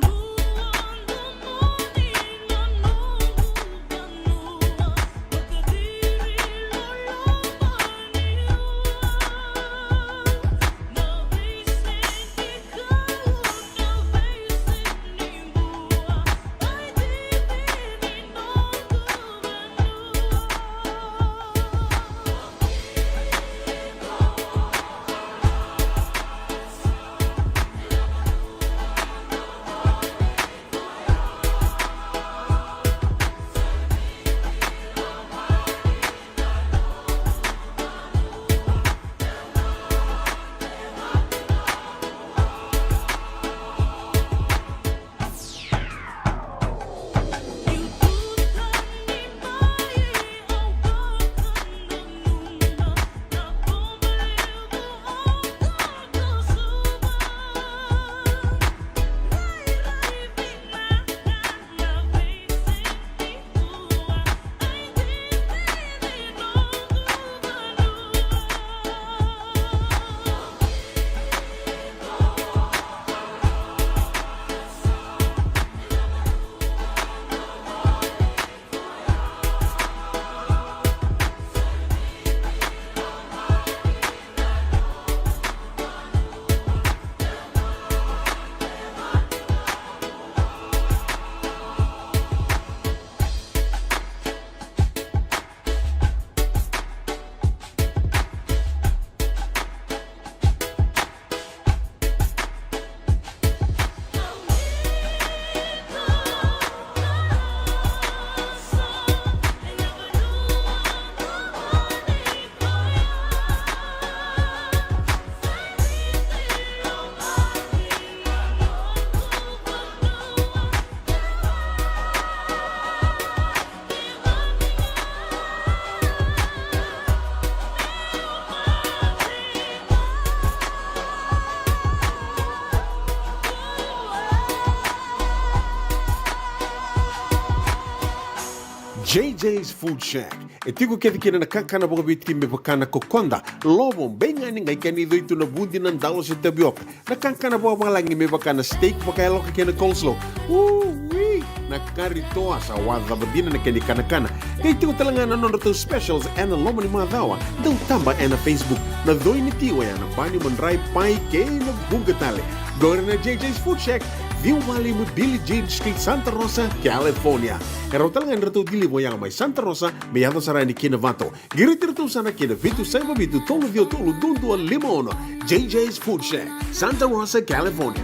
J J's Food Shack. E tiko kece kina na kakana vakaviti me vaka na kokoda, lovo, beigani, qai kena icoi tu na vudi, na dalo se tavioka. Na kakana vakavalagi me vaka na steak, vakayaloka kei na coleslaw. Ui! Na kari toa sa wacava dina na kena ikanakana. Kei tiko tale ga na nodratou specials ena loma ni macawa. Dau taba ena Facebook. Na coi ni ti oya na bani, madrai, pai kei na buqa tale. Qori na J J's Food Shack, ciwa walu lima Billie Jean Street, Santa Rosa, California. E rau tale ga ni ratou deliver oya mai Santa Rosa me yaco sara yani ki Navato. Qiriti iratou sara ki na vitu saiva vitu tolu ciwa tolu dua dua lima ono. J J's Food Shack, Santa Rosa, California.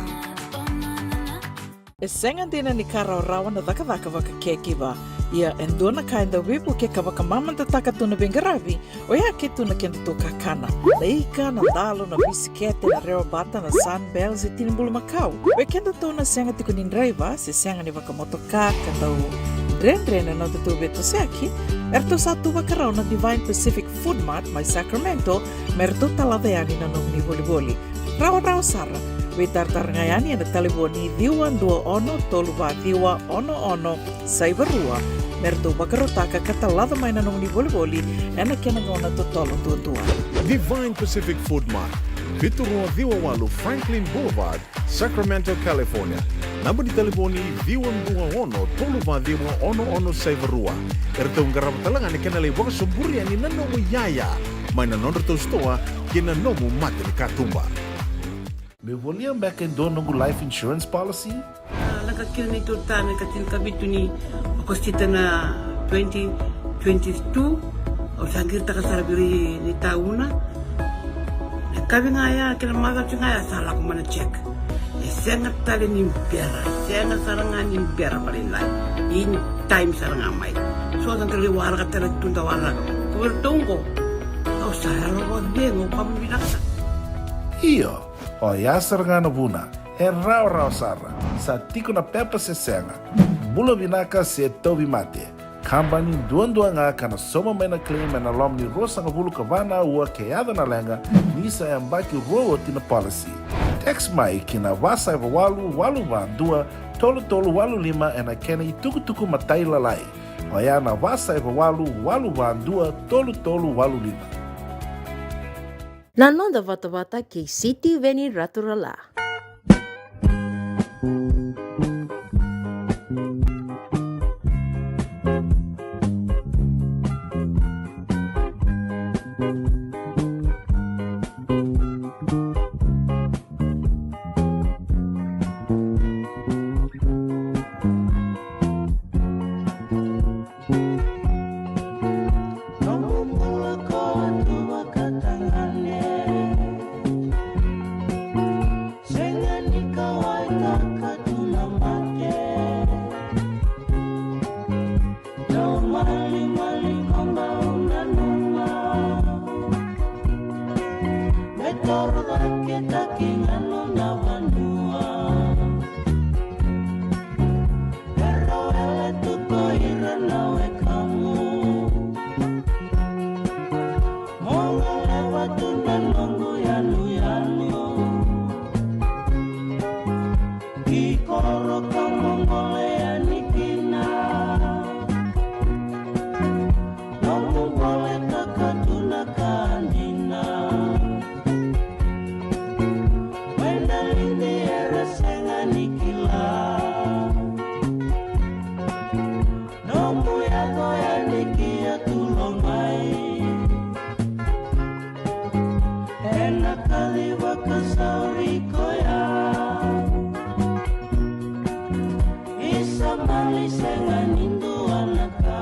E sega dina ni ka rawarawa na cakacaka vaka caregiver. Ia e dua na ka e dau veivukei ka vakamamadataka tu na veiqaravi, oya ke tu na kedatou kakana. Na ika, na dalo, na bisikete, na rewa bata, na Sunbell se tini bulumakau. Vei kedatou na sega tiko ni draiva se sega ni vakamotoka ka dau dredre na nodatou veitosoyaki, eratou sa tu vakarau na Divine Pacific Food Mart mai Sacramento me ratou talaca yani na nomuni volivoli. Rawarawa sara. Veitaratara ga yani ena talevoni ciwa dua ono tolu va ciwa ono ono saiva rua me ratou vakarautaka ka talaca mai na nomuni volivoli ena kena gauna totolo duadua. Divine Pacific Food Mart, vitu rua ciwa walu Franklin Boulevard, Sacramento, California. Naba ni talevoni ciwa dua ono tolu va ciwa ono ono saiva rua. Eratou qarava tale ga na kena lai vakasoburi yani na nomu iyaya mai na nodratou sitoa ki na nomu mata ni katuba. Meu volia beka e dua noqu life insurance policy? A, lako kina neitou tane ka tinikavitu ni Okosita na twenty twenty-two. Au sa qiritaka sara vei ira ni tauna. Na kavi ga ya kei na macawa ga ya sa lako mai na check. E sega tale ni bera, sega sara ga ni bera vakalailai. In time sara ga mai. So sa qai waraka tale tu da waraka. Ko vei ratou qo. Au sa yalo vakacegu, au kama vinaka sara. Io. Oya sara ga na vuna, e rawarawa sara, sa tiko na pepa se sega. Bula vinaka se tauvimate. Kabani duadua ga ka na sauma mai na claim ena loma ni ruasagavulu ka va na aua ke yaco na leqa, ni sa yabaki rua oti na policy. Text mai ki na va saiva walu walu va dua tolu tolu walu lima ena kena itukutuku matailalai. Oya na va saiva walu walu va dua tolu tolu walu lima. Na noda vatavata kei Sitiveni Raturala. Nomu bula ko a tu vakatagane. Sega ni kauwaitaka tu na mate. Dau malimali ko bau nanuma. Me toro cake taki ga nona vanua. Pero ele tu ko ira na wekamu. Mo goleva tu na noqu yanuyanu. Ki koro ka mo gole yani kina. Nomu gole ka ka tu na ka dina. Mai na lidi era sega ni kila. Nomu yaco yani ki a tulo mai. Ena kaci vakasauri koya. Isa mani sega ni dua na ka.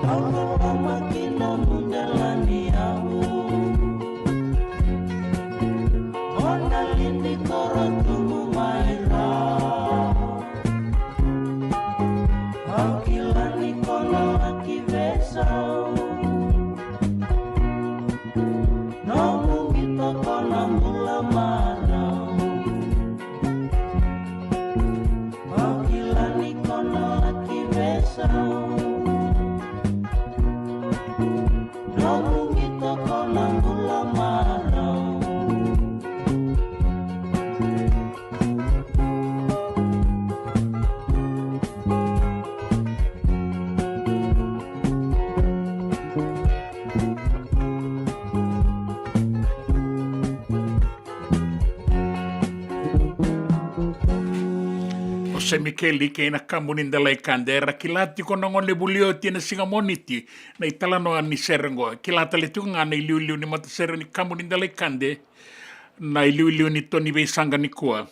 Au loloma ki nomu delaniyavu. O na lidi koro tubu mai ra. Au kila ni ko na laki veisau. Nomu qito ko Jose Mikeli kei na Kabu ni Delaikade, era kila tiko na gone vuli oti ena siga Moniti na italanoa ni sere oqo. Kila tale tiko ga na iliuliu ni matasere ni Kabu ni Delaikade, na iliuliu ni Toni Veisaqa nikua.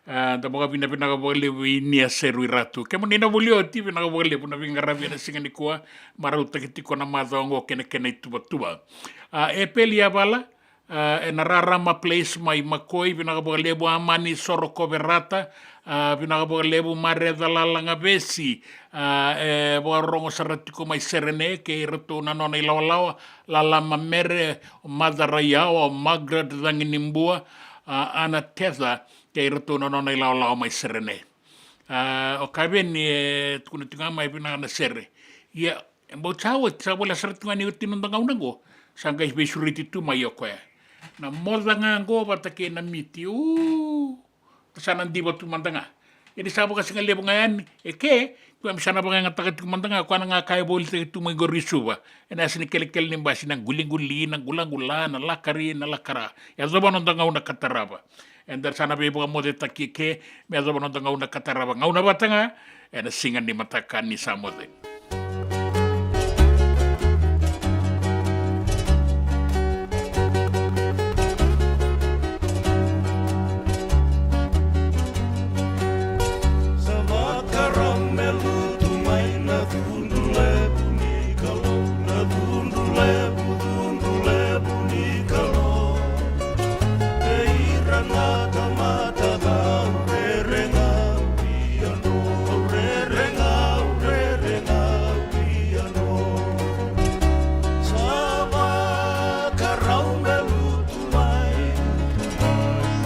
A, da vakavinavinaka vakalevu i Nia Seru i Ratu. Kemuni na vuli oti, vinaka vakalevu na veiqaravi ena siga nikua, marautaki tiko na macawa oqo kei na kena ituvatuva. A, Epeli Yavala, a, ena Rarama Place mai Makoi, vinaka vakalevu. Amani Sorokoverata, a, vinaka vakalevu. Mareca Lalagavesi, a, e vakarorogo sara tiko mai Serene, kei iratou na nona ilawalawa, Lala Mamere, o Maca Raiyawa, o Margaret Caginibua, a, Ana Tetha, kei iratou na nona ilawalawa mai Serene. A, o Kaveni e tukuna tiko ga mai vinaka na sere. Ia, e bau sa oti, sa voleka sara tu ga ni oti noda gauna oqo. Sa qai veisureti tu mai o koya. Na moca ga oqo vata kei na miti, u, sa na diva tu mada ga. Ia ni sa vakasigalevu ga yani, e ke, keimami sa na vakayagataka tiko mada ga, koya na ga ka e volitaki tu mai qori i Suva. Ena yasa ni kelekele ni basi, na quliquli, na qulaqula, na lakari, na lakara. Yacova noda gauna ka tarava. Eda sa na veivakamocetaki ke, me yacova noda gauna ka tarava. Gauna vata ga, ena siga ni mataka ni sa moce. Sa vakarau me lutu mai na cudru levu ni Kalou, na cudru levu, cudru levu ni Kalou. Vei ira na tamata cau rere ga au via no, rere ga au, rere ga au via no. Sa vakarau me lutu mai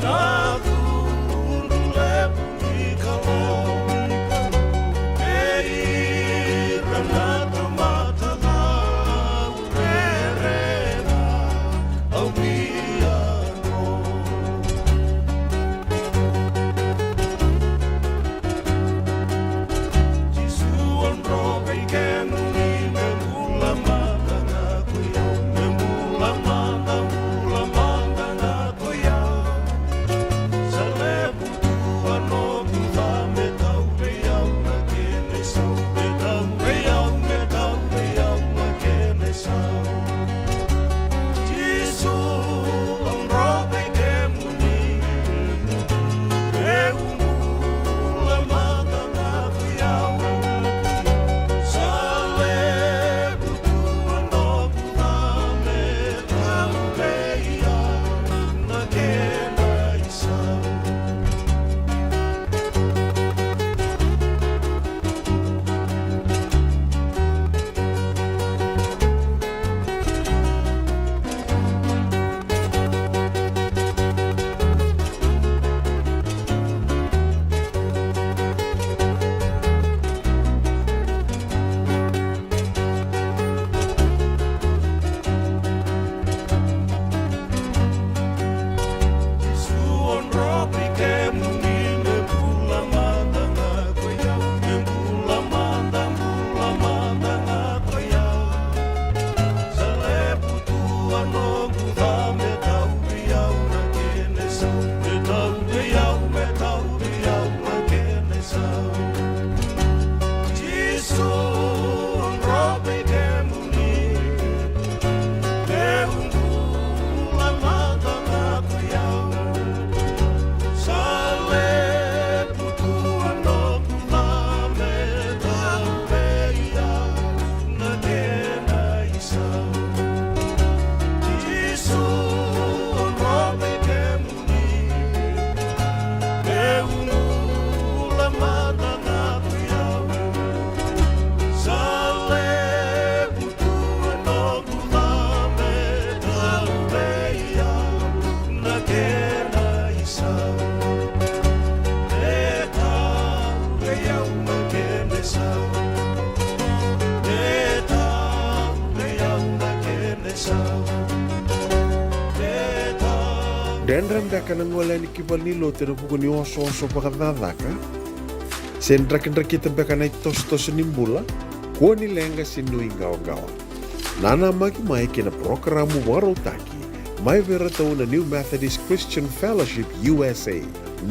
na cudru levu ni Kalou. Vei ira na tamata cau rere ga au via no. Jisu, au dro vei kemuni me bula mada ga ko i au, me bula mada, bula mada ga ko i au. Sa levu tu a noqu ca me tau vei au na kena isau, me tau vei au, me tau vei au na kena isau. Jisu, au dro vei kemuni, meu bula mada ga ko i au. Sa levu tu a noqu ca me tau vei au na kena isau. Jisu, au dro vei kemuni, meu bula mada ga ko i au. Sa levu tu a noqu ca me tau vei au na kena isau. Jisu, au dro vei kemuni, meu bula mada ga ko i au. Sa levu tu a noqu ca me tau vei au na kena isau. Me tau vei au na kena isau. Me tau vei au na kena isau. Me tau. Dredre beka na gole yani ki valenilotu ena vuku ni osooso vakacakacaka? Se drakidrakita beka na itosotoso ni bula? Kua ni leqa se nuiqawaqawa. Nanamaki mai ki na parokaramu vakarautaki mai vei iratou na New Methodist Christian Fellowship U S A,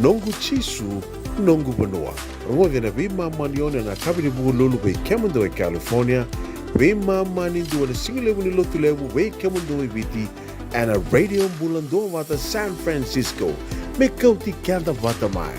Noqu Jisu Noqu vanua. Rogoci na veimama ni ono ena yakavi ni Vukelulu vei kemudou e California, veimama ni dua na sigalevu ni Lotulevu vei kemudou e Viti, ena Radio Bula Duavata San Francisco. Me kauti keda vata mai.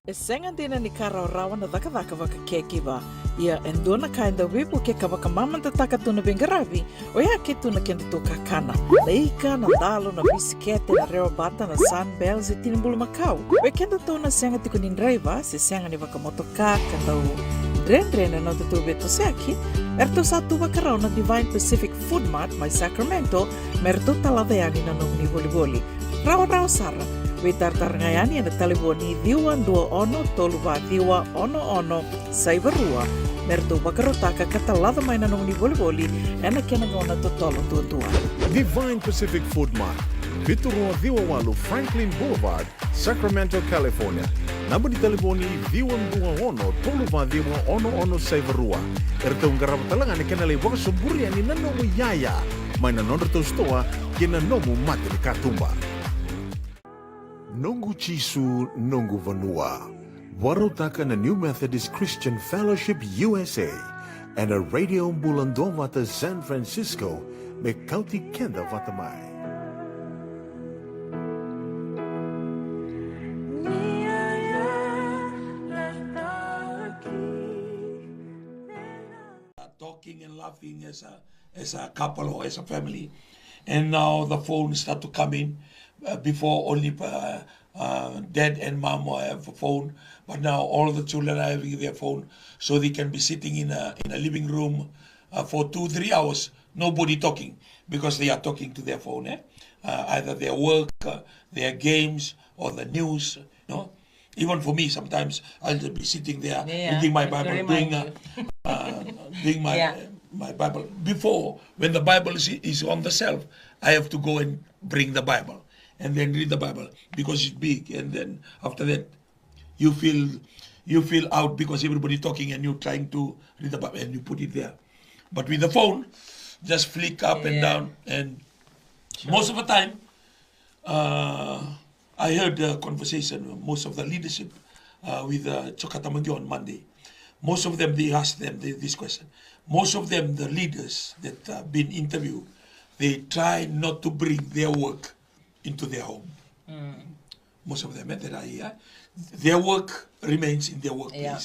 E sega dina ni ka rawarawa na cakacaka vaka caregiver. Ia e dua na ka e dau veivukei ka vakamamadataka tu na veiqaravi, oya ke tu na kedatou kakana. Na ika, na dalo, na bisikete, na rewabata, na Sunbells, e tini bulumakau. Vei kedatou na sega tiko ni draiva se sega ni vakamotoka ka dau dredre na nodatou veitosoyaki, eratou sa tu vakarau na Divine Pacific Food Mart mai Sacramento me ratou talaca yani na nomuni volivoli. Rawarawa sara. Veitaratara ga yani ena talevoni ciwa dua ono tolu va ciwa ono ono saiva rua me ratou vakarautaka ka talaca mai na nomuni volivoli ena kena gauna totolo duadua. Divine Pacific Food Mart, vitu rua ciwa walu Franklin Boulevard, Sacramento, California. Naba ni talevoni ciwa dua ono tolu va ciwa ono ono saiva rua. Eratou qarava tale ga na kena lai vakasoburi yani na nomu iyaya mai na nodratou sitoa kei na nomu mata ni katuba. Noqu Jisu, noqu vanua. Vakarautaka na New Methodist Christian Fellowship U S A ena Radio Bula Duavata San Francisco, me kauti keda vata mai. Talking and laughing as a as a couple or as a family. And now the phone start to come in. Uh, before only uh, uh, dad and mom have a phone, but now all the children are having their phone, so they can be sitting in a in a living room uh, for two three hours, nobody talking because they are talking to their phone. Eh? Uh, either their work, uh, their games, or the news. No, even for me, sometimes I'll just be sitting there yeah, reading my Bible, doing uh, uh, doing my yeah. uh, my Bible. Before, when the Bible is, is on the shelf, I have to go and bring the Bible and then read the Bible because it's big. And then after that, you feel you feel out because everybody talking and you trying to read the Bible and you put it there. But with the phone, just flick up yeah. and down, and sure. most of the time, uh, I heard a conversation, most of the leadership uh, with uh, Chokata Mangi on Monday. Most of them, they asked them the, this question. Most of them, the leaders that have been interviewed, they try not to bring their work into their home. Mm. Most of them eh, that are here, their work remains in their workplace. Yeah.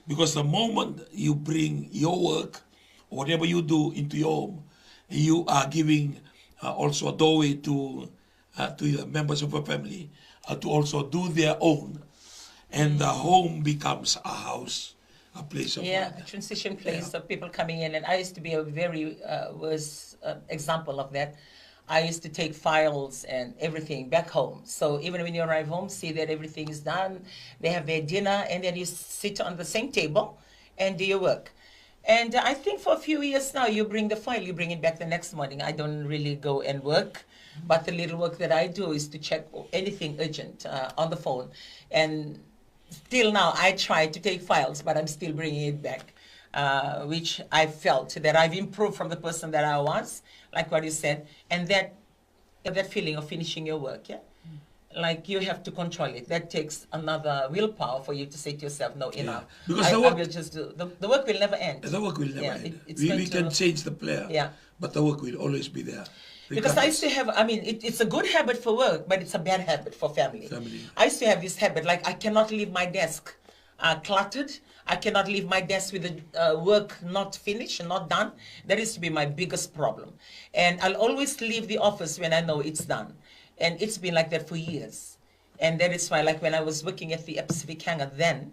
Because the moment you bring your work, whatever you do into your home, you are giving uh, also a doorway to uh, to the members of a family uh, to also do their own, and the home becomes a house, a place of yeah, work. A transition place yeah. of people coming in. And I used to be a very uh, worse uh, example of that. I used to take files and everything back home. So even when you arrive home, see that everything is done. They have their dinner, and then you sit on the same table and do your work. And I think for a few years now, you bring the file, you bring it back the next morning. I don't really go and work, but the little work that I do is to check anything urgent uh, on the phone. And till now, I try to take files, but I'm still bringing it back, uh, which I felt that I've improved from the person that I was, like what you said, and that that feeling of finishing your work, yeah. Like you have to control it. That takes another willpower for you to say to yourself, "No, enough. Yeah. Because I, the work, I will just do the, the work will never end. The work will never yeah, end. It, we, we can to, change the player, yeah. but the work will always be there. Because I used to have, I mean, it, it's a good habit for work, but it's a bad habit for family. family. I used to have this habit, like I cannot leave my desk uh, cluttered. I cannot leave my desk with the uh, work not finished, not done. That used to be my biggest problem. And I'll always leave the office when I know it's done. And it's been like that for years. And that is why, like when I was working at the Pacific Hangar then,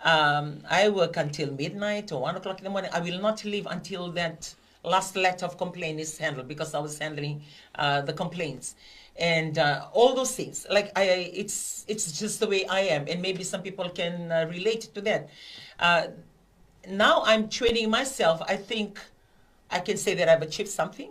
um, I work until midnight or one o'clock in the morning. I will not leave until that last letter of complaint is handled because I was handling uh, the complaints and uh, all those things. Like I, it's it's just the way I am, and maybe some people can uh, relate to that. Uh, now I'm training myself. I think I can say that I've achieved something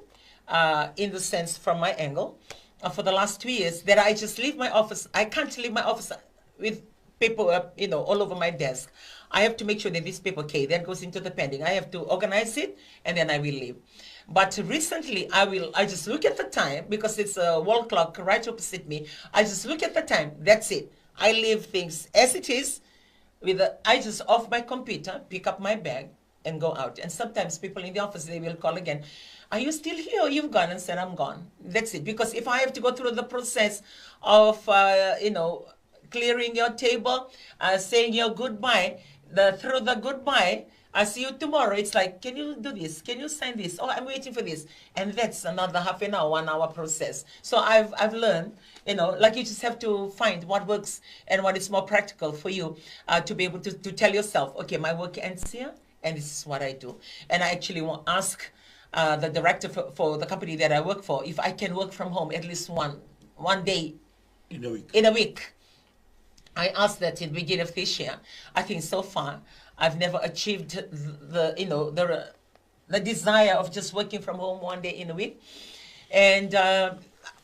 uh, in the sense from my angle. Uh, for the last two years, that I just leave my office. I can't leave my office with paper, uh, you know, all over my desk. I have to make sure that these people, okay, that goes into the pending. I have to organize it, and then I will leave. But recently, I will, I just look at the time because it's a wall clock right opposite me. I just look at the time. That's it. I leave things as it is. With the, I just off my computer, pick up my bag, and go out. And sometimes people in the office, they will call again. "Are you still here? You've gone." And said, "I'm gone." That's it. Because if I have to go through the process of, uh, you know, clearing your table, uh, saying your goodbye, the through the goodbye, "I see you tomorrow." It's like, "Can you do this? Can you sign this? Oh, I'm waiting for this." And that's another half an hour, one hour process. So I've, I've learned, you know, like, you just have to find what works and what is more practical for you, uh, to be able to, to tell yourself, "Okay, my work ends here, and this is what I do." And I actually want ask, uh, the director for, for the company that I work for if I can work from home at least one, one day in a week. In a week. I asked that in the beginning of this year. I think so far I've never achieved the, you know, the the desire of just working from home one day in a week. And, uh,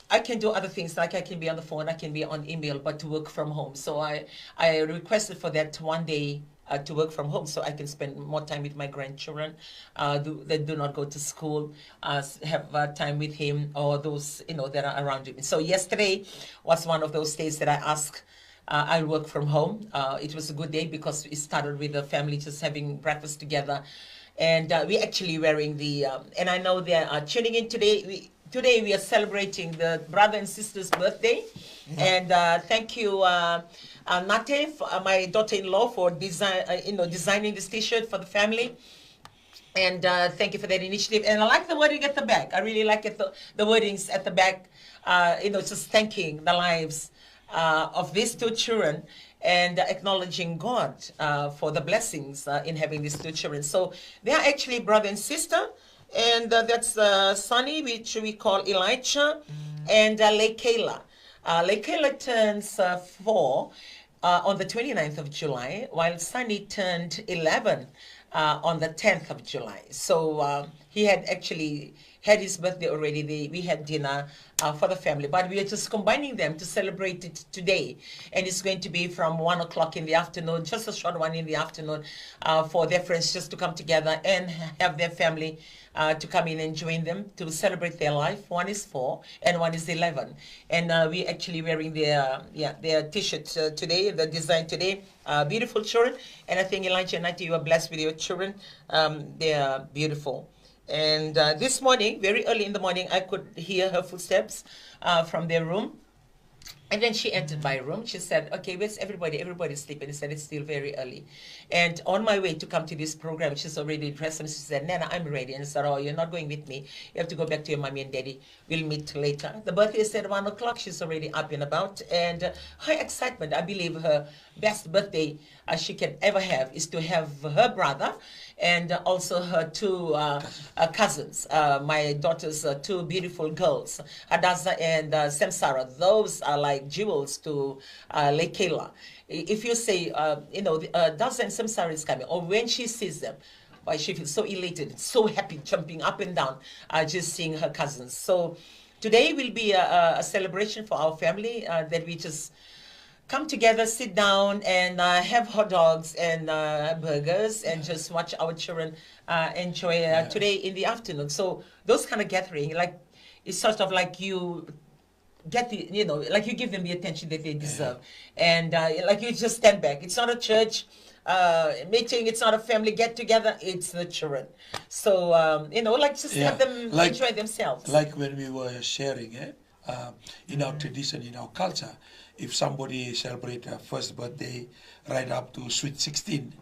I can do other things, like, I can be on the phone, I can be on email, but to work from home. So I, I requested for that one day, uh, to work from home so I can spend more time with my grandchildren, uh, do, that do not go to school, uh, s- have, uh, time with him or those, you know, that are around him. So yesterday was one of those days that I asked, uh, I work from home. Uh, it was a good day because we started with the family just having breakfast together. And, uh, we actually wearing the, um, and I know they are tuning in today. We, today we are celebrating the brother and sister's birthday. And, uh, thank you, uh, uh, Nate, for, uh, my daughter-in-law, for design, uh, you know, designing this T-shirt for the family. And, uh, thank you for that initiative. And I like the wording at the back. I really like it, the, the wordings at the back. Uh, you know, just thanking the lives, uh, of these two children and acknowledging God, uh, for the blessings, uh, in having these two children. So they are actually brother and sister. And, uh, that's, uh, Sonny, which we call Elijah, and, uh, Leikayla. Uh, Leikayla turns, uh, four, uh, on the twenty-ninth of July, while Sonny turned eleven, uh, on the tenth of July. So, uh, he had actually had his birthday already. They, we had dinner, uh, for the family, but we are just combining them to celebrate it today. And it's going to be from one o'clock in the afternoon, just a short one in the afternoon, uh, for their friends just to come together and have their family, uh, to come in and join them to celebrate their life. One is four and one is eleven. And, uh, we actually wearing their, yeah, their T-shirt, uh, today, the design today. Uh, beautiful children. And I think, Elijah and Nati, you are blessed with your children. Um, they are beautiful. And, uh, this morning, very early in the morning, I could hear her footsteps, uh, from their room. And then she entered my room. She said, "Okay, where's everybody? Everybody's sleeping." He said, "It's still very early." And on my way to come to this program, she's already dressed. And she said, "Nana, I'm ready." And I said, "Oh, you're not going with me. You have to go back to your mommy and daddy. We'll meet later." The birthday is at one o'clock. She's already up and about. And, uh, her excitement, I believe her best birthday, uh, she can ever have is to have her brother and, uh, also her two, uh, uh, cousins, uh, my daughter's, uh, two beautiful girls, Hadassah and, uh, Samsara. Those are like jewels to, uh, Leikayla. I- If you say, uh, you know, the, uh, Hadassah and Samsara is coming, or when she sees them, why she feels so elated, so happy, jumping up and down, uh, just seeing her cousins. So today will be a, a, a celebration for our family, uh, that we just come together, sit down, and, uh, have hot dogs and, uh, burgers, and just watch our children, uh, enjoy, uh, today in the afternoon. So those kind of gathering, like, it's sort of like you get the, you know, like, you give them the attention that they deserve, and, uh, like, you just stand back. It's not a church, uh, meeting. It's not a family get together. It's the children. So, um, you know, like, just have them enjoy themselves. Like when we were sharing, eh? Uh, in our tradition, in our culture, if somebody celebrate a first birthday right up to sweet sixteen,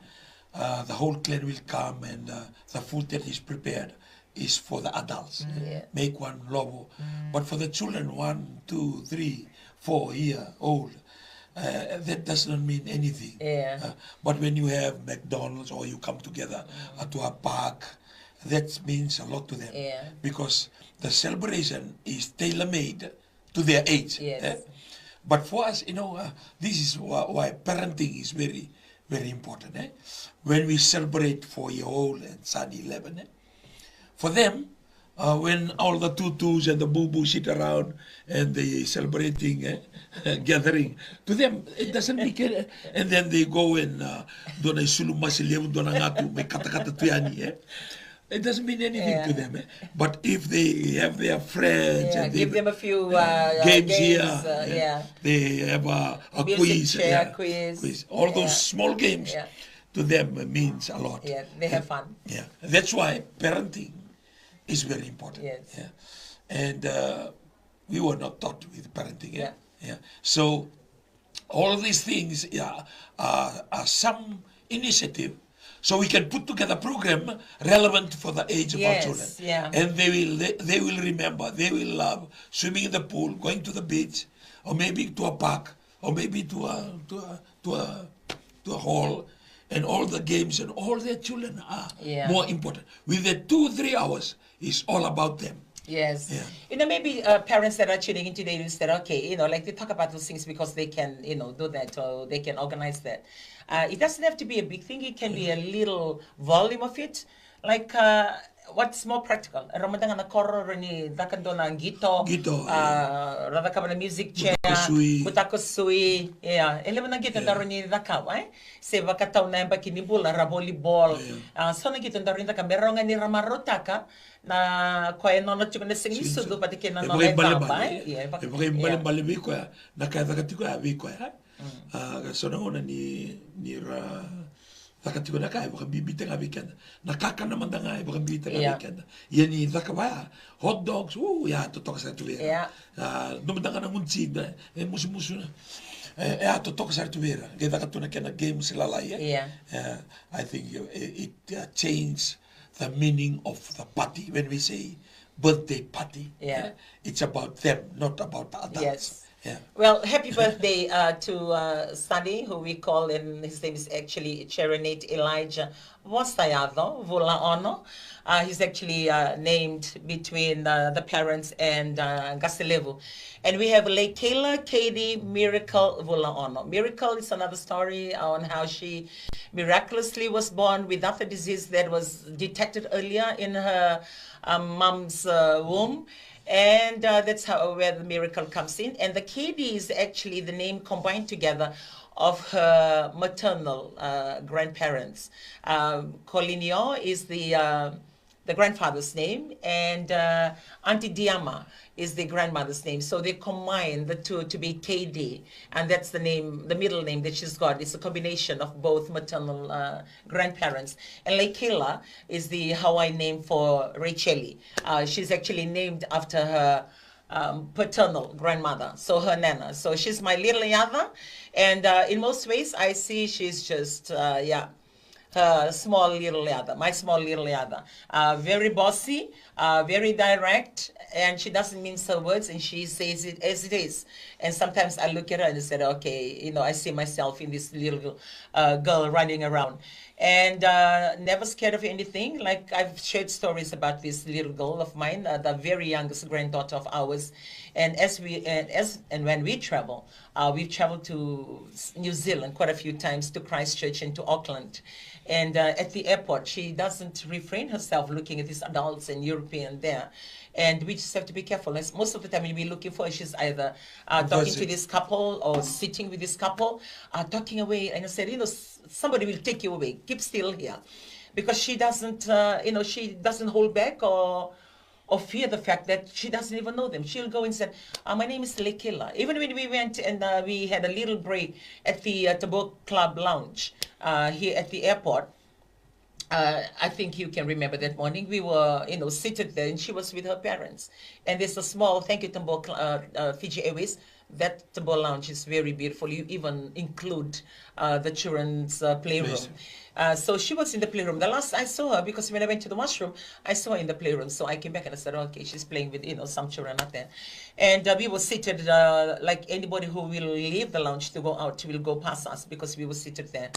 uh, the whole clan will come and, uh, the food that is prepared is for the adults. Make one lovo. But for the children, one, two, three, four year old, uh, that does not mean anything. Uh, but when you have McDonald's or you come together, uh, to a park, that means a lot to them. Because the celebration is tailor-made to their age. But for us, you know, uh, this is why, why parenting is very, very important. Eh? When we celebrate four-year-old and son eleven, eh? For them, uh, when all the tutus and the boo-boo sit around and they celebrating, eh, gathering, to them, it doesn't make it. And then they go and, uh, dua na isulu masi levu, dua na gatu, mai katakata tu yani, eh? It doesn't mean anything to them, eh? But if they have their friends and they give them a few, uh, games here, uh, yeah, they have a, a quiz, yeah, quiz, all those small games, to them, uh, means a lot. Yeah, they have fun. Yeah, that's why parenting is very important. Yes. Yeah. And, uh, we were not taught with parenting, eh? Yeah. Yeah. So all of these things, yeah, are, are some initiative, so we can put together a program relevant for the age of our children. Yes, yeah. And they will, they, they will remember, they will love swimming in the pool, going to the beach, or maybe to a park, or maybe to a, to a, to a, to a hall, and all the games and all their children are more important. With the two, three hours, it's all about them. Yes. Yeah. You know, maybe, uh, parents that are tuning in today will say, okay, you know, like, they talk about those things because they can, you know, do that, or they can organize that. Uh, it doesn't have to be a big thing. It can be a little volume of it. Like, uh, what's more practical? Era mada ga na koro, ra ni caka dua na qito. Qito, uh, yeah. Ra cakava na music chair, butako sui. Butako sui. Yeah. E levu na qito, yeah, daru ni cakava, eh? Se vakatau na yabaki ni bula, ra volleyball. Yeah. Uh, so na qito daru ni cakava, me rawa ga ni ra marautaka na koya e nona tiko na siga ni sucu vata kei na nona e caba, eh? Ia, e vakaibalebale vei koya na ka e caka tiko ya vei koya. A, ka so na gauna ni, ni ra caka tiko na ka e vakabibitaka ga vei keda. Na kakana mada ga e vakabibitaka ga vei keda. Ia ni caka vaya, hot dogs, u, ya totoka sara tu vei ira. A, dua mada ga na gunu tsi da, e musumusu na. E, ya totoka sara tu vei ira. Qai caka tu na kena games lalai, e? Yeah. E, I think, e, it, uh, changed the meaning of the party. When we say birthday party, yeah, eh, it's about them, not about the adults. Yes. Yeah. Well, happy birthday, uh, to, uh, Sunny, who we call, and his name is actually Cherenate Elijah Vosayaco Vulaono. Uh, he's actually, uh, named between, uh, the parents and, uh, Qase Levu. And we have Leikela Katie Miracle Vulaono. Miracle is another story on how she miraculously was born without the disease that was detected earlier in her, um, mom's, uh, womb. And, uh, that's how, where the miracle comes in. And the Katie is actually the name combined together of her maternal, uh, grandparents. Um, Colinio is the, uh, the grandfather's name, and, uh, Auntie Diama is the grandmother's name. So they combine the two to be K D, and that's the name, the middle name that she's got. It's a combination of both maternal, uh, grandparents. And Leikela is the Hawaiian name for Racheli. Uh, she's actually named after her, um, paternal grandmother, so her nana. So she's my little yaca, and, uh, in most ways, I see she's just, uh, yeah, her small little yaca, my small little yaca. Uh, very bossy, uh, very direct, and she doesn't mince her words, and she says it as it is. And sometimes I look at her and I said, okay, you know, I see myself in this little, uh, girl running around. And, uh, never scared of anything. Like, I've shared stories about this little girl of mine, uh, the very youngest granddaughter of ours. And as we, and as, and when we travel, uh, we've traveled to s-, New Zealand quite a few times, to Christchurch and to Auckland. And, uh, at the airport, she doesn't refrain herself looking at these adults and European there. And we just have to be careful. As most of the time when we're looking for her, she's either, uh, talking to this couple or sitting with this couple, uh, talking away. And I said, you know, s-, somebody will take you away. Keep still here. Because she doesn't, uh, you know, she doesn't hold back or, or fear the fact that she doesn't even know them. She'll go and say, uh, my name is Lekila. Even when we went and, uh, we had a little break at the, uh, Tabor Club Lounge, uh, here at the airport, uh, I think you can remember that morning. We were, you know, seated there, and she was with her parents. And there's a small, thank you, Tabor Cl-, uh, uh, Fiji Airways. That Tabor Lounge is very beautiful. You even include, uh, the children's, uh, playroom. Uh, so she was in the playroom. The last I saw her, because when I went to the washroom, I saw her in the playroom. So I came back and I said, okay, she's playing with, you know, some children out there. And, uh, we were seated, uh, like anybody who will leave the lounge to go out will go past us, because we were seated there.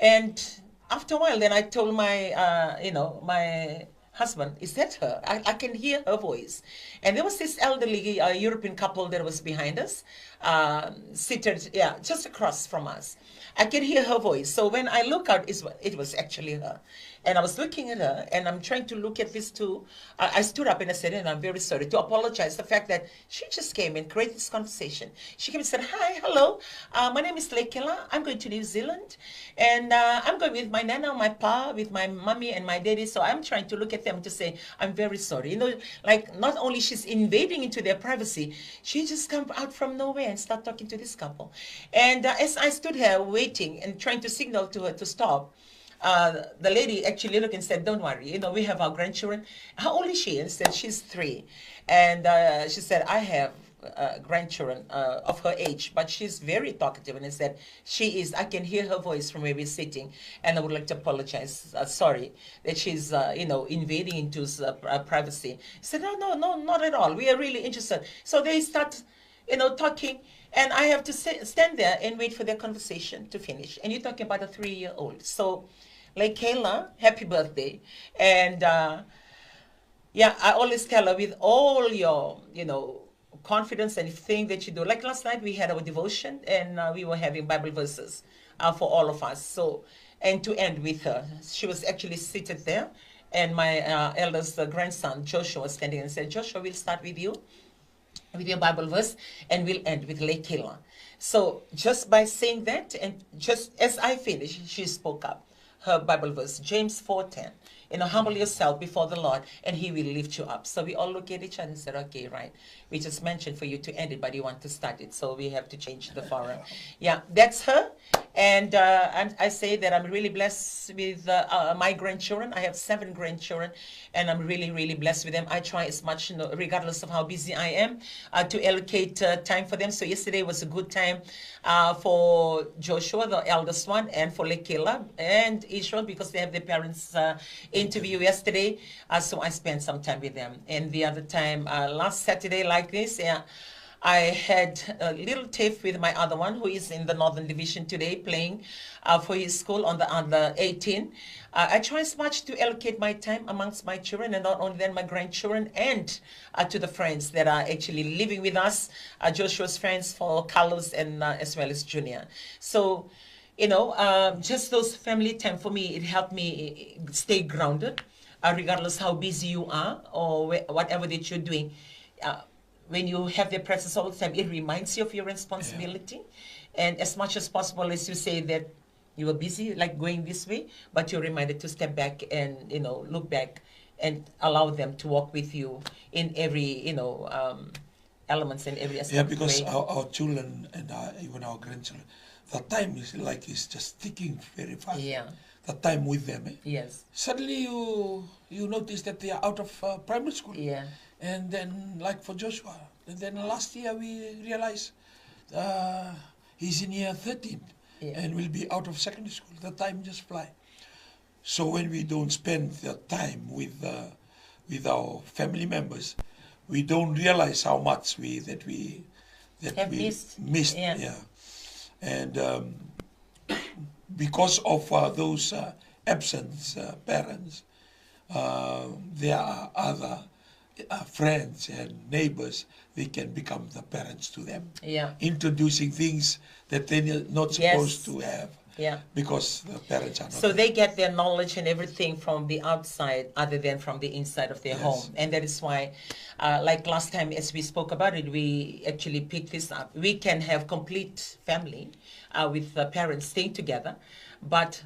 And after a while, then I told my, uh, you know, my husband, is that her? I, I can hear her voice. And there was this elderly, uh, European couple that was behind us. um, seated, yeah, just across from us. I can hear her voice. So when I look out, it's, it was actually her. And I was looking at her, and I'm trying to look at these two. I, I stood up and I said, "And I'm very sorry," to apologize the fact that she just came and created this conversation. She came and said, "Hi, hello. Uh, my name is Lekela. I'm going to New Zealand. And uh, I'm going with my nana, my pa, with my mommy and my daddy. So I'm trying to look at them to say, I'm very sorry." You know, like, not only she's invading into their privacy, she just come out from nowhere and start talking to this couple. And uh, as I stood here waiting and trying to signal to her to stop, uh, the lady actually looked and said, "Don't worry, you know, we have our grandchildren." "How old is she?" And said, "She's three." And uh, she said, "I have uh, grandchildren uh, of her age, but she's very talkative." And I said, "She is, I can hear her voice from where we're sitting, and I would like to apologize. Uh, sorry that she's, uh, you know, invading into uh, pri- uh, privacy." He said, "No, no, no, not at all. We are really interested." So they start, you know, talking, and I have to sit, stand there and wait for their conversation to finish. And you're talking about a three-year-old. So, like, Kayla, happy birthday. And uh, yeah, I always tell her, with all your, you know, confidence and thing that you do. Like last night, we had our devotion, and uh, we were having Bible verses uh, for all of us. So, and to end with her, she was actually seated there, and my uh, eldest uh, grandson Joshua was standing and said, "Joshua, we'll start with you, with your Bible verse, and we'll end with Lekila." So just by saying that, and just as I finished, she spoke up her Bible verse, James four ten. You know, humble yourself before the Lord, and He will lift you up. So we all look at each other and said, "Okay, right. We just mentioned for you to end it, but you want to start it, so we have to change the forum." Yeah, that's her. And uh, I'm, I say that I'm really blessed with uh, uh, my grandchildren. I have seven grandchildren, and I'm really, really blessed with them. I try as much, you know, regardless of how busy I am, uh, to allocate uh, time for them. So yesterday was a good time uh, for Joshua, the eldest one, and for Lekila and Israel, because they have their parents' uh, interview yesterday. Uh, so I spent some time with them. And the other time, uh, last Saturday, like this, yeah, I had a little tiff with my other one, who is in the Northern Division today, playing uh, for his school on the under eighteen. Uh, I try as much to allocate my time amongst my children, and not only then my grandchildren, and uh, to the friends that are actually living with us, uh, Joshua's friends, for Carlos, and uh, as well as Junior. So, you know, um, just those family time for me, it helped me eh, stay grounded, uh, regardless how busy you are or whe- whatever that you're doing. Uh, when you have their presence all the time, it reminds you of your responsibility. And as much as possible, as you say that you were busy, like, going this way, but you're reminded to step back and, you know, look back and allow them to walk with you in every, you know, um, elements and every aspect. Yeah, because our, our children and uh, even our grandchildren, the time is like is just ticking very fast. Yeah. The time with them. Eh? Yes. Suddenly you you notice that they are out of uh, primary school. Yeah. And then, like, for Joshua, and then last year we realized uh, he's in year thirteen. Yeah. And will be out of secondary school. The time just fly. So when we don't spend the time with uh, with our family members, we don't realize how much we that we that have we missed. Missed. Yeah. Yeah. And um, because of uh, those uh, absent uh, parents, uh, there are other uh, friends and neighbors, they can become the parents to them. Yeah. Introducing things that they're not supposed to have. Yeah. Because the parents are not. So they get their knowledge and everything from the outside other than from the inside of their home. And that is why, uh, like last time as we spoke about it, we actually picked this up. We can have complete family uh, with the parents staying together, but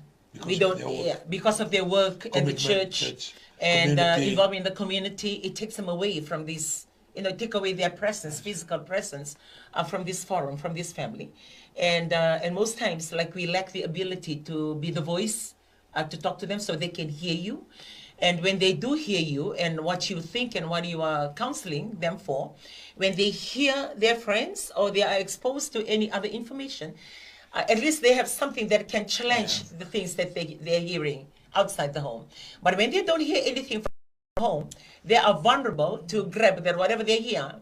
we don't, yeah, because of their work and the church and uh, involving the community, it takes them away from this, you know, take away their presence, physical presence uh, from this forum, from this family. And uh, and most times, like, we lack the ability to be the voice uh, to talk to them so they can hear you. And when they do hear you and what you think and what you are counseling them for, when they hear their friends or they are exposed to any other information, uh, at least they have something that can challenge the things that they, they're hearing outside the home. But when they don't hear anything from home, they are vulnerable to grab that whatever they hear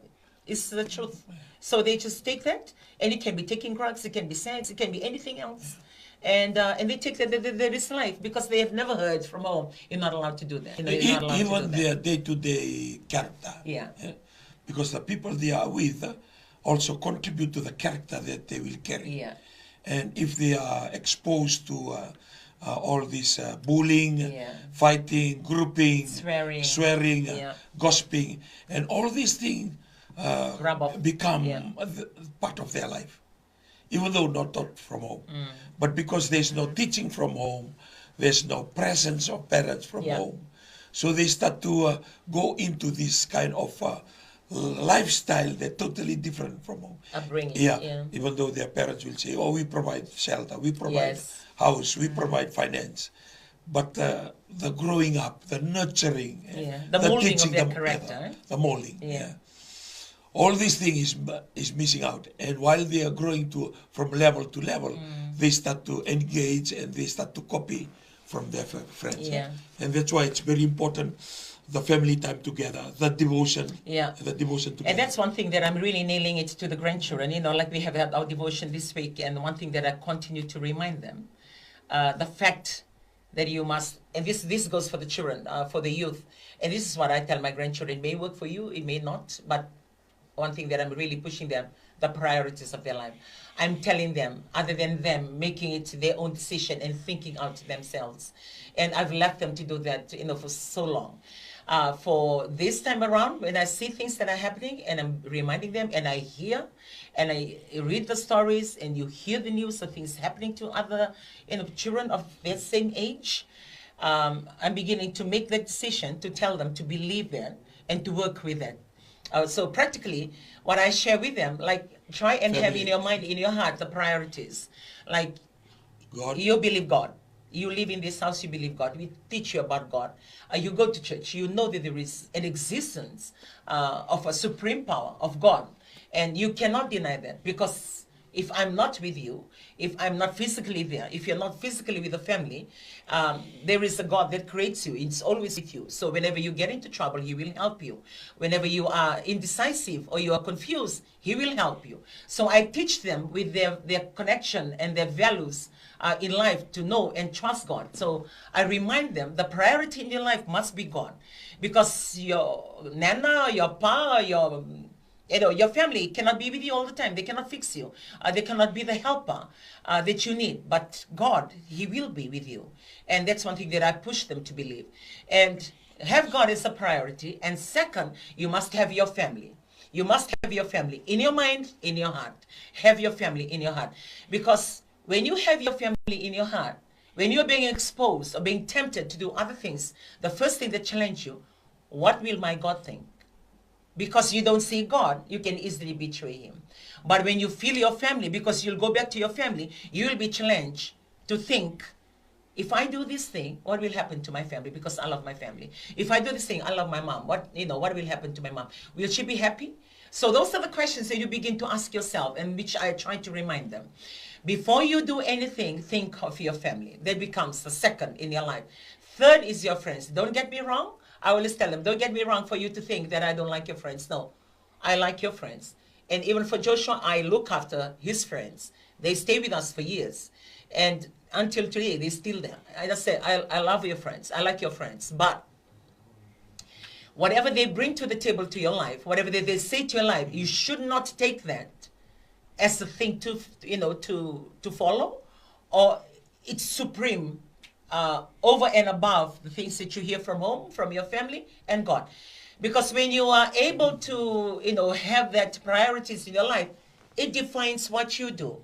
is the truth. So they just take that, and it can be taking drugs, it can be sex, it can be anything else. And uh, and they take that, that, that, that is life because they have never heard from home. You're not allowed to do that. You know, you're not allowed to do that. Even their day-to-day character. Yeah. Because the people they are with, uh, also contribute to the character that they will carry. Yeah. And if they are exposed to uh, uh, all this uh, bullying, yeah, fighting, grouping, swearing, swearing, uh, yeah, gossiping, and all these things uh, become, yeah, uh, the, part of their life, even though not taught from home. Mm. But because there's no teaching from home, there's no presence of parents from, yeah, home, so they start to uh, go into this kind of uh, lifestyle that totally different from home. Upbringing, yeah, yeah. Even though their parents will say, "Oh, we provide shelter, we provide, yes, house, we, mm, provide finance," but uh, the growing up, the nurturing, yeah, the, the molding teaching, of their the, character, yeah, eh? The molding, yeah, yeah. All this thing is is missing out, and while they are growing to from level to level, mm, they start to engage and they start to copy from their fr- friends. Yeah. And that's why it's very important, the family time together, the devotion, yeah, the devotion together. And that's one thing that I'm really nailing it to the grandchildren. You know, like, we have had our devotion this week, and one thing that I continue to remind them, uh, the fact that you must, and this this goes for the children, uh, for the youth, and this is what I tell my grandchildren. It may work for you, it may not, but one thing that I'm really pushing them, the priorities of their life. I'm telling them, other than them making it their own decision and thinking out themselves. And I've left them to do that, you know, for so long. Uh, for this time around, when I see things that are happening and I'm reminding them and I hear and I read the stories and you hear the news of things happening to other, you know, children of their same age, um, I'm beginning to make the decision to tell them to believe that and to work with that. Uh, so practically, what I share with them, like, try and have in your mind, in your heart, the priorities. Like, God. You believe God. You live in this house, you believe God. We teach you about God. Uh, you go to church, you know that there is an existence uh, of a supreme power of God. And you cannot deny that, because if I'm not with you, if I'm not physically there, if you're not physically with the family, um, there is a God that creates you. It's always with you. So whenever you get into trouble, He will help you. Whenever you are indecisive or you are confused, He will help you. So I teach them with their, their connection and their values uh, in life to know and trust God. So I remind them the priority in your life must be God. Because your nana, your pa, your you know, your family cannot be with you all the time. They cannot fix you. Uh, they cannot be the helper uh, that you need. But God, He will be with you. And that's one thing that I push them to believe. And have God as a priority. And second, you must have your family. You must have your family in your mind, in your heart. Have your family in your heart. Because when you have your family in your heart, when you're being exposed or being tempted to do other things, the first thing that challenge you, what will my God think? Because you don't see God, you can easily betray Him. But when you feel your family, because you'll go back to your family, you will be challenged to think, if I do this thing, what will happen to my family? Because I love my family. If I do this thing, I love my mom. What, you know, what will happen to my mom? Will she be happy? So those are the questions that you begin to ask yourself, and which I try to remind them. Before you do anything, think of your family. That becomes the second in your life. Third is your friends. Don't get me wrong. I always tell them, don't get me wrong for you to think that I don't like your friends. No, I like your friends. And even for Joshua, I look after his friends. They stay with us for years. And until today, they're still there. I just say, I, I love your friends. I like your friends. But whatever they bring to the table to your life, whatever they, they say to your life, you should not take that as a thing to, you know, to, to follow, or it's supreme uh, over and above the things that you hear from home, from your family, and God. Because when you are able to, you know, have that priorities in your life, it defines what you do.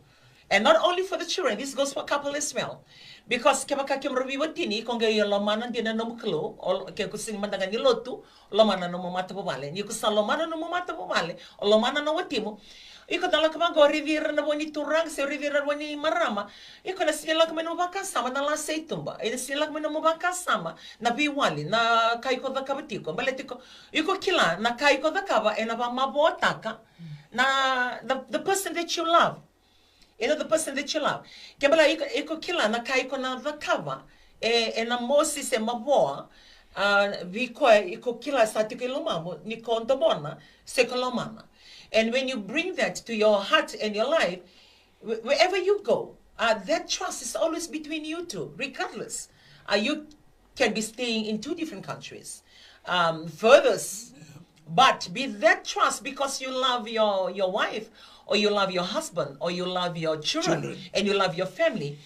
And not only for the children, this goes for couple as well. Because kevaka keimami veiwatini, iko qai lomana dina na nomu Kalou, o ke ko sega mada ga ni lotu, lomana nomu matavuvale. Ni ko sa lomana nomu matavuvale, o lomana na watimu. Iko na lako vaqo, raici ira na vua ni turaga se raici ira na vua ni marama. Iko na sega ni lako mai nomu vakasama na lasa i tuba. Ena sega ni lako mai nomu vakasama na veiwali, na ka iko cakava tiko. Baleta iko, iko kila na ka iko cakava ena vamavoataka na the, the person that you love. You know, the person that you love. Ke bala iko, iko kila na ka iko na cakava e, ena mosi se mavoa, uh, vei koya iko kila sa tiko i lomamu ni ko domona se ko lomana. And when you bring that to your heart and your life, wh- wherever you go, uh, that trust is always between you two, regardless. Uh, you can be staying in two different countries. Um, furthest But with that trust, because you love your, your wife, or you love your husband, or you love your children, children, and you love your family,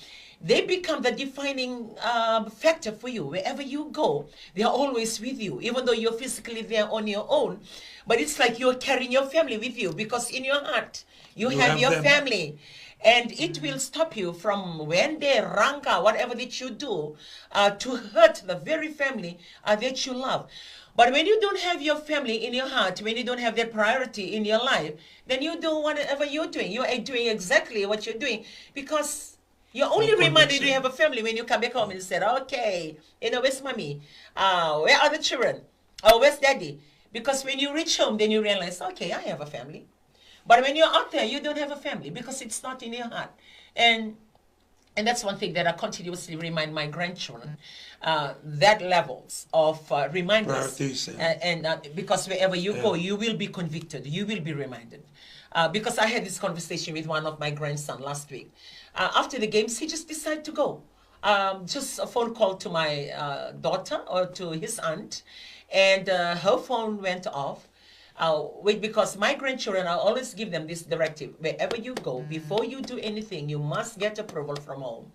they become the defining uh, factor for you. Wherever you go, they are always with you, even though you're physically there on your own. But it's like you're carrying your family with you, because in your heart, you, you have, have your them. Family. And it will stop you from when they ranga, whatever that you do, uh, to hurt the very family uh, that you love. But when you don't have your family in your heart, when you don't have that priority in your life, then you do whatever you're doing. You are doing exactly what you're doing because you're only reminded you have a family when you come back home and you said, "Okay, you know, where's mommy? Uh, where are the children? Oh, where's daddy?" Because when you reach home, then you realize, "Okay, I have a family." But when you're out there, you don't have a family because it's not in your heart. And and that's one thing that I continuously remind my grandchildren, uh, that levels of uh, reminders. Priorities, yeah. And, and uh, because wherever you go, yeah, you will be convicted, you will be reminded. Uh, because I had this conversation with one of my grandson last week. Uh, after the games, he just decided to go. Um, just a phone call to my uh, daughter or to his aunt, and uh, her phone went off. Uh, wait, because my grandchildren, I always give them this directive. Wherever you go, before you do anything, you must get approval from home.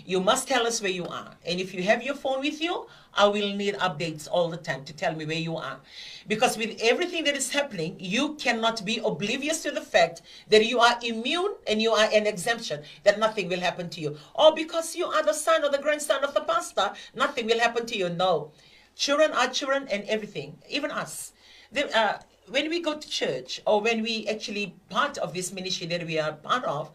You must tell us where you are. And if you have your phone with you, I will need updates all the time to tell me where you are. Because with everything that is happening, you cannot be oblivious to the fact that you are immune and you are an exemption, that nothing will happen to you. Or because you are the son or the grandson of the pastor, nothing will happen to you. No. Children are children and everything, even us. The, uh, when we go to church or when we actually part of this ministry that we are part of,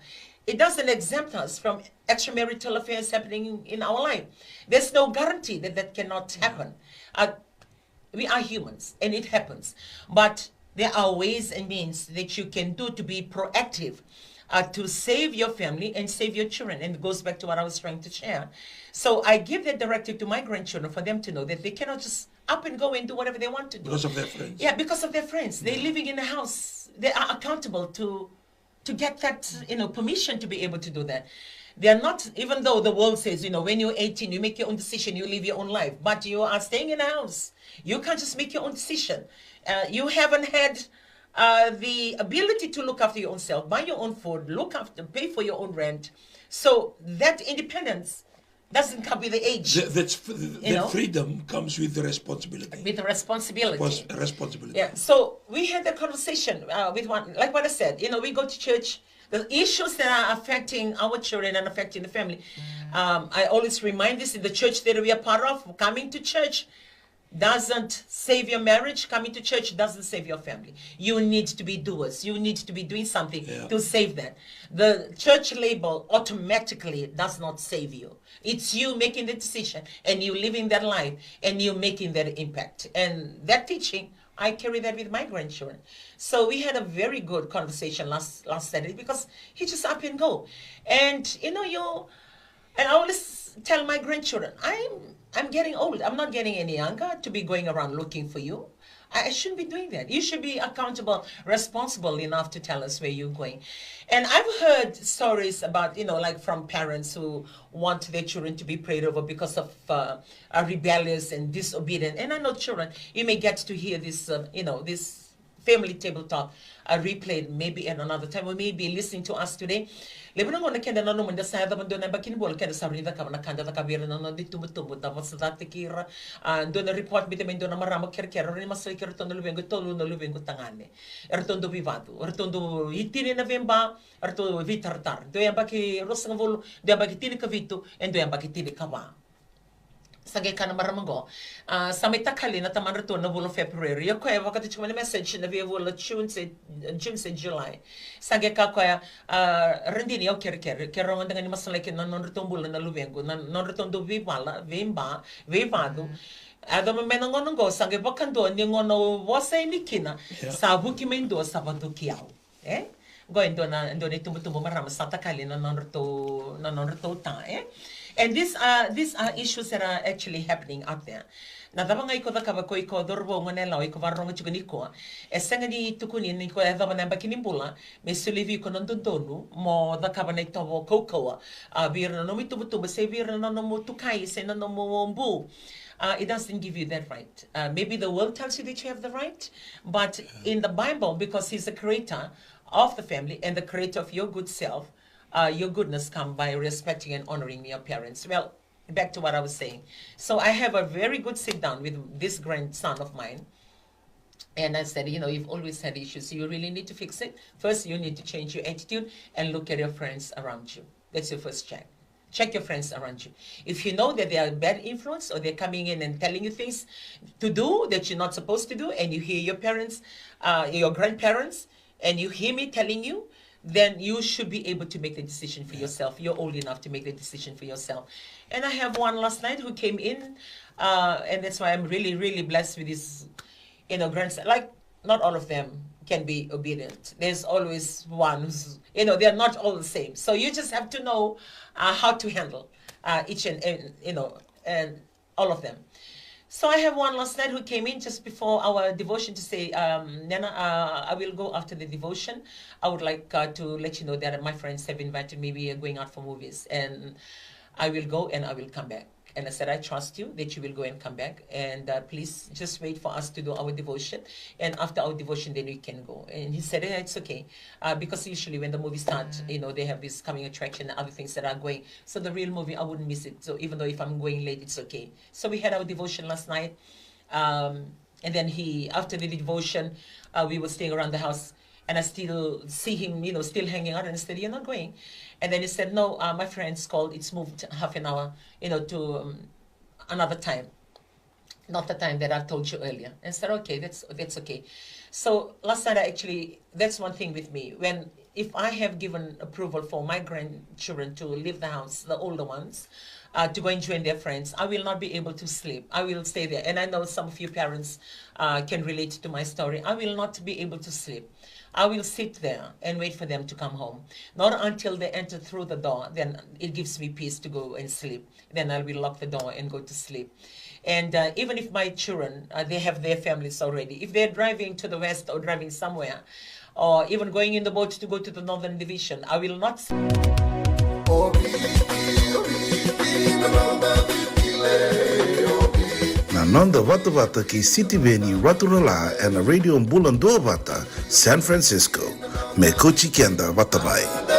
it doesn't exempt us from extramarital affairs happening in our life. There's no guarantee that that cannot happen. Uh, we are humans and it happens. But there are ways and means that you can do to be proactive, uh, to save your family and save your children. And it goes back to what I was trying to share. So I give that directive to my grandchildren for them to know that they cannot just up and go and do whatever they want to do. Because of their friends. Yeah, because of their friends. They're living in a house. They are accountable to to get that, you know, permission to be able to do that. They are not, even though the world says, you know, when you're eighteen, you make your own decision, you live your own life, but you are staying in a house. You can't just make your own decision. Uh, you haven't had uh, the ability to look after your own self, buy your own food, look after, pay for your own rent. So that independence doesn't come with the age. Th- that's f- th- you that know? Freedom comes with the responsibility. With the responsibility. Respons- responsibility. Yeah. So we had a conversation uh, with one, like what I said. You know, we go to church. The issues that are affecting our children and affecting the family. Um, I always remind this in the church that we are part of. Coming to church doesn't save your marriage. Coming to church doesn't save your family. You need to be doers. You need to be doing something yeah. to save that. The church label automatically does not save you. It's you making the decision and you living that life and you making that impact. And that teaching, I carry that with my grandchildren. So we had a very good conversation last last Saturday because he just up and go. And you know, you and I always tell my grandchildren, I'm I'm getting old. I'm not getting any younger to be going around looking for you. I, I shouldn't be doing that. You should be accountable, responsible enough to tell us where you're going. And I've heard stories about, you know, like from parents who want their children to be prayed over because of uh, are rebellious and disobedient. And I know children, you may get to hear this, uh, you know, this family table talk uh, replayed maybe at another time, or maybe listening to us today. Levu na gauna keda nanuma ni da sa yacova dua na yabaki ni bula keda sa rawa ni cakava na ka da cakava vei ira na noda itubutubu, da vosacataki ira. A dua na report biuta mai dua na marama kerekere, rawa ni masulaki iratou na luvequ e tolu na luvequ tagane. Eratou dau veivacu, eratou dau itini na veiba, eratou veitaratara. Dua yabaki ruasagavulu, dua yabaki tinikavitu, e dua yabaki tinikava. Sa qai kaya na marama qo, a, sa mai takali na tamadratou na vula o February. Ia koya e vakatau tiko mai na message na via vula June se, June se July. Sa qai kaya koya, a, Radini, au kerekere, keirau mada ga ni masulaki na nodratou bula na luvequ, na nodratou dau veivala, veiba, veivacu. A yacova mai na gauna qo, sa qai vakadua ni gauna au vosa yani kina, sa vuki mai dua sa vacuki au. E? Qo e dua na, dua na itubutubu marama sa takali na nodratou, na nodratou ta, e? And these are, these are issues that are actually happening out there. Na cava ga iko cakava, ko iko cauravou, goneyalewa, iko vakarorogo tiko nikua. E sega ni tukuni ni ko yacova na yabaki ni bula me solia vei iko na dodonu mo cakava na itovo kaukauwa, a, vei ira na nomu itubutubu, se vei ira na nomu tukai, se na nomu bu. uh, it doesn't give you that right. Uh, maybe the world tells you that you have the right, but in the Bible, because He's the creator of the family and the creator of your good self, uh, your goodness come by respecting and honoring your parents. Well, back to what I was saying. So I have a very good sit down with this grandson of mine. And I said, you know, you've always had issues. You really need to fix it. First, you need to change your attitude and look at your friends around you. That's your first check. Check your friends around you. If you know that they are bad influence or they're coming in and telling you things to do that you're not supposed to do, and you hear your parents, uh, your grandparents, and you hear me telling you, then you should be able to make the decision for yourself. You're old enough to make the decision for yourself. And I have one last night who came in, uh, and that's why I'm really, really blessed with this, you know, grandson. Like, not all of them can be obedient. There's always one who's, you know, they're not all the same. So you just have to know, uh, how to handle, uh, each and, and, you know, and all of them. So I have one last night who came in just before our devotion to say, um, Nena, uh, I will go after the devotion. I would like, uh, to let you know that my friends have invited me. We are going out for movies, and I will go and I will come back. And I said, I trust you that you will go and come back. And, uh, please just wait for us to do our devotion. And after our devotion, then we can go. And he said, yeah, it's okay. Uh, because usually when the movies start, you know, they have this coming attraction and other things that are going. So the real movie, I wouldn't miss it. So even though if I'm going late, it's okay. So we had our devotion last night. Um, and then he, after the devotion, uh, we were staying around the house. And I still see him, you know, still hanging out. And I said, you're not going. And then he said, no, uh, my friends called. It's moved half an hour, you know, to, um, another time, not the time that I told you earlier. And I said, okay, that's, that's okay. So last night, I actually, that's one thing with me. When, if I have given approval for my grandchildren to leave the house, the older ones, uh, to go and join their friends, I will not be able to sleep. I will stay there. And I know some of you parents, uh, can relate to my story. I will not be able to sleep. I will sit there and wait for them to come home. Not until they enter through the door, then it gives me peace to go and sleep. Then I will lock the door and go to sleep. And, uh, even if my children, uh, they have their families already, if they're driving to the west or driving somewhere, or even going in the boat to go to the Northern Division, I will not. Na noda vatavata kei Sitiveni Raturala ena Radio Bula Duavata, San Francisco. Me kauti keda vata mai.